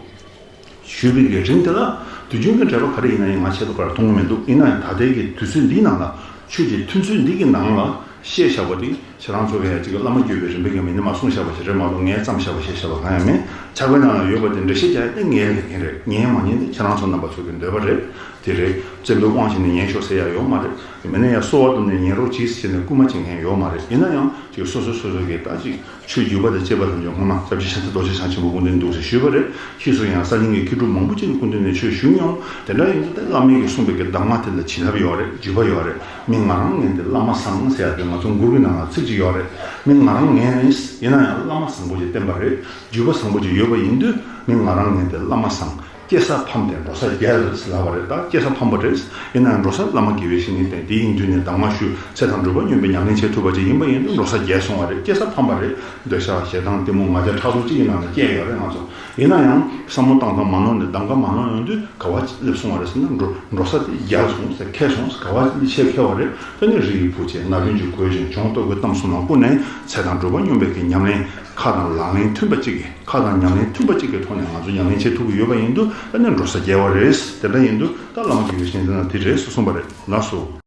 ཞུས་པའི་གི་རིང་དེ་ལ་དུས་རྒྱུན་གྱི་འབྲེལ་བ་ག་རེ་ཡིན་ན་ཡང་ང་ཆེད་དུ་ག་རེ་མཐོང་གི་མི་འདུག་ཡིན་ན་ཡང་ད་ལྟའི་གི་དུས་ཚོད་འདིའི་ནང་ལ་ཆོས་ཀྱི་ཐུན་ཚོད་འདི་གི་ནང་ལ་བཤད་བཞག་པ་དེ་ཁྱེད་རང་ཚོ་གི་ཡང་ཅིག་བླ་མ་བརྒྱུད་པའི་རིམ་པའི་གི་མི་ནི་མ་གསུངས་བཞག་པ་ཞིག་རེད་མ་གཏོགས་ངས་བརྩམས་བཞག་པ་བཤད་བཞག་པ་གང་ཡང་མིན། ཕྱག་དཔེ་ནང་ལ་ཡོད་པ་དེ་འགྲེལ་བཤད་རྒྱག་ཡ་དེ་ངའི་ལས་འགན་རེད། ཉན་མ་ཉན་དེ་ཁྱེད་རང་ཚོ་རྣམ་པ་ཚོ་གི་འདོད་པ་རེད། དེ་རེད། བཙན་པོའི་དབང་བྱས་ནས་ཉན་ཤོག་ཟེར་ཡ་ཡོད་མ་རེད། མི་ནས་ཡ་གསོལ་བ་བཏབ་ནས་ཉན་རོགས་གྱིས་ཟེར་ནས་སྐུལ་མ་བྱེད་མཁན་ཡོད་མ་རེད། ཡིན་ན་ཡང་ཅིག་སོ་སོ་སོ་སོ་གིས་ད་ཅིག་ཆོས་བརྒྱུད་པ་དང་བཅས་པ་ཐམས་ཅད་སྔོན་མ་སྐྱབས་རྗེ་ཤཱནྟི་རྡོ་རྗེ་འཆང་ཆེན་པོ་སྐུ་མདུན་འདུག་ཟེར་ཞུས་པ་རེད། ཕྱིས་སུ་ཡང་སང་ཉིན་གྱི་མཁས་གྲུབ་མང་པོ་ཅིག་ནས་སྐུ་མདུན་ནས་ཆོས་ཞུས་མྱོང་། དེ་འདྲ་ཡིན་དུས་ད་བླ་མའི་གིས་གསུངས་པའི་གི་གདམས་ངག་དེ་ལ་བྱིན་རླབས་ཡོད་རེད། བརྒྱུད་པ་ཡོད་རེད། མི་ང་རང་ངན་ཏེ་བླ་མ་བཟང་ཟེར་ཡ་དེ་ང་ཚོ་མགུར་གྱི་ནང་ལ་ཚིག་ཅིག་ཡོད་རེད། མི་ང་རང་ངན་ཡིན་ན་ཡང་བླ་མ་བཟང་པོ་ཅིག་བསྟེན་པ་རེད། བརྒྱུད་པ་བཟང་པོ་ཅིག་ཡོད་པ་ཡིན་དུས་མི་ང་རང་ངན་ཏེ་བླ་མ་བཟང་། སྐྱེ་ས་ཕམ་སྟེ་འགྲོ་ས་རྒྱལ་ལབ་པ་རེད། ད་སྐྱེ་ས་ཕམ་པ་རེད། ཡིན་ནའང་འགྲོ་ས་བླ་མ་དགེ་བའི་བཤེས་གཉེན་བསྟེན། དེ་ཡིན་དུས་ནས་གདམས་ངག་ཞུ་ཚེ་དང་སྒྲུབ་པ་སྙོམས་པའི་ཉམས་ལེན་བྱེད་ཐུབ་པ་ཅིག་ཡིན་པ་ཡིན་དུས་འགྲོ་ས་རྒྱལ་སོང་བ་རེད། སྐྱེ་ས་ཕམ་པ་རེད། འདོད་ཆགས་ཞེ་སྡང་གཏི་མུག་ང་རྒྱལ་ཕྲག་དོག་ཅིག་ཡིན་ནའང་སྐྱེ་ཡོད་རེད། ང་ཚོ་ཡིན་ན་ཡང་བསམ་བློ་བཏང་སྟངས་མ་ནོར་ནས་གདམས་ངག་མ་ནོར་ཡོང་དུས་ག་བ་ཅིག་སླེབས་སོང་བ་རེད་ཟེར་ན་འགྲོ་འགྲོ་ས་དེ་རྒྱལ་སོང་ཟེར། ཁེལ་སོང་ཟེར། ག་བ་ཅིག་ཆེས་ཁེལ་བ་རེད། ད་ནི་རིགས་ཀྱི་བུ་ཆེ་ན་ལུན་གྱི་གོས་ཆེན་བྱུང་ལྟོ་གོས་གཏམ་གསུམ་ལ་བསྐུར་ནས་ཚེ་དང་སྒྲུབ་པ་སྙོམས་པའི་གི་ཉམས་ལེན་ཁ་དང་ལག་ལེན་མཐུན་པ་ཅིག་གི་ཁ་དང་ཉམས་ལེན་མཐུན་པ་ཅིག་གི་ཐོག་ནས་ང་ཚོ་ཉམས་ལེན་བྱེད་ཐུབ་ཀྱི་ཡོད་པ་ཡིན་དུས་ད་ནི་འགྲོ་ས་རྒྱལ་བ་རེད། དེ་འདྲ་ཡིན་དུས་ད་བླ་མ་དགེ་བའི་བཤེས་གཉེན་དེ་ན་དེ་རེད་གསུངས་པ་རེད། ལགས་སོ།